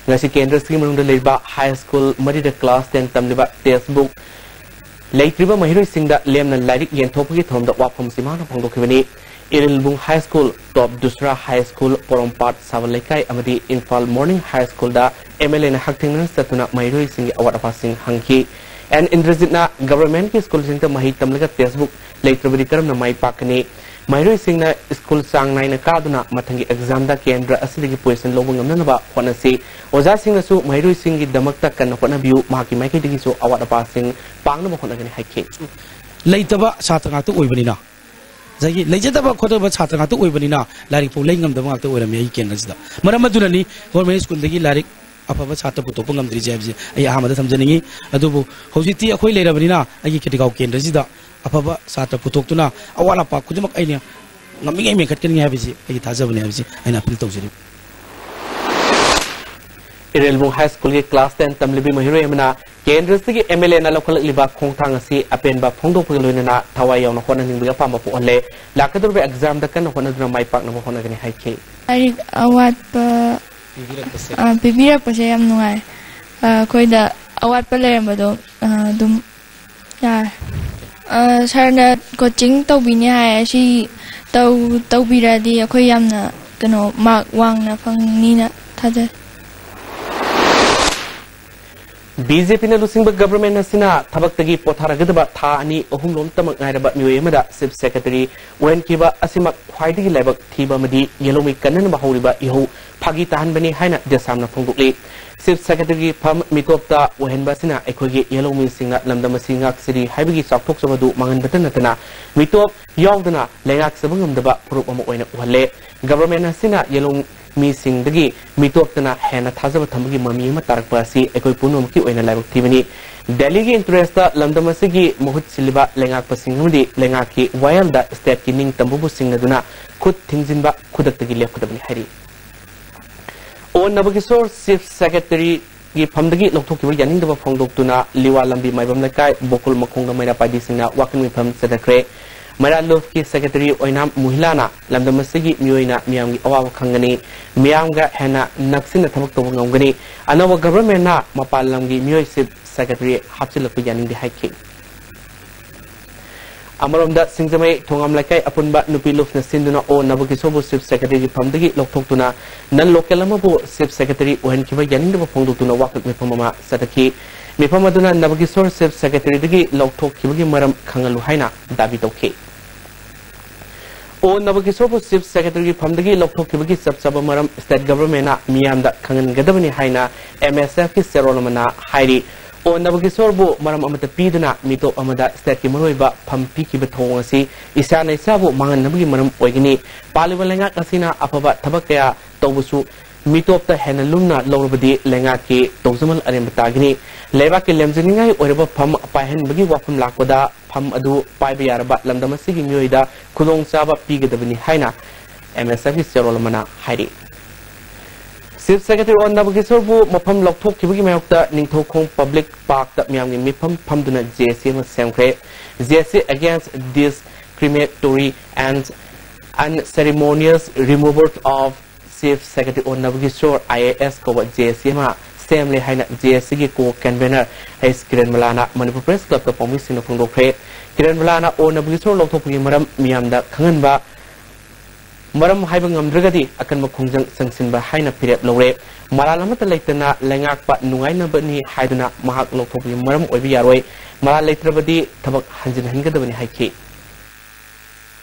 ꯉꯁꯤ ꯀꯦꯟꯗ꯭ꯔꯁꯤꯒꯤ ꯃꯅꯨꯡꯗ ꯂꯩꯔꯤꯕ high school ꯃꯔꯤꯗ class ten ꯇꯝꯂꯤꯕ textbook ꯂꯩꯇ꯭ꯔꯤꯕ ꯃꯍꯩꯔꯣꯏꯁꯤꯡꯗ ꯂꯦꯝꯅ ꯂꯥꯏꯔꯤꯛ ꯌꯦꯟꯊꯣꯛꯄꯒꯤ ꯊꯧꯔꯝꯗ ꯋꯥꯐꯝꯁꯤ ꯃꯥꯅ ꯐꯣꯡꯗꯣꯛꯈꯤꯕꯅꯤ꯫ Irilbung High School, Top Dusra High School, ꯄꯣꯔꯣꯝꯄꯥꯠ, ꯁꯥꯕꯜ ꯂꯩꯀꯥꯏ ꯑꯃꯗꯤ ꯏꯝꯐꯥꯜ Morning High School ꯗ MLA ꯅ ꯍꯛꯊꯦꯡꯅꯅ ꯆꯠꯇꯨꯅ ꯃꯍꯩꯔꯣꯏꯁꯤꯡꯒꯤ ꯑꯋꯥꯠ ꯑꯄꯥꯁꯤꯡ ꯍꯪꯈꯤ꯫ ꯑꯦꯟ ꯏꯟꯗ꯭ꯔꯖꯤꯠꯅ government ꯀꯤ school ꯁꯤꯡꯗ ꯃꯍꯩ ꯇꯝꯂꯒ textbook ꯂꯩꯇ꯭ꯔꯕꯗꯤ ꯀꯔꯝꯅ ꯃꯥꯏ ꯄꯥꯛꯀꯅꯤ? ꯃꯍꯩꯔꯣꯏꯁꯤꯡꯅ school ꯆꯥꯡ ꯅꯥꯏꯅ ꯀꯥꯗꯨꯅ ꯃꯊꯪꯒꯤ exam ꯗ ꯀꯦꯟꯗ꯭ꯔ ꯑꯁꯤꯗꯒꯤ position ꯂꯧꯕ ꯉꯝꯅꯅꯕ ꯍꯣꯠꯅꯁꯤ꯫ ꯑꯣꯖꯥꯁꯤꯡꯅꯁꯨ ꯃꯍꯩꯔꯣꯏꯁꯤꯡꯒꯤꯗꯃꯛꯇ ꯀꯟꯅ ꯍꯣꯠꯅꯕꯤꯌꯨ, ꯃꯍꯥꯛꯀꯤ ꯃꯥꯏꯀꯩꯗꯒꯤꯁꯨ ꯑꯋꯥꯠ ꯑꯄꯥꯁꯤꯡ ꯄꯥꯡꯅꯕ ꯍꯣꯠꯅꯒꯅꯤ ꯍꯥꯏꯈꯤ꯫ ꯂꯩꯇꯕ ꯁꯥꯇ꯭ꯔ ꯉꯥꯛꯇ ꯑꯣꯏꯕꯅꯤꯅ, ꯉꯁꯥꯏꯒꯤ ꯂꯩꯖꯗꯕ ꯈꯣꯠꯇꯕ ꯁꯥꯇ꯭ꯔ ꯉꯥꯛꯇ ꯑꯣꯏꯕꯅꯤꯅ ꯂꯥꯏꯔꯤꯛ ꯐꯥꯎ ꯂꯩ ꯉꯝꯗꯕ ꯉꯥꯛꯇ ꯑꯣꯏꯔꯝꯃꯤ ꯑꯩꯒꯤ ꯀꯦꯟꯗ꯭ꯔꯁꯤꯗ꯫ ꯃꯔꯝ ꯑꯗꯨꯅꯅꯤ government school ꯗꯒꯤ ꯂꯥꯏꯔꯤꯛ ꯑꯐꯕ ꯁꯥꯇ꯭ꯔ ꯄꯨꯊꯣꯛꯄ ꯉꯝꯗ꯭ꯔꯤꯁꯦ ꯍꯥꯏꯕꯁꯦ ꯑꯩ ꯑꯍꯥꯟꯕꯗ ꯊꯝꯖꯅꯤꯡꯉꯤ꯫ ꯑꯗꯨꯕꯨ ꯍꯧꯖꯤꯛꯇꯤ ꯑꯩꯈꯣꯏ ꯂꯩꯔꯕꯅꯤꯅ ꯑꯩꯒꯤ ꯈꯦꯇ꯭ꯔꯤꯒꯥꯎ ꯀꯦꯟꯗ꯭ꯔꯁꯤꯗ ꯑꯐꯕ ꯁꯥꯇ꯭ꯔ ꯄꯨꯊꯣꯛꯇꯨꯅ ꯑꯋꯥꯠ ꯑꯄꯥ ꯈꯨꯗꯤꯡꯃꯛ ꯑꯩꯅ ꯉꯝꯃꯤꯉꯩ ꯃꯦꯟꯈꯠꯀꯅꯤ ꯍꯥꯏꯕꯁꯤ ꯑꯩꯒꯤ ꯊꯥꯖꯕꯅꯤ ꯍꯥꯏꯕꯁꯤ ꯑꯩꯅ appeal ꯇꯧꯖꯔꯤ꯫ ꯏꯔꯦꯜꯕꯨꯡ High School ꯒꯤ class ten ꯇꯝꯂꯤꯕꯤ ꯃꯍꯩꯔꯣꯏ ꯑꯃꯅ ꯀꯦꯟꯗ꯭ꯔꯁꯤꯒꯤ ꯑꯦꯝ ꯑꯦꯜ ꯑꯦꯅ ꯂꯧꯈꯠꯂꯛꯂꯤꯕ ꯈꯣꯡꯊꯥꯡ ꯑꯁꯤ ꯑꯄꯦꯟꯕ ꯐꯣꯡꯗꯣꯛꯄꯒ ꯂꯣꯏꯅꯅ ꯊꯋꯥꯏ ꯌꯥꯎꯅ ꯍꯣꯠꯅꯅꯤꯡꯕꯒꯤ ꯑꯄꯥꯝꯕ ꯄꯣꯛꯍꯜꯂꯦ꯫ ꯂꯥꯛꯀꯗꯧꯔꯤꯕ ꯑꯦꯛꯖꯥꯝꯗ ꯀꯟꯅ ꯍꯣꯠꯅꯗꯨꯅ ꯃꯥꯏ ꯄꯥꯛꯅꯕ ꯍꯣꯠꯅꯒꯅꯤ ꯍꯥꯏꯈꯤ꯫ ꯂꯥꯏꯔꯤꯛ ꯑꯋꯥꯠꯄ, ꯄꯤꯕꯤꯔꯛꯄꯁꯦ꯫ ꯑ, ꯄꯤꯕꯤꯔꯛꯄꯁꯦ ꯌꯥꯝ ꯅꯨꯡꯉꯥꯏ꯫ ꯑ, ꯑꯩꯈꯣꯏꯗ ꯑꯋꯥꯠꯄ ꯂꯩꯔꯝꯕꯗꯣ, ꯑ, ꯑꯗꯨꯝ ꯌꯥꯔꯦ꯫ ꯑ, ꯁꯥꯔꯅ ꯀꯣꯆꯤꯡ ꯇꯧꯕꯤꯅꯤ ꯍꯥꯏ, ꯑꯁꯤ ꯇꯧ-, ꯇꯧꯕꯤꯔꯗꯤ ꯑꯩꯈꯣꯏ ꯌꯥꯝꯅ, ꯀꯩꯅꯣ, ꯃꯥꯔꯛ ꯋꯥꯡꯅ ꯐꯪꯅꯤꯅ ꯊꯥꯖꯩ꯫ ꯕꯤ ꯖꯦ ꯄꯤꯅ ꯂꯨꯆꯤꯡꯕ ꯒꯚꯔꯟꯃꯦꯟꯠ ꯑꯁꯤꯅ ꯊꯕꯛꯇꯒꯤ ꯄꯣꯊꯥꯔꯒꯗꯕ ꯊꯥ ꯑꯅꯤ ꯑꯍꯨꯝ ꯂꯣꯝꯇꯃꯛ ꯉꯥꯏꯔꯕ ꯃꯤꯑꯣꯏ ꯑꯃꯗ ꯆꯤꯐ ꯁꯦꯀ꯭ꯔꯦꯇꯔꯤ ꯑꯣꯏꯍꯟꯈꯤꯕ ꯑꯁꯤꯃꯛ ꯈ꯭ꯋꯥꯏꯗꯒꯤ ꯂꯥꯏꯕꯛ ꯊꯤꯕ ꯑꯃꯗꯤ ꯌꯦꯜꯍꯧꯃꯤ ꯀꯟꯅꯅꯕ ꯍꯧꯔꯤꯕ ꯏꯍꯧ ꯐꯥꯒꯤ ꯇꯥꯍꯟꯕꯅꯤ ꯍꯥꯏꯅ ꯗꯦꯁꯥꯝꯅ ꯐꯣꯡꯗꯣꯛꯂꯤ꯫ ꯆꯤꯐ ꯁꯦꯀ꯭ꯔꯦꯇꯔꯤꯒꯤ ꯐꯝ ꯃꯤꯇꯣꯞꯇ ꯑꯣꯏꯍꯟꯕ ꯑꯁꯤꯅ ꯑꯩꯈꯣꯏꯒꯤ ꯌꯦꯜꯍꯧꯃꯤꯁꯤꯡꯅ ꯂꯝꯗꯝ ꯑꯁꯤ ꯉꯥꯛꯆꯔꯤ ꯍꯥꯏꯕꯒꯤ ꯆꯥꯎꯊꯣꯛꯆꯕ ꯑꯗꯨ ꯃꯥꯡꯍꯟꯕꯇ ꯅꯠꯇꯅ ꯃꯤꯇꯣꯞ ꯌꯥꯎꯗꯅ ꯂꯩꯉꯥꯛꯆꯕ ꯉꯝꯗꯕ ꯐꯨꯔꯨꯞ ꯑꯃ ꯑꯣꯏꯅ ꯎꯍꯜꯂꯦ꯫ ꯒꯚꯔꯟꯃꯦꯟꯠ ꯑꯁꯤꯅ ꯌꯦꯜꯍꯧ ꯃꯤꯁꯤꯡꯗꯒꯤ ꯃꯤꯇꯣꯞꯇꯅ ꯍꯦꯟꯅ ꯊꯥꯖꯕ ꯊꯝꯕꯒꯤ ꯃꯃꯤ ꯑꯃ ꯇꯥꯔꯛꯄ ꯑꯁꯤ ꯑꯩꯈꯣꯏ ꯄꯨꯝꯅꯃꯛꯀꯤ ꯑꯣꯏꯅ ꯂꯥꯏꯕꯛ ꯊꯤꯕꯅꯤ꯫ ꯗꯦꯜꯂꯤꯒꯤ ꯏꯟꯇꯔꯦꯁꯇ ꯂꯝꯗꯝ ꯑꯁꯤꯒꯤ ꯃꯍꯨꯠ ꯁꯤꯜꯂꯤꯕ ꯂꯩꯉꯥꯛꯄꯁꯤꯡ ꯑꯃꯗꯤ ꯂꯩꯉꯥꯛꯀꯤ ꯋꯥꯌꯦꯜꯗ ꯁ꯭ꯇꯦꯠꯀꯤ ꯅꯤꯡꯇꯝꯕꯕꯨ ꯁꯤꯡꯅꯗꯨꯅ ꯈꯨꯠ ꯊꯤꯡꯖꯤꯟꯕ ꯈꯨꯗꯛꯇꯒꯤ ꯂꯦꯞꯀꯗꯕꯅꯤ ꯍꯥꯏꯔꯤ꯫ ꯑꯣ ꯅꯕꯀꯤꯁꯣꯔ ꯆꯤꯐ ꯁꯦꯀ꯭ꯔꯦꯇꯔꯤꯒꯤ ꯐꯝꯗꯒꯤ ꯂꯧꯊꯣꯛꯈꯤꯕ ꯌꯥꯅꯤꯡꯗꯕ ꯐꯣꯡꯗꯣꯛꯇꯨꯅ ꯂꯤꯋꯥ ꯂꯝꯕꯤ ꯃꯥꯏꯕꯝ ꯂꯩꯀꯥꯏ ꯕꯣꯀꯨꯜ ꯃꯈꯣꯡꯗ ꯃꯩꯔꯥ ꯄꯥꯏꯕꯤꯁꯤꯡꯅ ꯋꯥꯀꯠ ꯃꯤꯐꯝ ꯆꯠꯊꯈ꯭ꯔꯦ꯫ ꯃꯩꯔꯥ ꯂꯨꯞꯀꯤ ꯁꯦꯀ꯭ꯔꯦꯇꯔꯤ ꯑꯣꯏꯅꯥꯝ ꯃꯨꯍꯤꯂꯥꯅ ꯂꯝꯗꯝ ꯑꯁꯤꯒꯤ ꯃꯤꯑꯣꯏꯅ ꯃꯤꯌꯥꯝꯒꯤ ꯑꯋꯥꯕ ꯈꯪꯒꯅꯤ, ꯃꯤꯌꯥꯝꯒ ꯍꯦꯟꯅ ꯅꯛꯁꯤꯟꯅ ꯊꯕꯛ ꯇꯧꯕ ꯉꯝꯒꯅꯤ꯫ ꯑꯅꯧꯕ ꯒꯚꯔꯟꯃꯦꯟꯠꯅ ꯃꯄꯥꯟ ꯂꯝꯒꯤ ꯃꯤꯑꯣꯏ ꯆꯤꯐ ꯁꯦꯀ꯭ꯔꯦꯇꯔꯤ ꯍꯥꯞꯆꯤꯜꯂꯛꯄ ꯌꯥꯅꯤꯡꯗꯦ ꯍꯥꯏꯈꯤ꯫ ꯑꯃꯔꯣꯝꯗ ꯁꯤꯡꯖꯃꯩ ꯊꯣꯉꯥꯝ ꯂꯩꯀꯥꯏ ꯑꯄꯨꯟꯕ ꯅꯨꯄꯤ ꯂꯨꯞꯅ ꯁꯤꯟꯗꯨꯅ ꯑꯣ ꯅꯕꯀꯤꯁꯣꯔꯕꯨ ꯆꯤꯐ ꯁꯦꯀ꯭ꯔꯦꯇꯔꯤꯒꯤ ꯐꯝꯗꯒꯤ ꯂꯧꯊꯣꯛꯇꯨꯅ ꯅꯟ ꯂꯣꯀꯦꯜ ꯑꯃꯕꯨ ꯆꯤꯐ ꯁꯦꯀ꯭ꯔꯦꯇꯔꯤ ꯑꯣꯏꯍꯟꯈꯤꯕ ꯌꯥꯅꯤꯡꯗꯕ ꯐꯣꯡꯗꯣꯛꯇꯨꯅ ꯋꯥꯀꯠ ꯃꯤꯐꯝ ꯑꯃ ꯆꯠꯊꯈꯤ꯫ ꯃꯤꯐꯝ ꯑꯗꯨꯅ ꯅꯕꯀꯤꯁꯣꯔ ꯆꯤꯐ ꯁꯦꯀ꯭ꯔꯦꯇꯔꯤꯗꯒꯤ ꯂꯧꯊꯣꯛꯈꯤꯕꯒꯤ ꯃꯔꯝ ꯈꯪꯍꯜꯂꯨ ꯍꯥꯏꯅ ꯗꯥꯕꯤ ꯇꯧꯈꯤ꯫ ꯑꯣ ꯅꯕꯀꯤꯁꯣꯔꯕꯨ ꯆꯤꯐ ꯁꯦꯀ꯭ꯔꯦꯇꯔꯤꯒꯤ ꯐꯝꯗꯒꯤ ꯂꯧꯊꯣꯛꯈꯤꯕꯒꯤ ꯆꯞ ꯆꯥꯕ ꯃꯔꯝ ꯁ꯭ꯇꯦꯠ ꯒꯚꯔꯟꯃꯦꯟꯠꯅ ꯃꯤꯌꯥꯝꯗ ꯈꯪꯍꯟꯒꯗꯕꯅꯤ ꯍꯥꯏꯅ ꯑꯦꯝ ꯑꯦꯁ ꯑꯦꯐꯀꯤ ꯆꯦꯔꯣꯜ ꯑꯃꯅ ꯍꯥꯏꯔꯤ꯫ ꯑꯣ ꯅꯕꯀꯤꯁꯣꯔꯕꯨ ꯃꯔꯝ ꯑꯃꯠꯇ ꯄꯤꯗꯅ ꯃꯤꯇꯣꯞ ꯑꯃꯗ ꯁ꯭ꯇꯦꯠꯀꯤ ꯃꯔꯨꯑꯣꯏꯕ ꯐꯝ ꯄꯤꯈꯤꯕ ꯊꯧꯑꯣꯡ ꯑꯁꯤ ꯏꯁꯥꯅ ꯏꯁꯥꯕꯨ ꯃꯥꯡꯍꯟꯅꯕꯒꯤ ꯃꯔꯝ ꯑꯣꯏꯒꯅꯤ꯫ ꯄꯥꯜꯂꯤꯕ ꯂꯩꯉꯥꯛ ꯑꯁꯤꯅ ꯑꯐꯕ ꯊꯕꯛ ꯀꯌꯥ ꯇꯧꯕꯁꯨ ꯃꯤꯇꯣꯞꯇ ꯍꯦꯟꯅ ꯂꯨꯝꯅ ꯂꯧꯔꯕꯗꯤ ꯂꯩꯉꯥꯛꯀꯤ ꯇꯧꯖꯃꯜ ꯑꯔꯦꯝꯕ ꯇꯥꯒꯅꯤ꯫ ꯂꯩꯕꯥꯛꯀꯤ ꯂꯦꯝꯖꯅꯤꯡꯉꯥꯏ ꯑꯣꯏꯔꯕ ꯐꯝ ꯄꯥꯏꯍꯟꯕꯒꯤ ꯋꯥꯐꯝ ꯂꯥꯛꯄꯗ ꯐꯝ ꯑꯗꯨ ꯄꯥꯏꯕ ꯌꯥꯔꯕ ꯂꯝꯗꯝ ꯑꯁꯤꯒꯤ ꯃꯤꯑꯣꯏꯗ ꯈꯨꯗꯣꯡꯆꯥꯕ ꯄꯤꯒꯗꯕꯅꯤ ꯍꯥꯏꯅ ꯑꯦꯝ ꯑꯦꯁ ꯑꯦꯐꯀꯤ ꯆꯦꯔꯣꯜ ꯑꯃꯅ ꯍꯥꯏꯔꯤ꯫ Chief Secretary ꯑꯣ ꯅꯕꯀꯤꯁꯣꯔꯕꯨ ꯃꯐꯝ ꯂꯧꯊꯣꯛꯈꯤꯕꯒꯤ ꯃꯥꯌꯣꯛꯇ ꯅꯤꯡꯊꯧꯈꯣꯡ Public Parkꯇ ꯃꯤꯌꯥꯝꯒꯤ ꯃꯤꯐꯝ ꯐꯝꯗꯨꯅ J A C ꯑꯃ ꯁꯦꯝꯈ꯭ꯔꯦ꯫ J A C Against Discriminatory and Unceremonious Removal of Chief Secretary ꯑꯣ ꯅꯕꯀꯤꯁꯣꯔ I A S ꯀꯧꯕ J A C ꯑꯃ ꯁꯦꯝꯂꯦ ꯍꯥꯏꯅ J A Cꯒꯤ co-convener H Kiran ꯃꯂꯥꯅ Manipur Press Clubꯇ ꯄꯥꯎꯃꯤꯁꯤꯡꯅ ꯐꯣꯡꯗꯣꯛꯈ꯭ꯔꯦ꯫ Kiran ꯃꯂꯥꯅ ꯑꯣ ꯅꯕꯀꯤꯁꯣꯔ ꯂꯧꯊꯣꯛꯄꯒꯤ ꯃꯔꯝ ꯃꯤꯌꯥꯝꯗ ꯈꯪꯍꯟꯕ ꯃꯔꯝ ꯍꯥꯏꯕ ꯉꯝꯗ꯭ꯔꯒꯗꯤ ꯑꯀꯟꯕ ꯈꯣꯡꯖꯪ ꯆꯪꯁꯤꯟꯕ ꯍꯥꯏꯅ ꯐꯤꯔꯦꯞ ꯂꯧꯔꯦ꯫ ꯃꯔꯥꯜ ꯑꯃꯠꯇ ꯂꯩꯇꯅ ꯂꯩꯉꯥꯛꯄ ꯅꯨꯡꯉꯥꯏꯅꯕꯅꯤ ꯍꯥꯏꯗꯨꯅ ꯃꯍꯥꯛ ꯂꯧꯊꯣꯛꯄꯒꯤ ꯃꯔꯝ ꯑꯣꯏꯕ ꯌꯥꯔꯣꯏ꯫ ꯃꯔꯥꯜ ꯂꯩꯇ꯭ꯔꯕꯗꯤ ꯊꯕꯛ ꯍꯟꯖꯤꯟꯍꯟꯒꯗꯕꯅꯤ ꯍꯥꯏꯈꯤ꯫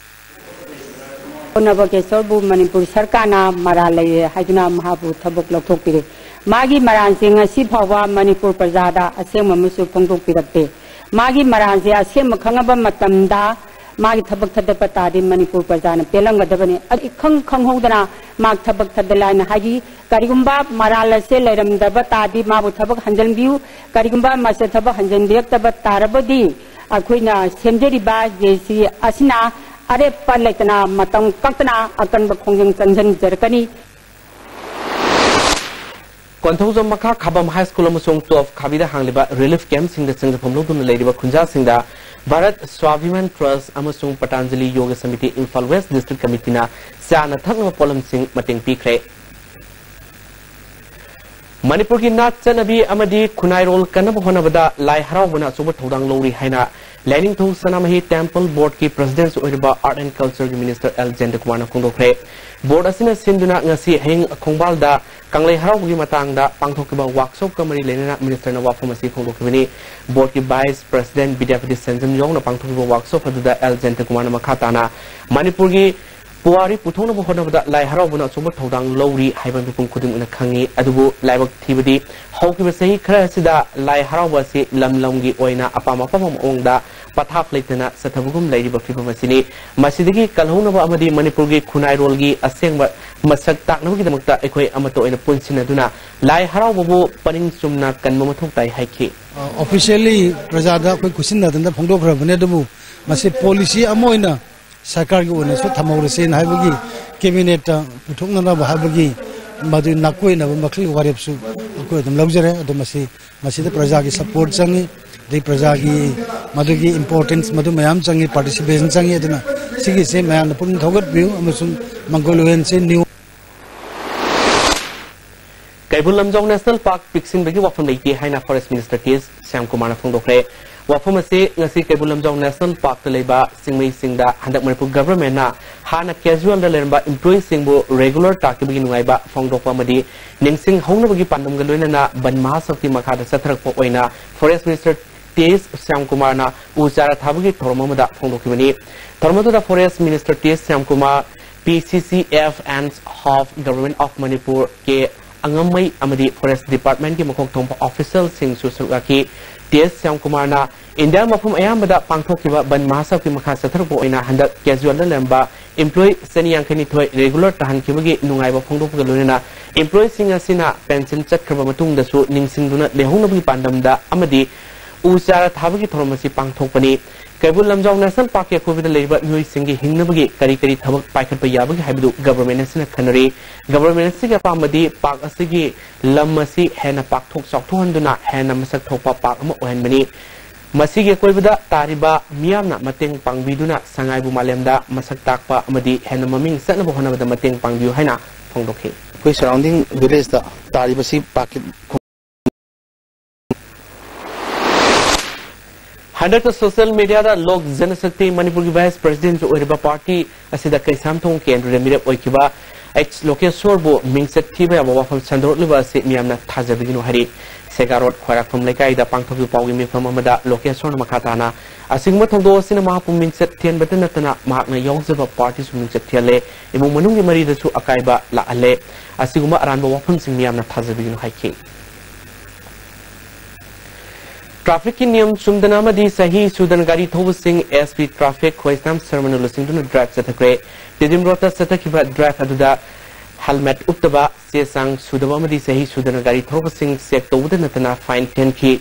ꯑꯣ ꯅꯕꯀꯤꯁꯣꯔꯕꯨ ꯃꯅꯤꯄꯨꯔ ꯁꯔꯀꯥꯔꯅ ꯃꯔꯥꯜ ꯂꯩꯔꯦ ꯍꯥꯏꯗꯨꯅ ꯃꯍꯥꯛꯄꯨ ꯊꯕꯛ ꯂꯧꯊꯣꯛꯄꯤꯔꯦ꯫ ꯃꯥꯒꯤ ꯃꯔꯥꯜꯁꯦ ꯉꯁꯤ ꯐꯥꯎꯕ ꯃꯅꯤꯄꯨꯔ ꯄ꯭ꯔꯖꯥꯗ ꯑꯁꯦꯡꯕ ꯑꯃꯁꯨ ꯐꯣꯡꯗꯣꯛꯄꯤꯔꯛꯇꯦ꯫ ꯃꯥꯒꯤ ꯃꯔꯥꯜꯁꯦ ꯑꯁꯦꯡꯕ ꯈꯪꯉꯕ ꯃꯇꯝꯗ ꯃꯥꯒꯤ ꯊꯕꯛ ꯊꯥꯗꯠꯄ ꯇꯥꯔꯗꯤ ꯃꯅꯤꯄꯨꯔ ꯄ꯭ꯔꯖꯥꯅ ꯄꯦꯜꯂꯝꯒꯗꯕꯅꯤ꯫ ꯑꯗꯨ ꯏꯈꯪ ꯈꯪꯍꯧꯗꯅ ꯃꯥ ꯊꯕꯛ ꯊꯥꯗꯠꯂꯦ ꯍꯥꯏꯅ ꯍꯥꯏꯈꯤ꯫ ꯀꯔꯤꯒꯨꯝꯕ ꯃꯔꯥꯜ ꯑꯁꯦ ꯂꯩꯔꯝꯗꯕ ꯇꯥꯔꯗꯤ ꯃꯥꯕꯨ ꯊꯕꯛ ꯍꯟꯖꯤꯟꯕꯤꯌꯨ꯫ ꯀꯔꯤꯒꯨꯝꯕ ꯃꯁꯦ ꯊꯕꯛ ꯍꯟꯖꯤꯟꯕꯤꯔꯛꯇꯕ ꯇꯥꯔꯕꯗꯤ ꯑꯩꯈꯣꯏꯅ ꯁꯦꯝꯖꯔꯤꯕ J A C ꯑꯁꯤꯅ ꯑꯔꯦꯞꯄ ꯂꯩꯇꯅ ꯃꯇꯝ ꯀꯛꯇꯅ ꯑꯀꯟꯕ ꯈꯣꯡꯖꯪ ꯆꯪꯁꯤꯟꯖꯔꯛꯀꯅꯤ꯫ ꯀꯣꯟꯊꯧꯖꯝ ꯃꯈꯥ ꯈꯥꯕꯝ High School ꯑꯃꯁꯨꯡ twelve ꯈꯥꯕꯤꯗ ꯍꯥꯡꯂꯤꯕ relief campꯁꯤꯡꯗ ꯆꯪꯖꯐꯝ ꯂꯧꯗꯨꯅ ꯂꯩꯔꯤꯕ ꯈꯨꯟꯖꯥꯁꯤꯡꯗ Bharat Swabhiman Trust ꯑꯃꯁꯨꯡ Patanjali Yoga Samiti Imphal West District Committeeꯅ ꯆꯥꯅ ꯊꯛꯅꯕ ꯄꯣꯠꯂꯝꯁꯤꯡ ꯃꯇꯦꯡ ꯄꯤꯈ꯭ꯔꯦ꯫ ꯃꯅꯤꯄꯨꯔꯒꯤ ꯅꯥꯠ ꯆꯠꯅꯕꯤ ꯑꯃꯗꯤ ꯈꯨꯟꯅꯥꯏꯔꯣꯜ ꯀꯟꯅꯕ ꯍꯣꯠꯅꯕꯗ ꯂꯥꯏ ꯍꯔꯥꯎꯕꯅ ꯑꯆꯧꯕ ꯊꯧꯗꯥꯡ ꯂꯧꯔꯤ ꯍꯥꯏꯅ ꯂꯥꯏꯅꯤꯡꯊꯧ ꯁꯅꯥꯃꯍꯤ Temple Boardꯀꯤ Presidentꯁꯨ ꯑꯣꯏꯔꯤꯕ Art and Cultureꯒꯤ Minister L ꯖꯌꯟꯇꯀꯨꯃꯥꯔꯅ ꯐꯣꯡꯗꯣꯛꯈ꯭ꯔꯦ꯫ Board ꯑꯁꯤꯅ ꯁꯤꯟꯗꯨꯅ ꯉꯁꯤ ꯍꯌꯦꯡ ꯈꯣꯡꯕꯥꯜꯗ ꯀꯪꯂꯩ ꯍꯔꯥꯎꯕꯒꯤ ꯃꯇꯥꯡꯗ ꯄꯥꯡꯊꯣꯛꯈꯤꯕ workshopꯀ ꯃꯔꯤ ꯂꯩꯅꯅ Ministerꯅ ꯋꯥꯐꯝ ꯑꯁꯤ ꯐꯣꯡꯗꯣꯛꯈꯤꯕꯅꯤ꯫ Boardꯀꯤ Vice President ꯕꯤꯗ꯭ꯌꯥꯄꯇꯤ ꯁꯟꯖꯝ ꯌꯥꯎꯅ ꯄꯥꯡꯊꯣꯛꯈꯤꯕ workshop ꯑꯗꯨꯗ L ꯖꯌꯟꯇꯀꯨꯃꯥꯔꯅ ꯃꯈꯥ ꯇꯥꯅ ꯃꯅꯤꯄꯨꯔꯒꯤ ꯄꯨꯋꯥꯔꯤ ꯄꯨꯊꯣꯛꯅꯕ ꯍꯣꯠꯅꯕꯗ ꯂꯥꯏ ꯍꯔꯥꯎꯕꯅ ꯑꯆꯧꯕ ꯊꯧꯗꯥꯡ ꯂꯧꯔꯤ ꯍꯥꯏꯕ ꯃꯤꯄꯨꯝ ꯈꯨꯗꯤꯡꯃꯛꯅ ꯈꯪꯉꯤ꯫ ꯑꯗꯨꯕꯨ ꯂꯥꯏꯕꯛ ꯊꯤꯕꯗꯤ ꯍꯧꯈꯤꯕ ꯆꯍꯤ ꯈꯔ ꯑꯁꯤꯗ ꯂꯥꯏ ꯍꯔꯥꯎꯕ ꯑꯁꯤ ꯂꯝ ꯂꯝꯒꯤ ꯑꯣꯏꯅ ꯑꯄꯥꯝ ꯑꯄꯥꯝꯕ ꯃꯑꯣꯡꯗ ꯄꯊꯥꯞ ꯂꯩꯇꯅ ꯆꯠꯊꯕꯒꯨꯝ ꯂꯩꯔꯤꯕ ꯐꯤꯕꯝ ꯑꯁꯤꯅꯤ꯫ ꯃꯁꯤꯗꯒꯤ ꯀꯜꯍꯧꯅꯕ ꯑꯃꯗꯤ ꯃꯅꯤꯄꯨꯔꯒꯤ ꯈꯨꯟꯅꯥꯏꯔꯣꯜꯒꯤ ꯑꯁꯦꯡꯕ ꯃꯁꯛ ꯇꯥꯛꯅꯕꯒꯤꯗꯃꯛꯇ ꯑꯩꯈꯣꯏ ꯑꯃꯠꯇ ꯑꯣꯏꯅ ꯄꯨꯟꯁꯤꯟꯅꯗꯨꯅ ꯂꯥꯏ ꯍꯔꯥꯎꯕꯕꯨ ꯄꯅꯤꯡ ꯆꯨꯝꯅ ꯀꯟꯕ ꯃꯊꯧ ꯇꯥꯏ ꯍꯥꯏꯈꯤ꯫ Officially ꯄ꯭ꯔꯖꯥꯗ ꯑꯩꯈꯣꯏ ꯈꯨꯠꯁꯤꯟꯅꯗꯅ ꯐꯣꯡꯗꯣꯛꯈ꯭ꯔꯕꯅꯤ, ꯑꯗꯨꯕꯨ ꯃꯁꯤ policy ꯑꯃ ꯑꯣꯏꯅ ꯁꯔꯀꯥꯔꯒꯤ ꯑꯣꯏꯅꯁꯨ ꯊꯝꯍꯧꯔꯁꯦꯅ ꯍꯥꯏꯕꯒꯤ, Cabinetꯇ ꯄꯨꯊꯣꯛꯅꯅꯕ ꯍꯥꯏꯕꯒꯤ ꯃꯗꯨ ꯅꯥꯀꯣꯏꯅꯕ ꯃꯈꯜꯒꯤ ꯋꯥꯔꯦꯞꯁꯨ ꯑꯩꯈꯣꯏ ꯑꯗꯨꯝ ꯂꯧꯖꯔꯦ꯫ ꯑꯗꯣ ꯃꯁꯤ, ꯃꯁꯤꯗ ꯄ꯭ꯔꯖꯥꯒꯤ ꯁꯄꯣꯔꯠ ꯆꯪꯉꯤ, ꯑꯗꯩ ꯄ꯭ꯔꯖꯥꯒꯤ ꯃꯗꯨꯒꯤ ꯏꯝꯄꯣꯔꯇꯦꯟꯁ ꯃꯗꯨ ꯃꯌꯥꯝ ꯆꯪꯉꯤ, ꯄꯥꯔꯇꯤꯁꯤꯄꯦꯁꯟ ꯆꯪꯉꯤ꯫ ꯑꯗꯨꯅ ꯁꯤꯒꯤꯁꯦ ꯃꯌꯥꯝꯅ ꯄꯨꯛꯅꯤꯡ ꯊꯧꯒꯠꯄꯤꯌꯨ ꯑꯃꯁꯨꯡ ꯃꯪꯒꯣꯂꯤꯌꯟꯁꯦ new Keibul Lamjao national park ꯄꯤꯛꯁꯤꯟꯕꯒꯤ ꯋꯥꯐꯝ ꯂꯩꯇꯦ ꯍꯥꯏꯅ ꯐꯣꯔꯦꯁ ꯃꯤꯅꯤꯁꯇꯔ ꯇꯤ ꯑꯦꯁ ꯁ꯭ꯌꯥꯝꯀꯨꯃꯥꯔꯅ ꯐꯣꯡꯗꯣꯛꯈ꯭ꯔꯦ꯫ ꯋꯥꯐꯝ ꯑꯁꯤ ꯉꯁꯤ ꯀꯩꯕꯨꯜ ꯂꯝꯖꯥꯎ ꯅꯦꯁꯅꯦꯜ ꯄꯥꯔꯛꯇ ꯂꯩꯕ ꯆꯤꯡꯃꯩꯁꯤꯡꯗ ꯍꯟꯗꯛ ꯃꯅꯤꯄꯨꯔ ꯒꯚꯔꯟꯃꯦꯟꯠꯅ ꯍꯥꯟꯅ ꯀꯦꯖꯨꯋꯦꯜꯗ ꯂꯩꯔꯝꯕ ꯏꯝꯄ꯭ꯂꯣꯌꯤꯁꯤꯡꯕꯨ ꯔꯦꯒꯨꯂꯔ ꯇꯥꯈꯤꯕꯒꯤ ꯅꯨꯡꯉꯥꯏꯕ ꯐꯣꯡꯗꯣꯛꯄ ꯑꯃꯗꯤ ꯅꯤꯡꯁꯤꯡꯍꯧꯅꯕꯒꯤ ꯄꯥꯟꯗꯝꯒ ꯂꯣꯏꯅꯅ ꯕꯟ ꯃꯍꯥꯁꯛꯇꯤ ꯃꯈꯥꯗ ꯆꯠꯊꯔꯛꯄ ꯑꯣꯏꯅ ꯐꯣꯔꯦꯁ ꯃꯤꯅꯤꯁꯇꯔ ꯇꯤ ꯑꯦꯁ ꯁ꯭ꯌꯥꯝꯀꯨꯃꯥꯔꯅ ꯎ ꯆꯥꯔꯥ ꯊꯥꯕꯒꯤ ꯊꯧꯔꯝ ꯑꯃꯗ ꯐꯣꯡꯗꯣꯛꯈꯤꯕꯅꯤ꯫ ꯊꯧꯔꯝ ꯑꯗꯨꯗ forest minister T S Shyamkumar, P C C F and HoFF government of Manipur K ꯑꯉꯝꯃꯩ ꯑꯃꯗꯤ ꯐꯣꯔꯦꯁ ꯗꯤꯄꯥꯔꯠꯃꯦꯟꯠꯀꯤ ꯃꯀꯣꯛ ꯊꯣꯡꯕ ꯑꯣꯐꯤꯁꯤꯌꯦꯜꯁꯤꯡꯁꯨ ꯁꯔꯨꯛ ꯌꯥꯈꯤ꯫ ꯇꯤ ꯑꯦꯁ ꯁ꯭ꯌꯥꯝꯀꯨꯃꯥꯔꯅ ꯏꯟꯗꯤꯌꯥ ꯃꯐꯝ ꯑꯌꯥꯝꯕꯗ ꯄꯥꯡꯊꯣꯛꯈꯤꯕ ꯕꯟ ꯃꯍꯥꯁꯛꯀꯤ ꯃꯈꯥ ꯆꯠꯊꯔꯛꯄ ꯑꯣꯏꯅ ꯍꯟꯗꯛ ꯀꯦꯖꯨꯋꯦꯜꯗ ꯂꯩꯔꯝꯕ ꯏꯝꯄ꯭ꯂꯣꯌꯤ ꯆꯅꯤ ꯌꯥꯡꯈꯩ ꯅꯤꯊꯣꯏ ꯔꯤꯒꯨꯂꯔ ꯇꯥꯍꯟꯈꯤꯕꯒꯤ ꯅꯨꯡꯉꯥꯏꯕ ꯐꯣꯡꯗꯣꯛꯄꯒ ꯂꯣꯏꯅꯅ ꯏꯝꯄ꯭ꯂꯣꯌꯤꯁꯤꯡ ꯑꯁꯤꯅ ꯄꯦꯟꯁꯤꯟ ꯆꯠꯈ꯭ꯔꯕ ꯃꯇꯨꯡꯗꯁꯨ ꯅꯤꯡꯁꯤꯡꯗꯨꯅ ꯂꯩꯍꯧꯅꯕꯒꯤ ꯄꯥꯟꯗꯝꯗ ꯑꯃꯗꯤ ꯎ ꯆꯥꯔꯥ ꯊꯥꯕꯒꯤ ꯊꯧꯔꯝ ꯑꯁꯤ ꯄꯥꯡꯊꯣꯛꯄꯅꯤ꯫ ꯀꯩꯕꯨꯜ ꯂꯝꯖꯥꯎ ꯅꯦꯁꯅꯦꯜ ꯄꯥꯔꯛꯀꯤ ꯑꯀꯣꯏꯕꯗ ꯂꯩꯔꯤꯕ ꯃꯤꯑꯣꯏꯁꯤꯡꯒꯤ ꯍꯤꯡꯅꯕꯒꯤ ꯀꯔꯤ ꯀꯔꯤ ꯊꯕꯛ ꯄꯥꯏꯈꯠꯄ ꯌꯥꯕꯒꯦ ꯍꯥꯏꯕꯗꯨ ꯒꯚꯔꯟꯃꯦꯟꯠ ꯑꯁꯤꯅ ꯈꯟꯅꯔꯤ꯫ ꯒꯚꯔꯟꯃꯦꯟꯠ ꯑꯁꯤꯒꯤ ꯑꯄꯥꯝꯕꯗꯤ ꯄꯥꯔꯛ ꯑꯁꯤꯒꯤ ꯂꯝ ꯑꯁꯤ ꯍꯦꯟꯅ ꯄꯥꯛꯊꯣꯛ ꯆꯥꯎꯊꯣꯛꯍꯟꯗꯨꯅ ꯍꯦꯟꯅ ꯃꯁꯛ ꯊꯣꯛꯄ ꯄꯥꯔꯛ ꯑꯃ ꯑꯣꯏꯍꯟꯕꯅꯤ꯫ ꯃꯁꯤꯒꯤ ꯑꯀꯣꯏꯕꯗ ꯇꯥꯔꯤꯕ ꯃꯤꯌꯥꯝꯅ ꯃꯇꯦꯡ ꯄꯥꯡꯕꯤꯗꯨꯅ ꯁꯉꯥꯏꯕꯨ ꯃꯥꯂꯦꯝꯗ ꯃꯁꯛ ꯇꯥꯛꯄ ꯑꯃꯗꯤ ꯍꯦꯟꯅ ꯃꯃꯤꯡ ꯆꯠꯅꯕ ꯍꯣꯠꯅꯕꯗ ꯃꯇꯦꯡ ꯄꯥꯡꯕꯤꯌꯨ ꯍꯥꯏꯅ ꯐꯣꯡꯗꯣꯛꯈꯤ꯫ ꯑꯩꯈꯣꯏ ꯁꯔꯥꯎꯟꯗꯤꯡ ꯚꯤꯂꯦꯖꯇ ꯇꯥꯔꯤꯕꯁꯤ ꯄꯥꯔꯛꯀꯤ ꯍꯟꯗꯛꯇ ꯁꯣꯁꯤꯌꯦꯜ ꯃꯤꯗꯤꯌꯥꯗ ꯂꯣꯛ ꯖꯅꯁꯛꯇꯤ ꯃꯅꯤꯄꯨꯔꯒꯤ ꯚꯥꯏꯁ ꯄ꯭ꯔꯁꯤꯗꯦꯟꯠꯁꯨ ꯑꯣꯏꯔꯤꯕ ꯄꯥꯔꯇꯤ ꯑꯁꯤꯗ ꯀꯩꯁꯥꯝꯊꯣꯡ ꯀꯦꯟꯗ꯭ꯔꯗ ꯃꯤꯔꯦꯞ ꯑꯣꯏꯈꯤꯕ ꯑꯩꯆ ꯂꯣꯀꯦꯁꯣꯔꯕꯨ ꯃꯤꯡꯆꯠ ꯊꯤꯕ ꯌꯥꯕ ꯋꯥꯐꯝ ꯁꯟꯗꯣꯔꯛꯂꯤꯕ ꯑꯁꯤ ꯃꯤꯌꯥꯝꯅ ꯊꯥꯖꯕꯤꯒꯅꯨ ꯍꯥꯏꯔꯤ꯫ ꯁꯦꯒꯥꯔꯣꯠ ꯈ꯭ꯋꯥꯏꯔꯥꯛꯐꯝ ꯂꯩꯀꯥꯏꯗ ꯄꯥꯡꯊꯣꯛꯈꯤꯕ ꯄꯥꯎꯒꯤ ꯃꯤꯐꯝ ꯑꯃꯗ ꯂꯣꯀꯦꯁꯣꯔꯅ ꯃꯈꯥ ꯇꯥꯅ, ꯑꯁꯤꯒꯨꯝꯕ ꯊꯧꯗꯣꯛ ꯑꯁꯤꯅ ꯃꯍꯥꯛꯄꯨ ꯃꯤꯡꯆꯠ ꯊꯤꯍꯟꯕꯇ ꯅꯠꯇꯅ ꯃꯍꯥꯛꯅ ꯌꯥꯎꯖꯕ ꯄꯥꯔꯇꯤꯁꯨ ꯃꯤꯡꯆꯠ ꯊꯤꯍꯜꯂꯦ, ꯏꯃꯨꯡ ꯃꯅꯨꯡꯒꯤ ꯃꯔꯤꯗꯁꯨ ꯑꯀꯥꯏꯕ ꯂꯥꯛꯍꯜꯂꯦ꯫ ꯑꯁꯤꯒꯨꯝꯕ ꯑꯔꯥꯟꯕ ꯋꯥꯐꯝꯁꯤꯡ ꯃꯤꯌꯥꯝꯅ ꯊꯥꯖꯕꯤꯒꯅꯨ ꯍꯥꯏꯈꯤ꯫ ꯇ꯭ꯔꯥꯐꯤꯛꯀꯤ ꯅꯤꯌꯝ ꯆꯨꯝꯗꯅ ꯑꯃꯗꯤ ꯆꯍꯤ ꯁꯨꯗꯅ ꯒꯥꯔꯤ ꯊꯧꯕꯁꯤꯡ ꯑꯦꯁ ꯄꯤ ꯇ꯭ꯔꯥꯐꯤꯛ ꯈꯣꯏꯁꯅꯥꯝ ꯁꯔꯃꯅ ꯂꯨꯆꯤꯡꯗꯨꯅ ꯗ꯭ꯔꯥꯏꯚ ꯆꯠꯊꯈ꯭ꯔꯦ꯫ ꯇꯤꯗꯤꯝ ꯔꯣꯗꯇ ꯆꯠꯊꯈꯤꯕ ꯗ꯭ꯔꯥꯏꯚ ꯑꯗꯨꯗ ꯍꯦꯜꯃꯦꯠ ꯎꯞꯇꯕ, ꯆꯦ ꯆꯥꯡ ꯁꯨꯗꯕ ꯑꯃꯗꯤ ꯆꯍꯤ ꯁꯨꯗꯅ ꯒꯥꯔꯤ ꯊꯧꯕꯁꯤꯡ ꯆꯦꯛ ꯇꯧꯕꯗ ꯅꯠꯇꯅ ꯐꯥꯏꯟ ꯊꯤꯍꯟꯈꯤ꯫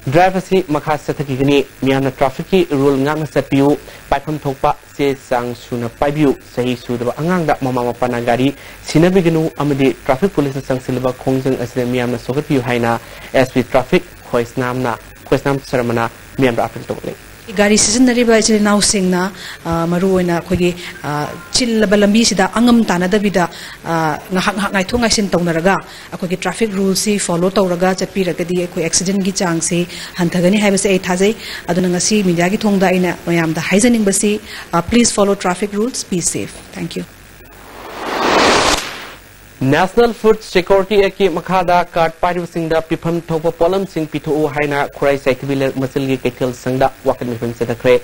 Drive ꯑꯁꯤ ꯃꯈꯥ ꯆꯠꯊꯈꯤꯒꯅꯤ꯫ ꯃꯤꯌꯥꯝꯅ trafficꯀꯤ rule ꯉꯥꯛꯅ ꯆꯠꯄꯤꯌꯨ, ꯄꯥꯏꯐꯝ ꯊꯣꯛꯄ ꯆꯦ ꯆꯥꯡ ꯁꯨꯅ ꯄꯥꯏꯕꯤꯌꯨ, ꯆꯍꯤ ꯁꯨꯗꯕ ꯑꯉꯥꯡꯗ ꯃꯃꯥ ꯃꯄꯥꯅ ꯒꯥꯔꯤ ꯁꯤꯟꯅꯕꯤꯒꯅꯨ ꯑꯃꯗꯤ traffic policeꯅ ꯆꯪꯁꯤꯜꯂꯤꯕ ꯈꯣꯡꯖꯪ ꯑꯁꯤꯗ ꯃꯤꯌꯥꯝꯅ ꯁꯣꯛꯍꯠꯄꯤꯌꯨ ꯍꯥꯏꯅ S P traffic ꯈꯣꯏꯁꯅꯥꯝꯅ, ꯈꯣꯏꯁꯅꯥꯝ ꯁꯔꯃꯅ ꯃꯤꯌꯥꯝꯗ appeal ꯇꯧꯔꯛꯂꯤ꯫ ꯒꯥꯔꯤ ꯁꯤꯖꯤꯟꯅꯔꯤꯕ ꯏꯆꯤꯜ ꯏꯅꯥꯎꯁꯤꯡꯅ, ꯑ, ꯃꯔꯨꯑꯣꯏꯅ ꯑꯩꯈꯣꯏꯒꯤ, ꯑ, ꯆꯤꯜꯂꯕ ꯂꯝꯕꯤꯁꯤꯗ ꯑꯉꯝ ꯇꯥꯟꯅꯗꯕꯤꯗ, ꯑ, ꯉꯥꯏꯍꯥꯛ ꯉꯥꯏꯍꯥꯛ ꯉꯥꯏꯊꯣꯛ ꯉꯥꯏꯁꯤꯟ ꯇꯧꯅꯔꯒ ꯑꯩꯈꯣꯏꯒꯤ traffic ruleꯁꯤ follow ꯇꯧꯔꯒ ꯆꯠꯄꯤꯔꯒꯗꯤ ꯑꯩꯈꯣꯏ accidentꯀꯤ ꯆꯥꯡꯁꯤ ꯍꯟꯊꯒꯅꯤ ꯍꯥꯏꯕꯁꯦ ꯑꯩ ꯊꯥꯖꯩ꯫ ꯑꯗꯨꯅ ꯉꯁꯤ mediaꯒꯤ ꯊꯣꯡꯗ ꯑꯩꯅ ꯃꯌꯥꯝꯗ ꯍꯥꯏꯖꯅꯤꯡꯕꯁꯤ, ꯑ, please follow traffic rules, be safe. Thank you. National Food Security Actꯀꯤ ꯃꯈꯥꯗ card ꯄꯥꯏꯔꯤꯕꯁꯤꯡꯗ ꯄꯤꯐꯝ ꯊꯣꯛꯄ ꯄꯣꯠꯂꯝꯁꯤꯡ ꯄꯤꯊꯣꯛꯎ ꯍꯥꯏꯅ ꯈꯨꯔꯥꯏ ꯆꯥꯏꯊꯕꯤ ꯂꯩꯔꯛ ꯃꯆꯤꯜꯒꯤ ꯀꯩꯊꯦꯜ ꯁꯪꯗ ꯋꯥꯀꯠ ꯃꯤꯐꯝ ꯆꯠꯊꯈ꯭ꯔꯦ꯫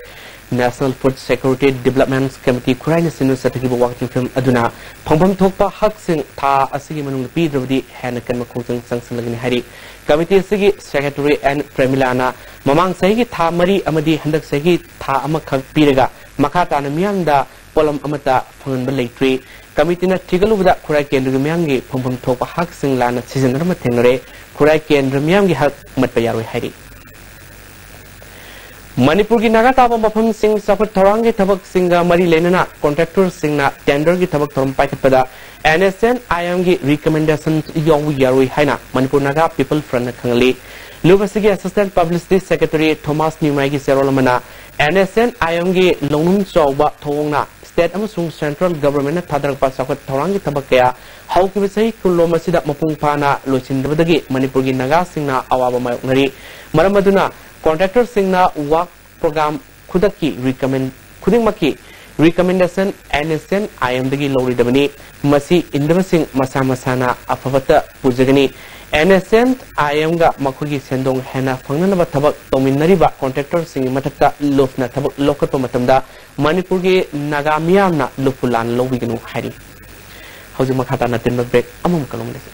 National Food Security Development Committee ꯈꯨꯔꯥꯏꯅ ꯁꯤꯟꯗꯨꯅ ꯆꯠꯊꯈꯤꯕ ꯋꯥꯀꯠ ꯃꯤꯐꯝ ꯑꯗꯨꯅ ꯐꯪꯐꯝ ꯊꯣꯛꯄ ꯍꯛꯁꯤꯡ ꯊꯥ ꯑꯁꯤꯒꯤ ꯃꯅꯨꯡꯗ ꯄꯤꯗ꯭ꯔꯕꯗꯤ ꯍꯦꯟꯅ ꯀꯟꯕ ꯈꯣꯡꯖꯪ ꯆꯪꯁꯤꯜꯂꯒꯅꯤ ꯍꯥꯏꯔꯤ꯫ Committee ꯑꯁꯤꯒꯤ Secretary N ꯄ꯭ꯔꯦꯃꯤꯂꯥꯅ ꯃꯃꯥꯡ ꯆꯍꯤꯒꯤ ꯊꯥ ꯃꯔꯤ ꯑꯃꯗꯤ ꯍꯟꯗꯛ ꯆꯍꯤꯒꯤ ꯊꯥ ꯑꯃꯈꯛ ꯄꯤꯔꯒ ꯃꯈꯥ ꯇꯥꯅ ꯃꯤꯌꯥꯝꯗ ꯄꯣꯠꯂꯝ ꯑꯃꯠꯇ ꯐꯪꯍꯟꯕ ꯂꯩꯇ꯭ꯔꯤ꯫ Committeeꯅ ꯊꯤꯒꯠꯂꯨꯕꯗ ꯈꯨꯔꯥꯏ ꯀꯦꯟꯗ꯭ꯔꯒꯤ ꯃꯤꯌꯥꯝꯒꯤ ꯐꯪꯐꯝ ꯊꯣꯛꯄ ꯍꯛꯁꯤꯡ ꯂꯥꯟꯅ ꯁꯤꯖꯤꯟꯅꯔꯝꯕ ꯊꯦꯡꯅꯔꯦ꯫ ꯈꯨꯔꯥꯏ ꯀꯦꯟꯗ꯭ꯔ ꯃꯤꯌꯥꯝꯒꯤ ꯍꯛ ꯃꯠꯄ ꯌꯥꯔꯣꯏ ꯍꯥꯏꯔꯤ꯫ ꯃꯅꯤꯄꯨꯔꯒꯤ ꯅꯥꯒꯥ ꯇꯥꯕ ꯃꯐꯝꯁꯤꯡ ꯆꯥꯎꯈꯠ ꯊꯧꯔꯥꯡꯒꯤ ꯊꯕꯛꯁꯤꯡꯒ ꯃꯔꯤ ꯂꯩꯅꯅ contractorꯁꯤꯡꯅ tenderꯒꯤ ꯊꯕꯛ ꯊꯧꯔꯝ ꯄꯥꯏꯈꯠꯄꯗ NSCN-IMꯒꯤ recommendation ꯌꯥꯎꯕ ꯌꯥꯔꯣꯏ ꯍꯥꯏꯅ ꯃꯅꯤꯄꯨꯔ ꯅꯥꯒꯥ People Frontꯅ ꯈꯪꯍꯜꯂꯤ꯫ ꯂꯨꯞ ꯑꯁꯤꯒꯤ Assistant Publicity Secretary ꯊꯣꯃꯥꯁ ꯅ꯭ꯌꯨꯃꯥꯏꯒꯤ ꯆꯦꯔꯣꯜ ꯑꯃꯅ NSCN-IMꯒꯤ ꯂꯧꯅꯨꯡ ꯆꯥꯎꯕ ꯊꯧꯑꯣꯡꯅ state ꯑꯃꯁꯨꯡ central governmentꯅ ꯊꯥꯗꯔꯛꯄ ꯆꯥꯎꯈꯠ ꯊꯧꯔꯥꯡꯒꯤ ꯊꯕꯛ ꯀꯌꯥ ꯍꯧꯈꯤꯕ ꯆꯍꯤ ꯀꯨꯟꯂꯣꯝ ꯑꯁꯤꯗ ꯃꯄꯨꯡ ꯐꯥꯅ ꯂꯣꯏꯁꯤꯟꯗꯕꯗꯒꯤ ꯃꯅꯤꯄꯨꯔꯒꯤ ꯅꯥꯒꯥꯁꯤꯡꯅ ꯑꯋꯥꯕ ꯃꯥꯌꯣꯛꯅꯔꯤ꯫ ꯃꯔꯝ ꯑꯗꯨꯅ contractorꯁꯤꯡꯅ work program ꯈꯨꯗꯛꯀꯤ recommend, ꯈꯨꯗꯤꯡꯃꯛꯀꯤ recommendation NSCN-IMꯗꯒꯤ ꯂꯧꯔꯣꯏꯗꯕꯅꯤ꯫ ꯃꯁꯤ ꯏꯟꯗꯕꯁꯤꯡ ꯃꯁꯥ ꯃꯁꯥꯅ ꯑꯐꯕꯇ ꯄꯨꯖꯒꯅꯤ꯫ NSCN-IMꯒ ꯃꯈꯣꯏꯒꯤ ꯁꯦꯟꯗꯣꯡ ꯍꯦꯟꯅ ꯐꯪꯅꯅꯕ ꯊꯕꯛ ꯇꯧꯃꯤꯟꯅꯔꯤꯕ contractorꯁꯤꯡꯒꯤ ꯃꯊꯛꯇ ꯂꯨꯞꯅ ꯊꯕꯛ ꯂꯧꯈꯠꯄ ꯃꯇꯝꯗ ꯃꯅꯤꯄꯨꯔꯒꯤ ꯅꯥꯒꯥ ꯃꯤꯌꯥꯝꯅ ꯂꯨꯞꯄꯨ ꯂꯥꯟ ꯂꯧꯕꯤꯒꯅꯨ ꯍꯥꯏꯔꯤ꯫ ꯍꯧꯖꯤꯛ ꯃꯈꯥ ꯇꯥꯅ ꯑꯇꯦꯟꯕ break ꯑꯃꯃꯨꯛꯀ ꯂꯧꯃꯤꯟꯅꯁꯤ꯫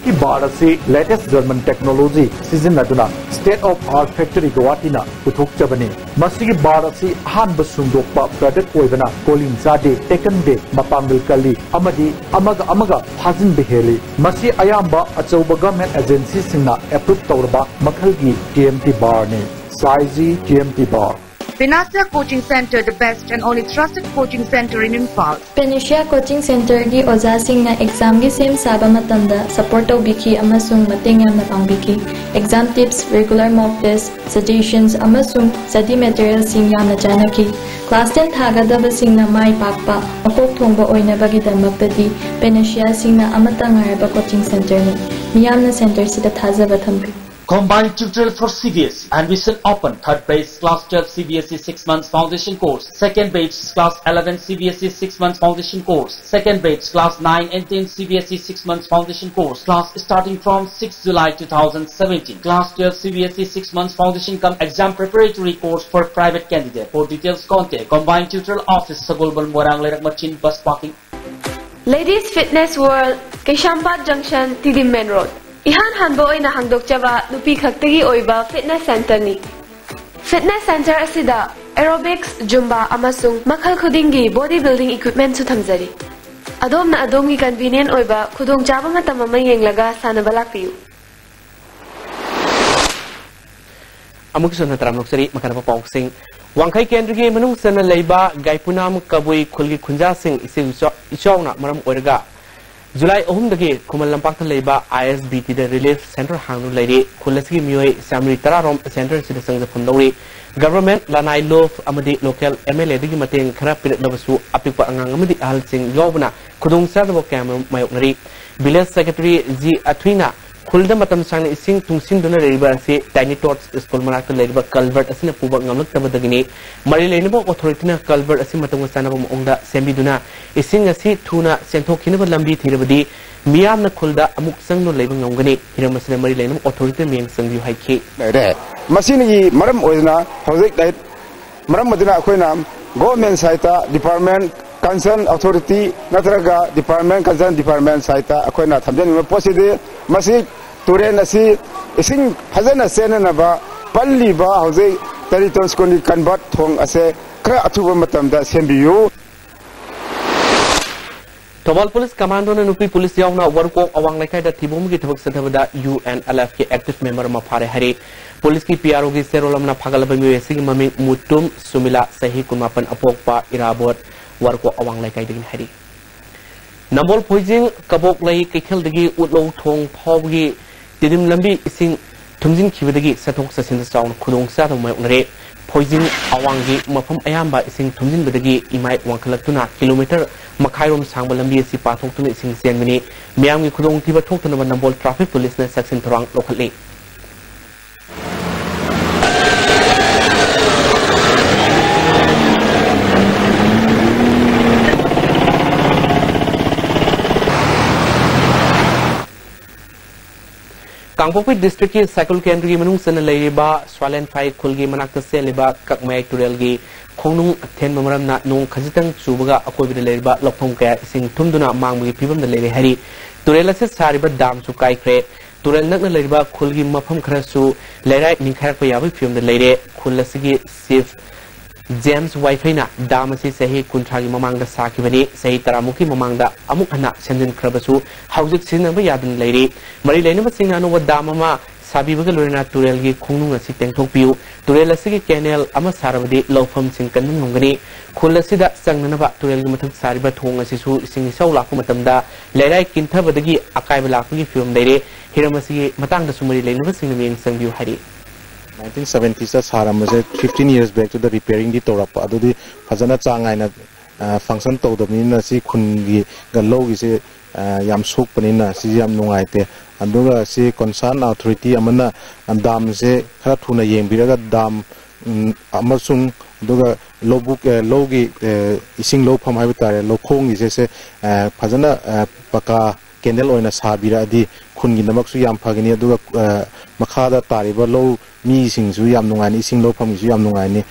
ꯀꯤ ꯕꯥꯔ ꯑꯁꯤ latest German technology ꯁꯤꯖꯤꯟꯅꯗꯨꯅ state of art factory ꯒꯧꯍꯥꯇꯤꯅ ꯄꯨꯊꯣꯛꯆꯕꯅꯤ꯫ ꯃꯁꯤꯒꯤ ꯕꯥꯔ ꯑꯁꯤ ꯑꯍꯥꯟꯕ ꯁꯨꯡꯗꯣꯛꯄ product ꯑꯣꯏꯕꯅ ꯀꯣꯂꯤꯡ ꯆꯥꯗꯦ, ꯇꯦꯛꯀꯟꯗꯦ, ꯃꯄꯥꯡꯒꯜ ꯀꯜꯂꯤ ꯑꯃꯗꯤ ꯑꯃꯒ ꯑꯃꯒ ꯐꯥꯖꯤꯟꯕ ꯍꯦꯜꯂꯤ꯫ ꯃꯁꯤ ꯑꯌꯥꯝꯕ ꯑꯆꯧꯕ government agency ꯁꯤꯡꯅ approve ꯇꯧꯔꯕ ꯃꯈꯜꯒꯤ T M T bar ꯅꯤ꯫ Size T M T bar꯫ Panacea Coaching Center, the best and only trusted coaching center in Imphal. Panacea Coaching Centerꯒꯤ ꯑꯣꯖꯥꯁꯤꯡꯅ examꯒꯤ ꯁꯦꯝ ꯁꯥꯕ ꯃꯇꯝꯗ support ꯇꯧꯕꯤꯈꯤ ꯑꯃꯁꯨꯡ ꯃꯇꯦꯡ ꯌꯥꯝꯅ ꯄꯥꯡꯕꯤꯈꯤ꯫ Exam tips, regular mock test, suggestions ꯑꯃꯁꯨꯡ study materialꯁꯤꯡ ꯌꯥꯝꯅ ꯆꯥꯟꯅꯈꯤ꯫ Class ten ꯊꯥꯒꯗꯕꯁꯤꯡꯅ ꯃꯥꯏ ꯄꯥꯛꯄ, ꯃꯀꯣꯛ ꯊꯣꯡꯕ ꯑꯣꯏꯅꯕꯒꯤꯗꯃꯛꯇꯗꯤ Panaceaꯁꯤꯡꯅ ꯑꯃꯠꯇ ꯉꯥꯏꯔꯕ coaching centerꯅꯤ꯫ ꯃꯤꯌꯥꯝꯅ centerꯁꯤꯗ ꯊꯥꯖꯕ ꯊꯝꯕꯤꯌꯨ꯫ Combined tutorial for C B S E. Admission open. Third batch class twelve C B S E six months foundation course. Second batch class eleven C B S E six months foundation course. Second batch class nine and ten C B S E six months foundation course. Class starting from sixth July two thousand seventeen. Class twelve C B S E six months foundation cum exam preparatory course for private candidate. For details contact Combined Tutorial Office, Sagolband, Moirang Leirak Machin, bus parking. Ladies Fitness World, Keishampat Junction, Tidim Main Road. ꯏꯍꯥꯟ ꯍꯥꯟꯕ ꯑꯣꯏꯅ ꯍꯥꯡꯗꯣꯛꯆꯕ ꯅꯨꯄꯤ ꯈꯛꯇꯒꯤ ꯑꯣꯏꯕ fitness centreꯅꯤ꯫ Fitness centre ꯑꯁꯤꯗ aerobics, Zumba ꯑꯃꯁꯨꯡ ꯃꯈꯜ ꯈꯨꯗꯤꯡꯒꯤ body building equipmentꯁꯨ ꯊꯝꯖꯔꯤ꯫ ꯑꯗꯣꯝꯅ ꯑꯗꯣꯝꯒꯤ convenient ꯑꯣꯏꯕ ꯈꯨꯗꯣꯡꯆꯥꯕ ꯃꯇꯝ ꯑꯃ ꯌꯦꯡꯂꯒ ꯁꯥꯟꯅꯕ ꯂꯥꯛꯄꯤꯌꯨ꯫ ꯑꯃꯨꯛꯀꯁꯨ ꯍꯟꯅ ꯇꯔꯥꯝꯅ ꯑꯣꯛꯆꯔꯤ꯫ ꯃꯈꯥ ꯇꯥꯕ ꯄꯥꯎꯁꯤꯡ꯫ ꯋꯥꯡꯈꯩ ꯀꯦꯟꯗ꯭ꯔꯒꯤ ꯃꯅꯨꯡ ꯆꯟꯅ ꯂꯩꯕ ꯒꯥꯏꯄꯨꯅꯥꯝ ꯀꯕꯨꯏ ꯈꯨꯜꯒꯤ ꯈꯨꯟꯖꯥꯁꯤꯡ ꯏꯆꯤꯜ ꯏꯆꯥꯎ-, ꯏꯆꯥꯎꯅ ꯃꯔꯝ ꯑꯣꯏꯔꯒ ꯖꯨꯂꯥꯏ ꯑꯍꯨꯝꯗꯒꯤ ꯈꯨꯃꯟ ꯂꯝꯄꯥꯛꯇ ꯂꯩꯕ I S B Tꯗ relief centre ꯍꯥꯡꯗꯨꯅ ꯂꯩꯔꯤ꯫ ꯈꯨꯜ ꯑꯁꯤꯒꯤ ꯃꯤꯑꯣꯏ ꯆꯥꯃꯔꯤ ꯇꯔꯥ ꯔꯣꯝ centre ꯑꯁꯤꯗ ꯆꯪꯖꯐꯝ ꯂꯧꯔꯤ꯫ Government, ꯂꯅꯥꯏ ꯂꯨꯞ ꯑꯃꯗꯤ local M L Aꯗꯒꯤ ꯃꯇꯦꯡ ꯈꯔ ꯄꯤꯔꯛꯂꯕꯁꯨ ꯑꯄꯤꯛꯄ ꯑꯉꯥꯡ ꯑꯃꯗꯤ ꯑꯍꯜꯁꯤꯡ ꯌꯥꯎꯕꯅ ꯈꯨꯗꯣꯡꯆꯥꯗꯕ ꯀꯌꯥꯃꯔꯨꯝ ꯃꯥꯌꯣꯛꯅꯔꯤ꯫ Village Secretary G ꯑꯊꯨꯏꯅ ꯈꯨꯜꯗ ꯃꯇꯝ ꯁꯥꯡꯅ ꯏꯁꯤꯡ ꯇꯨꯡꯁꯤꯟꯗꯨꯅ ꯂꯩꯔꯤꯕ ꯑꯁꯤ Tiny Tots School ꯃꯅꯥꯛꯇ ꯂꯩꯔꯤꯕ culvert ꯑꯁꯤꯅ ꯄꯨꯕ ꯉꯝꯂꯛꯇꯕꯗꯒꯤꯅꯤ꯫ ꯃꯔꯤ ꯂꯩꯅꯕ authorityꯅ culvert ꯑꯁꯤ ꯃꯇꯝꯒ ꯆꯥꯟꯅꯕ ꯃꯑꯣꯡꯗ ꯁꯦꯝꯕꯤꯗꯨꯅ ꯏꯁꯤꯡ ꯑꯁꯤ ꯊꯨꯅ ꯆꯦꯟꯊꯣꯛꯈꯤꯅꯕ ꯂꯝꯕꯤ ꯊꯤꯔꯕꯗꯤ ꯃꯤꯌꯥꯝꯅ ꯈꯨꯜꯗ ꯑꯃꯨꯛ ꯆꯪꯗꯨꯅ ꯂꯩꯕ ꯉꯝꯒꯅꯤ꯫ ꯍꯤꯔꯝ ꯑꯁꯤꯗ ꯃꯔꯤ ꯂꯩꯅꯕ authorityꯗ ꯃꯤꯠꯌꯦꯡ ꯆꯪꯕꯤꯌꯨ ꯍꯥꯏꯈꯤ꯫ ꯂꯩꯔꯦ꯫ ꯃꯁꯤꯅꯒꯤ ꯃꯔꯝ ꯑꯣꯏꯗꯨꯅ ꯍꯧꯖꯤꯛ ꯂꯩ-, ꯃꯔꯝ ꯑꯗꯨꯅ ꯑꯩꯈꯣꯏꯅ government sideꯇ department concern authority ꯅꯠꯇ꯭ꯔꯒ department, concern department side ꯑꯩꯈꯣꯏꯅ ꯊꯝꯖꯅꯤꯡꯕ ꯄꯣꯠꯁꯤꯗꯤ, ꯃꯁꯤ ꯇꯨꯔꯦꯜ ꯑꯁꯤ ꯏꯁꯤꯡ ꯐꯖꯅ ꯆꯦꯟꯅꯅꯕ ꯄꯜꯂꯤꯕ ꯍꯧꯖꯤꯛ ꯇꯦꯔꯤꯇꯣꯟ ꯁ꯭ꯀꯨꯜꯒꯤ ꯀꯟꯚꯔꯠ ꯊꯣꯡ ꯑꯁꯦ ꯈꯔ ꯑꯊꯨꯕ ꯃꯇꯝꯗ ꯁꯦꯝꯕꯤꯌꯨ꯫ ꯊꯧꯕꯥꯜ ꯄꯨꯂꯤꯁ ꯀꯃꯥꯟꯗꯣꯅ ꯅꯨꯄꯤ ꯄꯨꯂꯤꯁ ꯌꯥꯎꯅ ꯋꯥꯔꯨꯀꯣꯛ ꯑꯋꯥꯡ ꯂꯩꯀꯥꯏꯗ ꯊꯤꯕꯣꯡꯒꯤ ꯊꯕꯛ ꯆꯠꯊꯕꯗ ꯌꯨ ꯑꯦꯟ ꯑꯦꯜ ꯑꯦꯐꯀꯤ active member ꯑꯃ ꯐꯥꯔꯦ ꯍꯥꯏꯔꯤ꯫ ꯄꯨꯂꯤꯁꯀꯤ ꯄꯤ ꯑꯥꯔ ꯑꯣꯒꯤ ꯆꯦꯔꯣꯜ ꯑꯃꯅ ꯐꯥꯒꯠꯂꯕ ꯃꯤꯑꯣꯏ ꯑꯁꯤꯒꯤ ꯃꯃꯤꯡ ꯃꯨꯇꯨꯝ ꯁꯨꯃꯤꯂꯥ, ꯆꯍꯤ ꯀꯨꯟꯃꯥꯄꯟ, ꯑꯄꯣꯛꯄ ꯏꯔꯥꯕꯣꯠ, ꯋꯥꯔꯨꯀꯣꯛ ꯑꯋꯥꯡ ꯂꯩꯀꯥꯏꯗꯒꯤꯅꯤ ꯍꯥꯏꯔꯤ꯫ ꯅꯝꯕꯣꯜ ꯐꯣꯏꯖꯤꯡ ꯀꯕꯣꯛꯂꯩ ꯀꯩꯊꯦꯜꯗꯒꯤ ꯎꯠꯂꯧ ꯊꯣꯡ ꯐꯥꯎꯕꯒꯤ ꯇꯤꯗꯤꯝ ꯂꯝꯕꯤ ꯏꯁꯤꯡ ꯊꯨꯝꯖꯤꯟꯈꯤꯕꯗꯒꯤ ꯆꯠꯊꯣꯛ ꯆꯠꯁꯤꯟꯗ ꯆꯥꯎꯅ ꯈꯨꯗꯣꯡꯆꯥꯗꯕ ꯃꯥꯌꯣꯛꯅꯔꯦ꯫ ꯐꯣꯏꯖꯤꯡ ꯑꯋꯥꯡꯒꯤ ꯃꯐꯝ ꯑꯌꯥꯝꯕ ꯏꯁꯤꯡ ꯊꯨꯝꯖꯤꯟꯕꯗꯒꯤ ꯏꯃꯥꯏ ꯋꯥꯡꯈꯠꯂꯛꯇꯨꯅ ꯀꯤꯂꯣꯃꯤꯇꯔ ꯃꯈꯥꯏꯔꯣꯝ ꯁꯥꯡꯕ ꯂꯝꯕꯤ ꯑꯁꯤ ꯄꯥꯊꯣꯛꯇꯨꯅ ꯏꯁꯤꯡ ꯆꯦꯟꯕꯅꯤ꯫ ꯃꯤꯌꯥꯝꯒꯤ ꯈꯨꯗꯣꯡꯊꯤꯕ ꯊꯣꯛꯇꯅꯕ ꯅꯝꯕꯣꯜ traffic policeꯅ ꯆꯦꯛꯁꯤꯟ ꯊꯧꯔꯥꯡ ꯂꯧꯈꯠꯂꯤ꯫ ꯀꯥꯡꯄꯣꯛꯄꯤ districtꯀꯤ ꯁꯥꯏꯀꯨꯜ ꯀꯦꯟꯗ꯭ꯔꯒꯤ ꯃꯅꯨꯡ ꯆꯟꯅ ꯂꯩꯔꯤꯕ ꯁ꯭ꯋꯥꯂꯦꯟꯐꯥꯏ ꯈꯨꯜꯒꯤ ꯃꯅꯥꯛꯇ ꯆꯦꯜꯂꯤꯕ ꯀꯛꯃꯌꯥꯏ ꯇꯨꯔꯦꯜꯒꯤ ꯈꯣꯡꯅꯨꯡ ꯑꯊꯦꯟꯕ ꯃꯔꯝꯅ ꯅꯣꯡ ꯈꯖꯤꯛꯇꯪ ꯆꯨꯕꯒ ꯑꯀꯣꯏꯕꯗ ꯂꯩꯔꯤꯕ ꯂꯧꯐꯝ ꯀꯌꯥ ꯏꯁꯤꯡ ꯊꯨꯝꯗꯨꯅ ꯃꯥꯡꯕꯒꯤ ꯐꯤꯕꯝꯗ ꯂꯩꯔꯦ ꯍꯥꯏꯔꯤ꯫ ꯇꯨꯔꯦꯜ ꯑꯁꯤꯗ ꯁꯥꯔꯤꯕ ꯗꯥꯝꯁꯨ ꯀꯥꯏꯈ꯭ꯔꯦ꯫ ꯇꯨꯔꯦꯜ ꯅꯛꯅ ꯂꯩꯔꯤꯕ ꯈꯨꯜꯒꯤ ꯃꯐꯝ ꯈꯔꯁꯨ ꯂꯩꯔꯥꯏ ꯅꯤꯡꯈꯥꯏꯔꯛꯄ ꯌꯥꯕꯒꯤ ꯐꯤꯕꯝꯗ ꯂꯩꯔꯦ꯫ ꯈꯨꯜ ꯑꯁꯤꯒꯤ ꯆꯤꯐ ꯖꯦꯝꯁ ꯋꯥꯏꯐꯩꯅ ꯗꯥꯝ ꯑꯁꯤ ꯆꯍꯤ ꯀꯨꯟꯊ꯭ꯔꯥꯒꯤ ꯃꯃꯥꯡꯗ ꯁꯥꯈꯤꯕꯅꯤ꯫ ꯆꯍꯤ ꯇꯔꯥꯃꯨꯛꯀꯤ ꯃꯃꯥꯡꯗ ꯑꯃꯨꯛ ꯍꯟꯅ ꯁꯦꯝꯖꯤꯟꯈ꯭ꯔꯕꯁꯨ ꯍꯧꯖꯤꯛ ꯁꯤꯖꯤꯟꯅꯕ ꯌꯥꯗꯅ ꯂꯩꯔꯤ꯫ ꯃꯔꯤ ꯂꯩꯅꯕꯁꯤꯡꯅ ꯑꯅꯧꯕ ꯗꯥꯝ ꯑꯃ ꯁꯥꯕꯤꯕꯒ ꯂꯣꯏꯅꯅ ꯇꯨꯔꯦꯜꯒꯤ ꯈꯣꯡꯅꯨꯡ ꯑꯁꯤ ꯇꯦꯡꯊꯣꯛꯄꯤꯌꯨ꯫ ꯇꯨꯔꯦꯜ ꯑꯁꯤꯒꯤ ꯀꯦꯅꯦꯜ ꯑꯃ ꯁꯥꯔꯕꯗꯤ ꯂꯧꯐꯝꯁꯤꯡ ꯀꯟꯕ ꯉꯝꯒꯅꯤ꯫ ꯈꯨꯜ ꯑꯁꯤꯗ ꯆꯪꯅꯅꯕ ꯇꯨꯔꯦꯜꯒꯤ ꯃꯊꯛ ꯁꯥꯔꯤꯕ ꯊꯣꯡ ꯑꯁꯤꯁꯨ ꯏꯁꯤꯡ ꯏꯆꯥꯎ ꯂꯥꯛꯄ ꯃꯇꯝꯗ ꯂꯩꯔꯥꯏ ꯀꯤꯟꯊꯕꯗꯒꯤ ꯑꯀꯥꯏꯕ ꯂꯥꯛꯄꯒꯤ ꯐꯤꯕꯝ ꯂꯩꯔꯦ꯫ ꯍꯤꯔꯝ ꯑꯁꯤꯒꯤ ꯃꯇꯥꯡꯗꯁꯨ ꯃꯔꯤ ꯂꯩꯅꯕꯁꯤꯡꯅ ꯃꯤꯠꯌꯦꯡ ꯆꯪꯕꯤꯌꯨ ꯍꯥꯏꯔꯤ꯫ Nineteen seventies ꯁꯥꯔꯝꯕꯁꯦ fifteen years backꯇꯨꯗ repairingꯗꯤ ꯇꯧꯔꯛꯄ, ꯑꯗꯨꯗꯤ ꯐꯖꯅ ꯆꯥꯡ ꯅꯥꯏꯅ, ꯑ, function ꯇꯧꯗꯕꯅꯤꯅ ꯁꯤ ꯈꯨꯟꯒꯤ ꯂꯧꯒꯤꯁꯦ, ꯑ, ꯌꯥꯝ ꯁꯣꯛꯄꯅꯤꯅ ꯁꯤꯁꯦ ꯌꯥꯝ ꯅꯨꯡꯉꯥꯏꯇꯦ꯫ ꯑꯗꯨꯒ ꯁꯤ concern authority ꯑꯃꯅ ꯗꯥꯝꯁꯦ ꯈꯔ ꯊꯨꯅ ꯌꯦꯡꯕꯤꯔꯒ ꯗꯥꯝ, ꯎꯝ, ꯑꯃꯁꯨꯡ ꯑꯗꯨꯒ ꯂꯧꯕꯨꯛ, ꯑ, ꯂꯧꯒꯤ, ꯑ, ꯏꯁꯤꯡ ꯂꯧꯐꯝ ꯍꯥꯏꯕ ꯇꯥꯔꯦ, ꯂꯧꯈꯣꯡꯒꯤꯁꯦ, ꯁꯦ, ꯑ, ꯐꯖꯅ, ꯑ, ꯄꯀꯥ ꯀꯦꯅꯦꯜ ꯑꯣꯏꯅ ꯁꯥꯕꯤꯔꯛꯑꯗꯤ ꯈꯨꯟꯒꯤꯗꯃꯛꯁꯨ ꯌꯥꯝ ꯐꯒꯅꯤ, ꯑꯗꯨꯒ, ꯑ, ꯃꯈꯥꯗ ꯇꯥꯔꯤꯕ ꯂꯧ ꯃꯤꯁꯤꯡꯁꯨ ꯌꯥꯝ ꯅꯨꯡꯉꯥꯏꯅꯤ, ꯏꯁꯤꯡ ꯂꯧꯐꯝꯒꯤꯁꯨ ꯌꯥꯝ ꯅꯨꯡꯉꯥꯏꯅꯤ꯫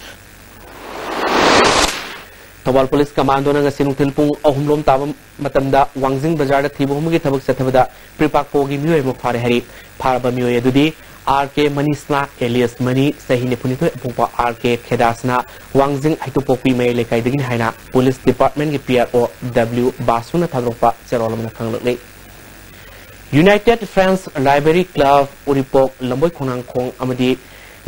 ꯊꯧꯕꯥꯜ ꯄꯨꯂꯤꯁ ꯀꯃꯥꯟꯗꯣꯅ ꯉꯁꯤ ꯅꯨꯡꯊꯤꯜ ꯄꯨꯡ ꯑꯍꯨꯝ ꯂꯣꯝ ꯇꯥꯕ ꯃꯇꯝꯗ ꯋꯥꯡꯖꯤꯡ ꯕꯖꯥꯔꯗ ꯊꯤꯕ ꯍꯨꯝꯕꯒꯤ ꯊꯕꯛ ꯆꯠꯊꯕꯗ ꯄ꯭ꯔꯤꯄꯥꯛꯄꯣꯒꯤ ꯃꯤꯑꯣꯏ ꯑꯃ ꯐꯥꯔꯦ ꯍꯥꯏꯔꯤ꯫ ꯐꯥꯔꯕ ꯃꯤꯑꯣꯏ ꯑꯗꯨꯗꯤ R K ꯃꯅꯤꯁꯅꯥ alias ꯃꯅꯤ, ꯆꯍꯤ ꯅꯤꯐꯨꯅꯤꯊꯣꯏ ꯑꯄꯣꯛꯄ R K ꯈꯦꯗꯥꯁꯅꯥ, ꯋꯥꯡꯖꯤꯡ ꯍꯩꯇꯨꯞꯄꯣꯛꯄꯤ ꯃꯌꯥꯏ ꯂꯩꯀꯥꯏꯗꯒꯤꯅꯤ ꯍꯥꯏꯅ ꯄꯨꯂꯤꯁ ꯗꯤꯄꯥꯔꯠꯃꯦꯟꯒꯤ P R O W ꯕꯥꯁꯨꯅ ꯊꯥꯗꯣꯔꯛꯄ ꯆꯦꯔꯣꯜ ꯑꯃꯅ ꯈꯪꯂꯛꯂꯤ꯫ United Friends Library Club, ꯎꯔꯤꯄꯣꯛ, ꯂꯝꯕꯣꯏ ꯈꯣꯡꯅꯥꯡꯈꯣꯡ ꯑꯃꯗꯤ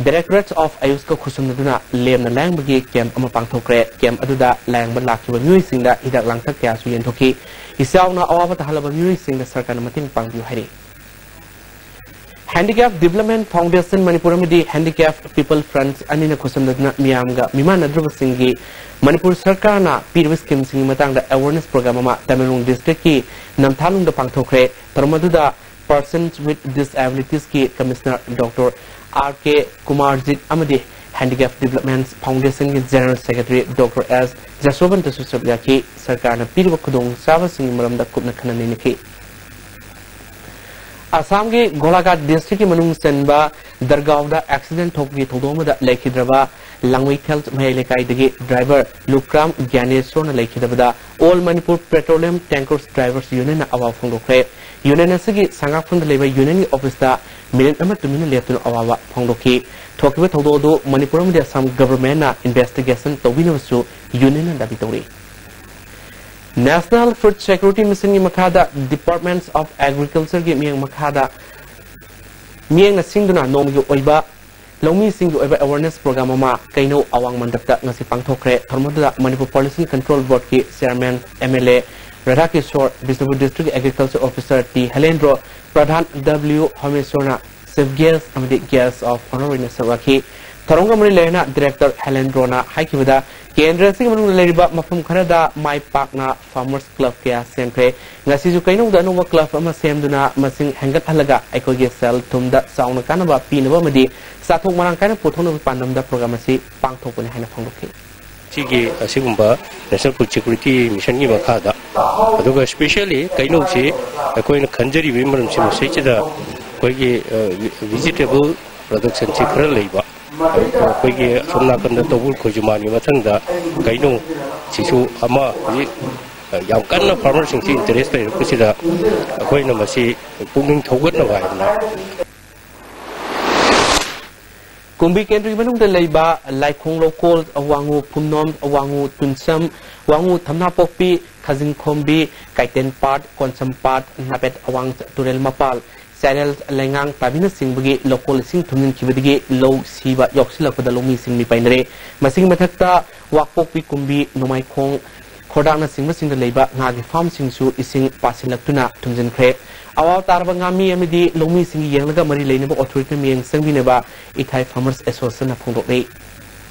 Directorate of ꯑꯌꯨꯁꯀ ꯈꯨꯠꯁꯝꯅꯗꯨꯅ ꯂꯦꯝꯅ ꯂꯥꯌꯦꯡꯕꯒꯤ ꯀꯦꯝꯞ ꯑꯃ ꯄꯥꯡꯊꯣꯛꯈ꯭ꯔꯦ꯫ ꯀꯦꯝꯞ ꯑꯗꯨꯗ ꯂꯥꯌꯦꯡꯕ ꯂꯥꯛꯈꯤꯕ ꯃꯤꯑꯣꯏꯁꯤꯡꯗ ꯍꯤꯗꯥꯛ ꯂꯥꯡꯊꯛ ꯀꯌꯥꯁꯨ ꯌꯦꯟꯊꯣꯛꯈꯤ꯫ ꯏꯆꯥꯎꯅ ꯑꯋꯥꯕ ꯇꯥꯍꯜꯂꯕ ꯃꯤꯑꯣꯏꯁꯤꯡꯗ ꯁꯔꯀꯥꯔꯅ ꯃꯇꯦꯡ ꯄꯥꯡꯕꯤꯌꯨ ꯍꯥꯏꯔꯤ꯫ Handicap Development Foundation ꯃꯅꯤꯄꯨꯔ ꯑꯃꯗꯤ Handicap People Front ꯑꯅꯤꯅ ꯈꯨꯠꯁꯝꯅꯗꯨꯅ ꯃꯤꯌꯥꯝꯒ ꯃꯤꯃꯥꯟꯅꯗ꯭ꯔꯕꯁꯤꯡꯒꯤ ꯃꯅꯤꯄꯨꯔ ꯁꯔꯀꯥꯔꯅ ꯄꯤꯔꯤꯕ ꯁ꯭ꯀꯤꯝꯁꯤꯡꯒꯤ ꯃꯇꯥꯡꯗ ꯑꯦꯋꯥꯔꯅꯦꯁ ꯄ꯭ꯔꯣꯒ꯭ꯔꯥꯝ ꯑꯃ ꯇꯃꯦꯡꯂꯣꯡ ꯗꯤꯁꯇ꯭ꯔꯤꯛꯀꯤ ꯅꯝꯊꯥꯂꯨꯡꯗ ꯄꯥꯡꯊꯣꯛꯈ꯭ꯔꯦ꯫ ꯊꯧꯔꯝ ꯑꯗꯨꯗ Persons with Disabilitiesꯀꯤ commissioner doctor R K Kumarjit ꯑꯃꯗꯤ Handicap Development Foundationꯒꯤ ꯖꯦꯅꯔꯦꯜ ꯁꯦꯀ꯭ꯔꯦꯇꯔꯤ ꯗꯣꯛꯇꯔ ꯑꯦꯁ ꯖꯁꯣꯕꯟꯇꯁꯨ ꯁꯔꯨꯛ ꯌꯥꯈꯤ꯫ ꯁꯔꯀꯥꯔꯅ ꯄꯤꯔꯤꯕ ꯈꯨꯗꯣꯡꯆꯥꯕꯁꯤꯡꯒꯤ ꯃꯔꯝꯗ ꯀꯨꯞꯅ ꯈꯟꯅ ꯅꯩꯅꯈꯤ꯫ ꯑꯁꯥꯝꯒꯤ ꯒꯣꯂꯥꯘꯥꯠ ꯗꯤꯁꯇ꯭ꯔꯤꯛꯀꯤ ꯃꯅꯨꯡ ꯆꯟꯕ ꯗꯔꯒꯥꯎꯗ ꯑꯦꯛꯁꯤꯗꯦꯟ ꯊꯣꯛꯄꯒꯤ ꯊꯧꯗꯣꯛ ꯑꯃꯗ ꯂꯩꯈꯤꯗ꯭ꯔꯕ ꯂꯥꯡꯃꯩꯊꯦꯜ ꯃꯌꯥꯏ ꯂꯩꯀꯥꯏꯗꯒꯤ ꯗ꯭ꯔꯥꯏꯚꯔ ꯂꯨꯀ꯭ꯔꯥꯝ ꯒ꯭ꯌꯥꯅꯦꯁꯣꯔꯅ ꯂꯩꯈꯤꯗꯕꯗ All Manipur Petroleum Tankers Drivers Unionꯅ ꯑꯋꯥꯕ ꯐꯣꯡꯗꯣꯛꯈ꯭ꯔꯦ꯫ ꯌꯨꯅꯤꯌꯟ ꯑꯁꯤꯒꯤ ꯁꯉꯥꯛꯐꯝꯗ ꯂꯩꯕ ꯌꯨꯅꯤꯌꯟꯒꯤ ꯑꯣꯐꯤꯁꯇ ꯃꯤꯅꯤꯠ ꯑꯃ ꯇꯨꯃꯤꯟꯅ ꯂꯦꯞꯇꯨꯅ ꯑꯋꯥꯕ ꯐꯣꯡꯗꯣꯛꯈꯤ꯫ ꯊꯣꯛꯈꯤꯕ ꯊꯧꯗꯣꯛ ꯑꯗꯨ ꯃꯅꯤꯄꯨꯔ ꯑꯃꯗꯤ ꯑꯁꯥꯝ ꯒꯚꯔꯟꯃꯦꯟꯠꯅ ꯏꯟꯚꯦꯁꯇꯤꯒꯦꯁꯟ ꯇꯧꯕꯤꯅꯕꯁꯨ ꯌꯨꯅꯤꯌꯟꯅ ꯗꯥꯕꯤ ꯇꯧꯔꯤ꯫ National Food Security Missionꯒꯤ ꯃꯈꯥꯗ Departments of Agricultureꯒꯤ ꯃꯤꯠꯌꯦꯡ ꯃꯈꯥꯗ ꯃꯤꯠꯌꯦꯡꯅ ꯁꯤꯡꯗꯨꯅ ꯅꯣꯡꯃꯒꯤ ꯑꯣꯏꯕ ꯂꯧꯃꯤꯁꯤꯡꯒꯤ ꯑꯣꯏꯕ ꯑꯦꯋꯥꯔꯅꯦꯁ ꯄ꯭ꯔꯣꯒ꯭ꯔꯥꯝ ꯑꯃ ꯀꯩꯅꯧ ꯑꯋꯥꯡ ꯃꯟꯗꯞꯇ ꯉꯁꯤ ꯄꯥꯡꯊꯣꯛꯈ꯭ꯔꯦ꯫ ꯊꯧꯔꯝ ꯑꯗꯨꯗ ꯃꯅꯤꯄꯨꯔ ꯄꯣꯂꯨꯁꯟ ꯀꯟꯇ꯭ꯔꯣꯜ ꯕꯣꯔꯗꯀꯤ chairman M L A Radhakishor, Bishnupur district agriculture officer T Helendro, pradhan W ꯍꯣꯃꯦꯁꯣꯔꯅ ꯆꯤꯐ ꯒꯦꯁ ꯑꯃꯗꯤ ꯒꯦꯁ ꯑꯣꯐ ꯑꯣꯅꯔ ꯑꯣꯏꯅ ꯁꯔꯨꯛ ꯌꯥꯈꯤ꯫ ꯊꯧꯔꯝꯒ ꯃꯔꯤ ꯂꯩꯅꯅ ꯗꯤꯔꯦꯛꯇꯔ ꯍꯦꯂꯦꯟꯗ꯭ꯔꯣꯅ ꯍꯥꯏꯈꯤꯕꯗ, ꯀꯦꯟꯗ꯭ꯔ ꯑꯁꯤꯒꯤ ꯃꯅꯨꯡꯗ ꯂꯩꯔꯤꯕ ꯃꯐꯝ ꯈꯔꯗ ꯃꯥꯏ ꯄꯥꯛꯅ ꯐꯥꯔꯃꯔꯁ ꯀ꯭ꯂꯕ ꯀꯌꯥ ꯁꯦꯝꯈ꯭ꯔꯦ꯫ ꯉꯁꯤꯁꯨ ꯀꯩꯅꯧꯗ ꯑꯅꯧꯕ ꯀ꯭ꯂꯕ ꯑꯃ ꯁꯦꯝꯗꯨꯅ ꯃꯁꯤꯡ ꯍꯦꯟꯒꯠꯍꯜꯂꯒ ꯑꯩꯈꯣꯏꯒꯤ ꯁꯦꯜ ꯊꯨꯝꯗ ꯆꯥꯎꯅ ꯀꯥꯟꯅꯕ ꯄꯤꯅꯕ ꯑꯃꯗꯤ ꯆꯥꯊꯣꯛ ꯃꯔꯥꯡ ꯀꯥꯏꯅ ꯄꯨꯊꯣꯛꯅꯕ ꯄꯥꯟꯗꯝꯗ ꯄ꯭ꯔꯣꯒ꯭ꯔꯥꯝ ꯑꯁꯤ ꯄꯥꯡꯊꯣꯛꯄꯅꯤ ꯍꯥꯏꯅ ꯐꯣꯡꯗꯣꯛꯈꯤ꯫ ꯁꯤꯒꯤ ꯑꯁꯤꯒꯨꯝꯕ National Food Security Missionꯒꯤ ꯃꯈꯥꯗ, ꯑꯗꯨꯒ specially ꯀꯩꯅꯧꯁꯤ ꯑꯩꯈꯣꯏꯅ ꯈꯟꯖꯔꯤꯕꯒꯤ ꯃꯔꯝꯁꯤ ꯃꯁꯤꯁꯤꯗ ꯑꯩꯈꯣꯏꯒꯤ, ꯑ, vegetable productionꯁꯤ ꯈꯔ ꯂꯩꯕ, ꯑꯩꯈꯣꯏꯒꯤ ꯑꯁꯣꯝ ꯅꯥꯀꯟꯗ ꯇꯧꯕꯨꯜ ꯈꯣꯏꯖꯨꯃꯥꯟꯒꯤ ꯃꯊꯪꯗ ꯀꯩꯅꯧ ꯁꯤꯁꯨ ꯑꯃ ꯍꯧꯖꯤꯛ ꯌꯥꯝ ꯀꯟꯅ ꯐꯥꯔꯃꯔꯁꯤꯡꯁꯤ ꯏꯟꯇꯔꯦꯁ ꯂꯩꯔꯛꯄꯁꯤꯗ ꯑꯩꯈꯣꯏꯅ ꯃꯁꯤ ꯄꯨꯛꯅꯤꯡ ꯊꯧꯒꯠꯅꯕ ꯍꯥꯏꯗꯅ꯫ ꯀꯨꯝꯕꯤ ꯀꯦꯟꯗ꯭ꯔꯒꯤ ꯃꯅꯨꯡꯗ ꯂꯩꯕ ꯂꯥꯏꯈꯣꯡ ꯂꯧꯀꯣꯜ, ꯑꯋꯥꯡꯉꯨ ꯐꯨꯝꯅꯣꯝ, ꯑꯋꯥꯡꯉꯨ ꯇꯨꯟꯁꯝ, ꯋꯥꯡꯉꯨ ꯊꯝꯅꯥꯄꯣꯛꯄꯤ, ꯈꯥꯖꯤꯡꯈꯣꯝꯕꯤ, ꯀꯥꯏꯇꯦꯟ ꯄꯥꯠ, ꯀꯣꯟꯁꯝ ꯄꯥꯠ, ꯅꯥꯄꯦꯠ ꯑꯋꯥꯡ ꯇꯨꯔꯦꯜ ꯃꯄꯥꯜ, ꯆꯥꯏꯔꯦꯜ ꯂꯩꯉꯥꯡ ꯇꯥꯕꯤꯅꯆꯤꯡꯕꯒꯤ ꯂꯧꯀꯣꯜ ꯏꯁꯤꯡ ꯊꯨꯝꯖꯤꯟꯈꯤꯕꯗꯒꯤ ꯂꯧ ꯁꯤꯕ ꯌꯥꯎꯁꯤꯜꯂꯛꯄꯗ ꯂꯧꯃꯤꯁꯤꯡ ꯃꯤꯄꯥꯏꯅꯔꯦ꯫ ꯃꯁꯤꯒꯤ ꯃꯊꯛꯇ ꯋꯥꯛꯄꯣꯛꯄꯤ ꯀꯨꯝꯕꯤ, ꯅꯣꯡꯃꯥꯏꯈꯣꯡ, ꯈꯣꯔꯗꯥꯛꯅꯆꯤꯡꯕꯁꯤꯡꯗ ꯂꯩꯕ ꯉꯥꯒꯤ ꯐꯥꯔꯝꯁꯤꯡꯁꯨ ꯏꯁꯤꯡ ꯄꯥꯁꯤꯜꯂꯛꯇꯨꯅ ꯊꯨꯝꯖꯤꯟꯈ꯭ꯔꯦ꯫ ꯑꯋꯥꯕ ꯇꯥꯔꯕ ꯉꯥꯃꯤ ꯑꯃꯗꯤ ꯂꯧꯃꯤꯁꯤꯡꯒꯤ ꯌꯦꯡꯂꯒ ꯃꯔꯤ ꯂꯩꯅꯕ ꯑꯣꯊꯣꯔꯤꯇꯤꯅ ꯃꯤꯠꯌꯦꯡ ꯆꯪꯕꯤꯅꯕ ꯏꯊꯥꯏ ꯐꯥꯔꯃꯔꯁ ꯑꯦꯁꯣꯁꯤꯌꯦꯁꯟꯅ ꯐꯣꯡꯗꯣꯛꯂꯤ꯫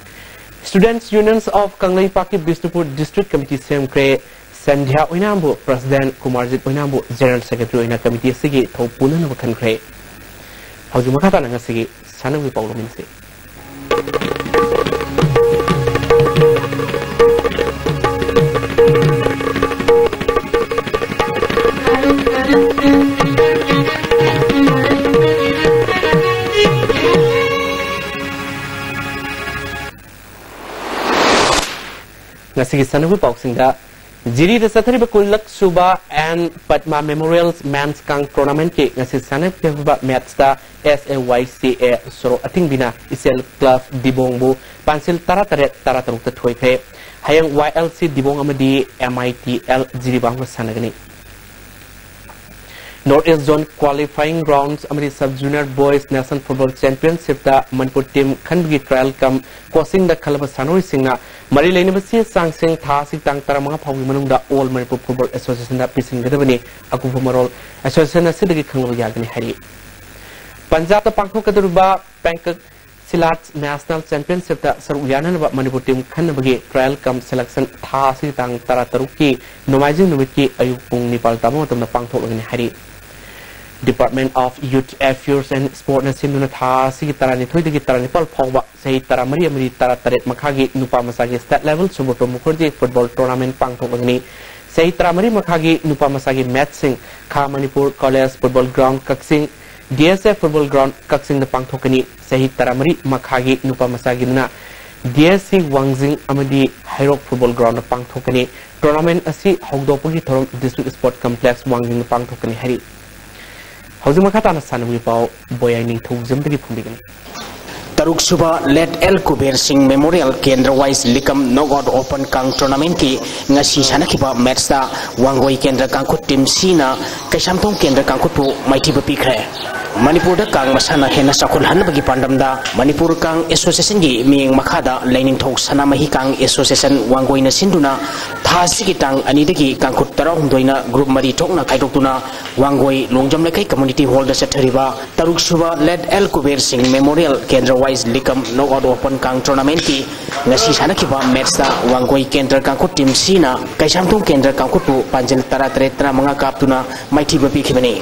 Students Unions of ꯀꯪꯂꯩꯄꯥꯛꯀꯤ ꯕꯤꯁꯅꯨꯄꯨꯔ ꯗꯤꯁꯇ꯭ꯔꯤꯛ ꯀꯃꯤꯇꯤ ꯁꯦꯝꯈ꯭ꯔꯦ꯫ ꯁꯟꯙ꯭ꯌꯥ ꯑꯣꯏꯅꯥꯝꯕꯨ ꯄ꯭ꯔꯁꯤꯗꯦꯟ, ꯀꯨꯃꯥꯔꯖꯤꯠ ꯑꯣꯏꯅꯥꯝꯕꯨ ꯖꯦꯅꯔꯦꯜ ꯁꯦꯀ꯭ꯔꯦꯇꯔꯤ ꯑꯣꯏꯅ ꯀꯃꯤꯇꯤ ꯑꯁꯤꯒꯤ ꯊꯧ ꯄꯨꯅꯅꯕ ꯈꯟꯈ꯭ꯔꯦ꯫ ꯍꯧꯖꯤꯛ ꯃꯈꯥ ꯇꯥꯅ ꯉꯁꯤꯒꯤ ꯁꯥꯟꯅꯕꯒꯤ ꯄꯥꯎ ꯂꯧꯃꯤꯟꯅꯁꯤ꯫ ꯉꯁꯤꯒꯤ ꯁꯥꯟꯅꯕꯒꯤ ꯄꯥꯎꯁꯤꯡꯗ, ꯖꯤꯔꯤꯗ ꯆꯠꯊꯔꯤꯕ ꯀꯨꯟꯂꯛ ꯁꯨꯕ ꯑꯦꯟ ꯄꯗꯃ ꯃꯦꯃꯣꯔꯤꯌꯦꯜ ꯃꯦꯟꯁ ꯀꯥꯡ ꯇꯣꯔꯅꯥꯃꯦꯟꯠꯀꯤ ꯉꯁꯤ ꯁꯥꯟꯅꯈꯤꯕ ꯃꯦꯠꯁꯇ ꯑꯦꯁ ꯑꯦ ꯋꯥꯏ ꯁꯤ ꯑꯦ ꯁꯣꯔꯣꯛ ꯑꯊꯤꯡꯕꯤꯅ ꯏꯆꯦꯜ ꯀ꯭ꯂꯕ ꯗꯤꯕꯣꯡꯕꯨ ꯄꯥꯟꯁꯤꯜ ꯇꯔꯥꯇꯔꯦꯠ, ꯇꯔꯥꯇꯔꯨꯛꯇ ꯊꯣꯏꯈ꯭ꯔꯦ꯫ ꯍꯌꯦꯡ ꯋꯥꯏ ꯑꯦꯜ ꯁꯤ ꯗꯤꯕꯣꯡ ꯑꯃꯗꯤ ꯑꯦꯝ ꯑꯥꯏ ꯇꯤ ꯑꯦꯜ ꯖꯤꯔꯤꯕꯥꯝꯒ ꯁꯥꯟꯅꯒꯅꯤ꯫ North East Zone Qualifying Rounds ꯑꯃꯗꯤ Sub Junior Boys National Football Championshipꯇ ꯃꯅꯤꯄꯨꯔ ꯇꯤꯝ ꯈꯟꯕꯒꯤ trial cum coachingꯗ ꯈꯜꯂꯕ ꯁꯥꯟꯅꯔꯣꯏꯁꯤꯡꯅ ꯃꯔꯤ ꯂꯩꯅꯕ ꯆꯦ ꯆꯥꯡꯁꯤꯡ ꯊꯥ ꯑꯁꯤ ꯇꯥꯡ ꯇꯔꯥꯃꯉꯥ ꯐꯥꯎꯒꯤ ꯃꯅꯨꯡꯗ All Manipur Football Associationꯗ ꯄꯤꯁꯤꯟꯒꯗꯕꯅꯤ꯫ ꯑꯀꯨꯞꯄ ꯃꯔꯣꯜ association ꯑꯁꯤꯗꯒꯤ ꯈꯪꯂꯕ ꯌꯥꯒꯅꯤ ꯍꯥꯏꯔꯤ꯫ ꯄꯟꯖꯥꯕꯇ ꯄꯥꯡꯊꯣꯛꯀꯗꯧꯔꯤꯕ ꯄꯦꯡꯀꯛ ꯁꯤꯂꯥꯠ National Championshipꯇ ꯁꯔꯨꯛ ꯌꯥꯅꯅꯕ ꯃꯅꯤꯄꯨꯔ ꯇꯤꯝ ꯈꯟꯅꯕꯒꯤ trial cum selection ꯊꯥ ꯑꯁꯤꯒꯤ ꯇꯥꯡ ꯇꯔꯥꯇꯔꯨꯛꯀꯤ ꯅꯣꯡꯃꯥꯏꯖꯤꯡ ꯅꯨꯃꯤꯠꯀꯤ ꯑꯌꯨꯛ ꯄꯨꯡ ꯅꯤꯄꯥꯜ ꯇꯥꯕ ꯃꯇꯝꯗ ꯄꯥꯡꯊꯣꯛꯂꯒꯅꯤ ꯍꯥꯏꯔꯤ꯫ Department of Youth Affairs and Sportꯅ ꯁꯤꯟꯗꯨꯅ ꯊꯥ ꯑꯁꯤꯒꯤ ꯇꯔꯥꯅꯤꯊꯣꯏꯗꯒꯤ ꯇꯔꯥꯅꯤꯄꯥꯜ ꯐꯥꯎꯕ ꯆꯍꯤ ꯇꯔꯥꯃꯔꯤ ꯑꯃꯗꯤ ꯇꯔꯥꯇꯔꯦꯠ ꯃꯈꯥꯒꯤ ꯅꯨꯄꯥ ꯃꯆꯥꯒꯤ state level Subroto Mukherjee Football Tournament ꯄꯥꯡꯊꯣꯛꯂꯒꯅꯤ꯫ ꯆꯍꯤ ꯇꯔꯥꯃꯔꯤ ꯃꯈꯥꯒꯤ ꯅꯨꯄꯥ ꯃꯆꯥꯒꯤ matchꯁꯤꯡ ꯈꯥ ꯃꯅꯤꯄꯨꯔ College Football Ground ꯀꯛꯆꯤꯡ, D S F Football Ground ꯀꯛꯆꯤꯡꯗ ꯄꯥꯡꯊꯣꯛꯀꯅꯤ꯫ ꯆꯍꯤ ꯇꯔꯥꯃꯔꯤ ꯃꯈꯥꯒꯤ ꯅꯨꯄꯥ ꯃꯆꯥꯒꯤꯗꯨꯅ ꯗꯤ ꯑꯦꯁ ꯁꯤ ꯋꯥꯡꯖꯤꯡ ꯑꯃꯗꯤ ꯍꯩꯔꯣꯛ ꯐꯨꯠꯕꯣꯜ ꯒ꯭ꯔꯥꯎꯟꯗ ꯄꯥꯡꯊꯣꯛꯀꯅꯤ꯫ ꯇꯣꯔꯅꯥꯃꯦꯟ ꯑꯁꯤ ꯍꯧꯗꯣꯛꯄꯒꯤ ꯊꯧꯔꯝ ꯗꯤꯁꯇ꯭ꯔꯤꯛ ꯁ꯭ꯄꯣꯔꯠ ꯀꯝꯄ꯭ꯂꯦꯛꯁ ꯋꯥꯡꯖꯤꯡꯗ ꯄꯥꯡꯊꯣꯛꯀꯅꯤ ꯍꯥꯏꯔꯤ꯫ ꯍꯧꯖꯤꯛ ꯃꯈꯥ ꯇꯥꯅ ꯁꯥꯟꯅꯕꯒꯤ ꯄꯥꯎ ꯕꯣꯌꯥꯏ ꯅꯤꯡꯊꯧꯖꯝꯗꯒꯤ ꯐꯣꯡꯕꯤꯒꯅꯤ꯫ ꯇꯔꯨꯛ ꯁꯨꯕ ꯂꯦꯠ ꯑꯦꯜ ꯀꯨꯕꯦꯔ ꯁꯤꯡ ꯃꯦꯃꯣꯔꯤꯌꯦꯜ ꯀꯦꯟꯗ꯭ꯔ ꯋꯥꯏꯁ ꯂꯤꯀꯝ ꯅꯣꯛ ꯑꯥꯎꯠ ꯑꯣꯄꯟ ꯀꯥꯡ ꯇꯣꯔꯅꯥꯃꯦꯟꯀꯤ ꯉꯁꯤ ꯁꯥꯟꯅꯈꯤꯕ ꯃꯦꯠꯁꯇ ꯋꯥꯡꯒꯣꯏ ꯀꯦꯟꯗ꯭ꯔ ꯀꯥꯡꯈꯨꯠ ꯇꯤꯝ ꯁꯤꯅ ꯀꯩꯁꯥꯝꯊꯣꯡ ꯀꯦꯟꯗ꯭ꯔ ꯀꯥꯡꯈꯨꯠꯄꯨ ꯃꯥꯏꯊꯤꯕ ꯄꯤꯈ꯭ꯔꯦ꯫ ꯃꯅꯤꯄꯨꯔꯗ ꯀꯥꯡ ꯃꯁꯥꯟꯅ ꯍꯦꯟꯅ ꯆꯥꯎꯈꯠꯍꯟꯅꯕꯒꯤ ꯄꯥꯟꯗꯝꯗ ꯃꯅꯤꯄꯨꯔ ꯀꯥꯡ ꯑꯦꯁꯣꯁꯤꯌꯦꯁꯟꯒꯤ ꯃꯤꯠꯌꯦꯡ ꯃꯈꯥꯗ ꯂꯩꯅꯤꯡꯊꯧ ꯁꯅꯥꯃꯍꯤ ꯀꯥꯡ ꯑꯦꯁꯣꯁꯤꯌꯦꯁꯟ ꯋꯥꯡꯒꯣꯏꯅ ꯁꯤꯟꯗꯨꯅ ꯊꯥ ꯑꯁꯤꯒꯤ ꯇꯥꯡ ꯑꯅꯤꯗꯒꯤ ꯀꯥꯡꯈꯨꯠ ꯇꯔꯥꯍꯨꯝꯗꯣꯏꯅ ꯒ꯭ꯔꯨꯞ ꯃꯔꯤ ꯊꯣꯛꯅ ꯈꯥꯏꯗꯣꯛꯇꯨꯅ ꯋꯥꯡꯒꯣꯏ ꯂꯣꯡꯖꯝ ꯂꯩꯀꯥꯏ ꯀꯝꯃ꯭ꯌꯨꯅꯤꯇꯤ ꯍꯣꯜꯗ ꯆꯠꯊꯔꯤꯕ ꯇꯔꯨꯛ ꯁꯨꯕ ꯂꯦꯠ ꯑꯦꯜ ꯀꯨꯕꯦꯔ ꯁꯤꯡ ꯃꯦꯃꯣꯔꯤꯌꯦꯜ ꯀꯦꯟꯗ꯭ꯔ ꯋꯥꯏꯁ ꯂꯤꯀꯝ ꯅꯣꯛ ꯑꯥꯎꯠ ꯑꯣꯄꯟ ꯀꯥꯡ ꯇꯣꯔꯅꯥꯃꯦꯟꯀꯤ ꯉꯁꯤ ꯁꯥꯟꯅꯈꯤꯕ ꯃꯦꯠꯁꯇ ꯋꯥꯡꯒꯣꯏ ꯀꯦꯟꯗ꯭ꯔ ꯀꯥꯡꯈꯨꯠ ꯇꯤꯝ ꯁꯤꯅ ꯀꯩꯁꯥꯝꯊꯣꯡ ꯀꯦꯟꯗ꯭ꯔ ꯀꯥꯡꯈꯨꯠꯄꯨ ꯄꯥꯟꯖꯜ ꯇꯔꯥꯇꯔꯦꯠ ꯇꯔꯥꯃꯉꯥ ꯀꯥꯞꯇꯨꯅ ꯃꯥꯏꯊꯤꯕ ꯄꯤꯈꯤꯕꯅꯤ꯫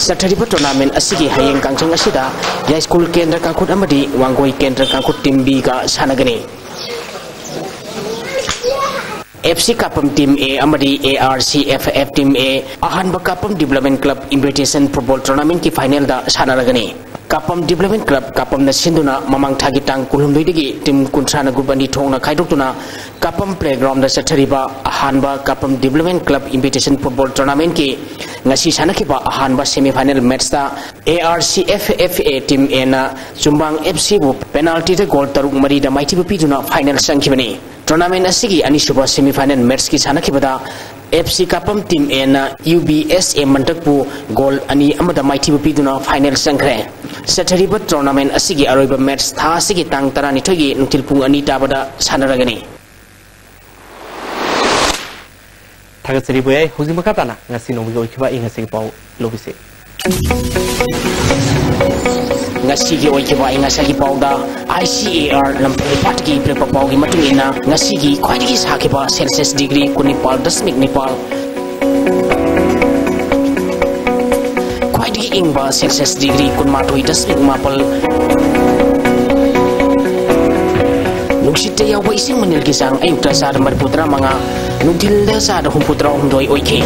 ꯆꯠꯊꯔꯤꯕ ꯇꯣꯔꯅꯥꯃꯦꯟ ꯑꯁꯤꯒꯤ ꯍꯌꯦꯡ ꯀꯥꯡꯖꯪ ꯑꯁꯤꯗ ꯌꯥꯏꯁ꯭ꯀꯨꯜ ꯀꯦꯟꯗ꯭ꯔ ꯀꯥꯡꯈꯨꯠ ꯑꯃꯗꯤ ꯋꯥꯡꯒꯣꯏ ꯀꯦꯟꯗ꯭ꯔ ꯀꯥꯡꯈꯨꯠ ꯇꯤꯝ ꯕꯤꯒ ꯁꯥꯟꯅꯒꯅꯤ꯫ F C Kapam team A ꯑꯃꯗꯤ A R C F F team A ꯑꯍꯥꯟꯕ Kapam development club invitation football ꯇꯣꯔꯅꯥꯃꯦꯟꯀꯤ ꯐꯥꯏꯅꯦꯜꯗ ꯁꯥꯟꯅꯔꯒꯅꯤ꯫ ꯀꯥꯄꯝ ꯗꯤꯕ꯭ꯂꯞꯃꯦꯟ ꯀ꯭ꯂꯕ ꯀꯥꯄꯝꯅ ꯁꯤꯟꯗꯨꯅ ꯃꯃꯥꯡ ꯊꯥꯒꯤ ꯇꯥꯡ ꯀꯨꯟꯍꯨꯝꯗꯣꯏꯗꯒꯤ ꯇꯤꯝ ꯀꯨꯟꯊ꯭ꯔꯥꯅ ꯒ꯭ꯔꯨꯞ ꯑꯅꯤ ꯊꯣꯛꯅ ꯈꯥꯏꯗꯣꯛꯇꯨꯅ ꯀꯥꯄꯝ ꯄ꯭ꯂꯦꯒ꯭ꯔꯥꯎꯟꯗ ꯆꯠꯊꯔꯤꯕ ꯑꯍꯥꯟꯕ Kapam development club invitation football ꯇꯣꯔꯅꯥꯃꯦꯟꯀꯤ ꯉꯁꯤ ꯁꯥꯟꯅꯈꯤꯕ ꯑꯍꯥꯟꯕ ꯁꯦꯃꯤꯐꯥꯏꯅꯦꯜ ꯃꯦꯠꯁꯇ ꯑꯦ R C F F A team ꯑꯦꯅ ꯆꯨꯝꯕꯥꯡ ꯑꯦꯐ ꯁꯤꯕꯨ ꯄꯦꯅꯥꯜꯇꯤꯗ ꯒꯣꯜ ꯇꯔꯨꯛ ꯃꯔꯤꯗ ꯃꯥꯏꯊꯤꯕ ꯄꯤꯗꯨꯅ ꯐꯥꯏꯅꯦꯜ ꯆꯪꯈꯤꯕꯅꯤ꯫ ꯇꯣꯔꯅꯥꯃꯦꯟ ꯑꯁꯤꯒꯤ ꯑꯅꯤꯁꯨꯕ semifinal ꯃꯦꯠꯁꯀꯤ ꯁꯥꯟꯅꯈꯤꯕꯗ F C Kapam team ꯑꯦꯅ ꯌꯨ ꯕꯤ ꯑꯦꯁ ꯑꯦ ꯃꯟꯇꯛꯄꯨ ꯒꯣꯜ ꯑꯅꯤ ꯑꯃꯗ ꯃꯥꯏꯊꯤꯕ ꯄꯤꯗꯨꯅ ꯐꯥꯏꯅꯦꯜ ꯆꯪꯈ꯭ꯔꯦ꯫ ꯆꯠꯊꯔꯤꯕ ꯇꯣꯔꯅꯥꯃꯦꯟ ꯑꯁꯤꯒꯤ ꯑꯔꯣꯏꯕ ꯃꯦꯠꯁ ꯊꯥ ꯑꯁꯤꯒꯤ ꯇꯥꯡ ꯇꯔꯥꯅꯤꯊꯣꯏꯒꯤ ꯅꯨꯡꯊꯤꯜ ꯄꯨꯡ ꯑꯅꯤ ꯇꯥꯕꯗ ꯁꯥꯟꯅꯔꯒꯅꯤ꯫ ꯊꯥꯒꯠꯆꯔꯤ ꯕꯣꯌꯥꯏ꯫ ꯍꯧꯖꯤꯛ ꯃꯈꯥ ꯇꯥꯅ ꯉꯁꯤ ꯅꯣꯡꯃꯒꯤ ꯑꯣꯏꯈꯤꯕ ꯑꯏꯪ ꯑꯁꯥꯒꯤ ꯄꯥꯎ ꯂꯧꯕꯤꯁꯤ꯫ ꯉꯁꯤꯒꯤ ꯑꯣꯏꯈꯤꯕ ꯑꯏꯪ ꯑꯁꯥꯒꯤ ꯄꯥꯎꯗ, ꯑꯥꯏ ꯁꯤ ꯑꯦ ꯑꯥꯔ ꯂꯝꯐꯦꯜ ꯂꯩꯄꯥꯛꯇꯒꯤ ꯄꯤꯔꯛꯄ ꯄꯥꯎꯒꯤ ꯃꯇꯨꯡ ꯏꯟꯅ, ꯉꯁꯤꯒꯤ ꯈ꯭ꯋꯥꯏꯗꯒꯤ ꯁꯥꯈꯤꯕ ꯁꯦꯜꯁꯤꯌꯁ ꯗꯤꯒ꯭ꯔꯤ ꯀꯨꯟꯅꯤꯄꯥꯜ ꯗꯁꯃꯤꯛ ꯅꯤꯄꯥꯜ, ꯈ꯭ꯋꯥꯏꯗꯒꯤ ꯏꯪꯕ ꯁꯦꯜꯁꯤꯌꯁ ꯗꯤꯒ꯭ꯔꯤ ꯀꯨꯟꯃꯥꯊꯣꯏ ꯗꯁꯃꯤꯛ ꯃꯥꯄꯜ, ꯅꯨꯡꯁꯤꯠꯇ ꯌꯥꯎꯕ ꯏꯁꯤꯡ ꯃꯅꯤꯜꯒꯤ ꯆꯥꯡ ꯑꯌꯨꯛꯇ ꯆꯥꯗ ꯃꯔꯤꯐꯨ ꯇꯔꯥꯃꯉꯥ, ꯅꯨꯡꯊꯤꯜꯗ ꯆꯥꯗ ꯍꯨꯝꯐꯨ ꯇꯔꯥꯍꯨꯝꯗꯣꯏ ꯑꯣꯏꯈꯤ꯫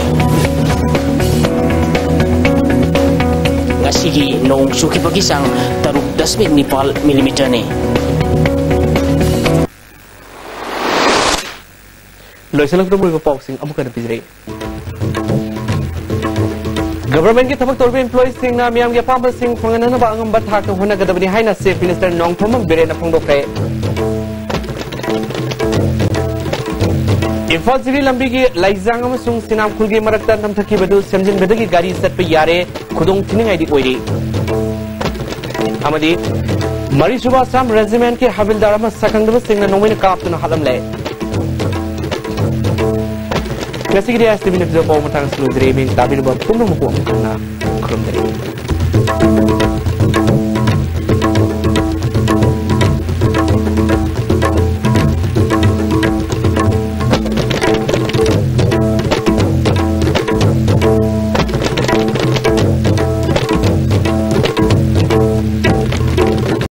ꯉꯁꯤꯒꯤ ꯅꯣꯡ ꯆꯨꯈꯤꯕꯒꯤ ꯆꯥꯡ ꯇꯔꯨꯛ ꯗꯁꯃꯤꯛ ꯅꯤꯄꯥꯜ ꯃꯤꯂꯤꯃꯤꯇꯔꯅꯤ꯫ ꯂꯣꯏꯁꯤꯜꯂꯛꯄꯗ ꯃꯔꯨꯑꯣꯏꯕ ꯄꯥꯎꯁꯤꯡ ꯑꯃꯨꯛ ꯍꯟꯅ ꯄꯤꯖꯔꯛꯏ꯫ ꯒꯚꯔꯟꯃꯦꯟꯠꯀꯤ ꯊꯕꯛ ꯇꯧꯔꯤꯕ ꯏꯝꯄ꯭ꯂꯣꯌꯤꯁꯤꯡꯅ ꯃꯤꯌꯥꯝꯒꯤ ꯑꯄꯥꯝꯕꯁꯤꯡ ꯐꯪꯍꯟꯅꯅꯕ ꯑꯉꯝꯕ ꯊꯥꯛꯇ ꯍꯣꯠꯅꯒꯗꯕꯅꯤ ꯍꯥꯏꯅ ꯆꯤꯐ ꯃꯤꯅꯤꯁꯇꯔ ꯅꯣꯡꯊꯣꯝꯕꯝ ꯕꯤꯔꯦꯟꯅ ꯐꯣꯡꯗꯣꯛꯈ꯭ꯔꯦ꯫ ꯏꯝꯐꯥꯜ ꯖꯤꯔꯤ ꯂꯝꯕꯤꯒꯤ ꯂꯥꯏꯖꯥꯡ ꯑꯃꯁꯨꯡ ꯁꯤꯅꯥꯝꯈꯨꯜꯒꯤ ꯃꯔꯛꯇ ꯅꯝꯊꯈꯤꯕꯗꯨ ꯁꯦꯝꯖꯤꯟꯕꯗꯒꯤ ꯒꯥꯔꯤ ꯆꯠꯄ ꯌꯥꯔꯦ, ꯈꯨꯗꯣꯡ ꯊꯤꯅꯤꯡꯉꯥꯏꯗꯤ ꯑꯣꯏꯔꯤ꯫ ꯑꯃꯗꯤ ꯃꯔꯤꯁꯨꯕ ꯑꯁꯥꯝ ꯔꯦꯖꯤꯃꯦꯟꯠꯀꯤ ꯍꯕꯤꯜꯗꯥꯔ ꯑꯃ ꯁꯛꯈꯪꯗꯕꯁꯤꯡꯅ ꯅꯣꯡꯃꯩꯅ ꯀꯥꯞꯇꯨꯅ ꯍꯥꯠꯂꯝꯂꯦ꯫ ꯉꯁꯤꯒꯤꯗꯤ ꯑꯦꯁ ꯇꯤ ꯚꯤ ꯅ꯭ꯌꯨꯁ ꯄꯥꯎ ꯃꯇꯥꯡ ꯑꯁꯤꯗ ꯂꯣꯏꯖꯔꯦ꯫ ꯏꯃꯦꯟ ꯇꯥꯕꯤꯔꯤꯕ ꯄꯨꯝꯅꯃꯛꯄꯨ ꯑꯃꯨꯛ ꯍꯟꯅ ꯈꯨꯔꯨꯝꯖꯔꯤ꯫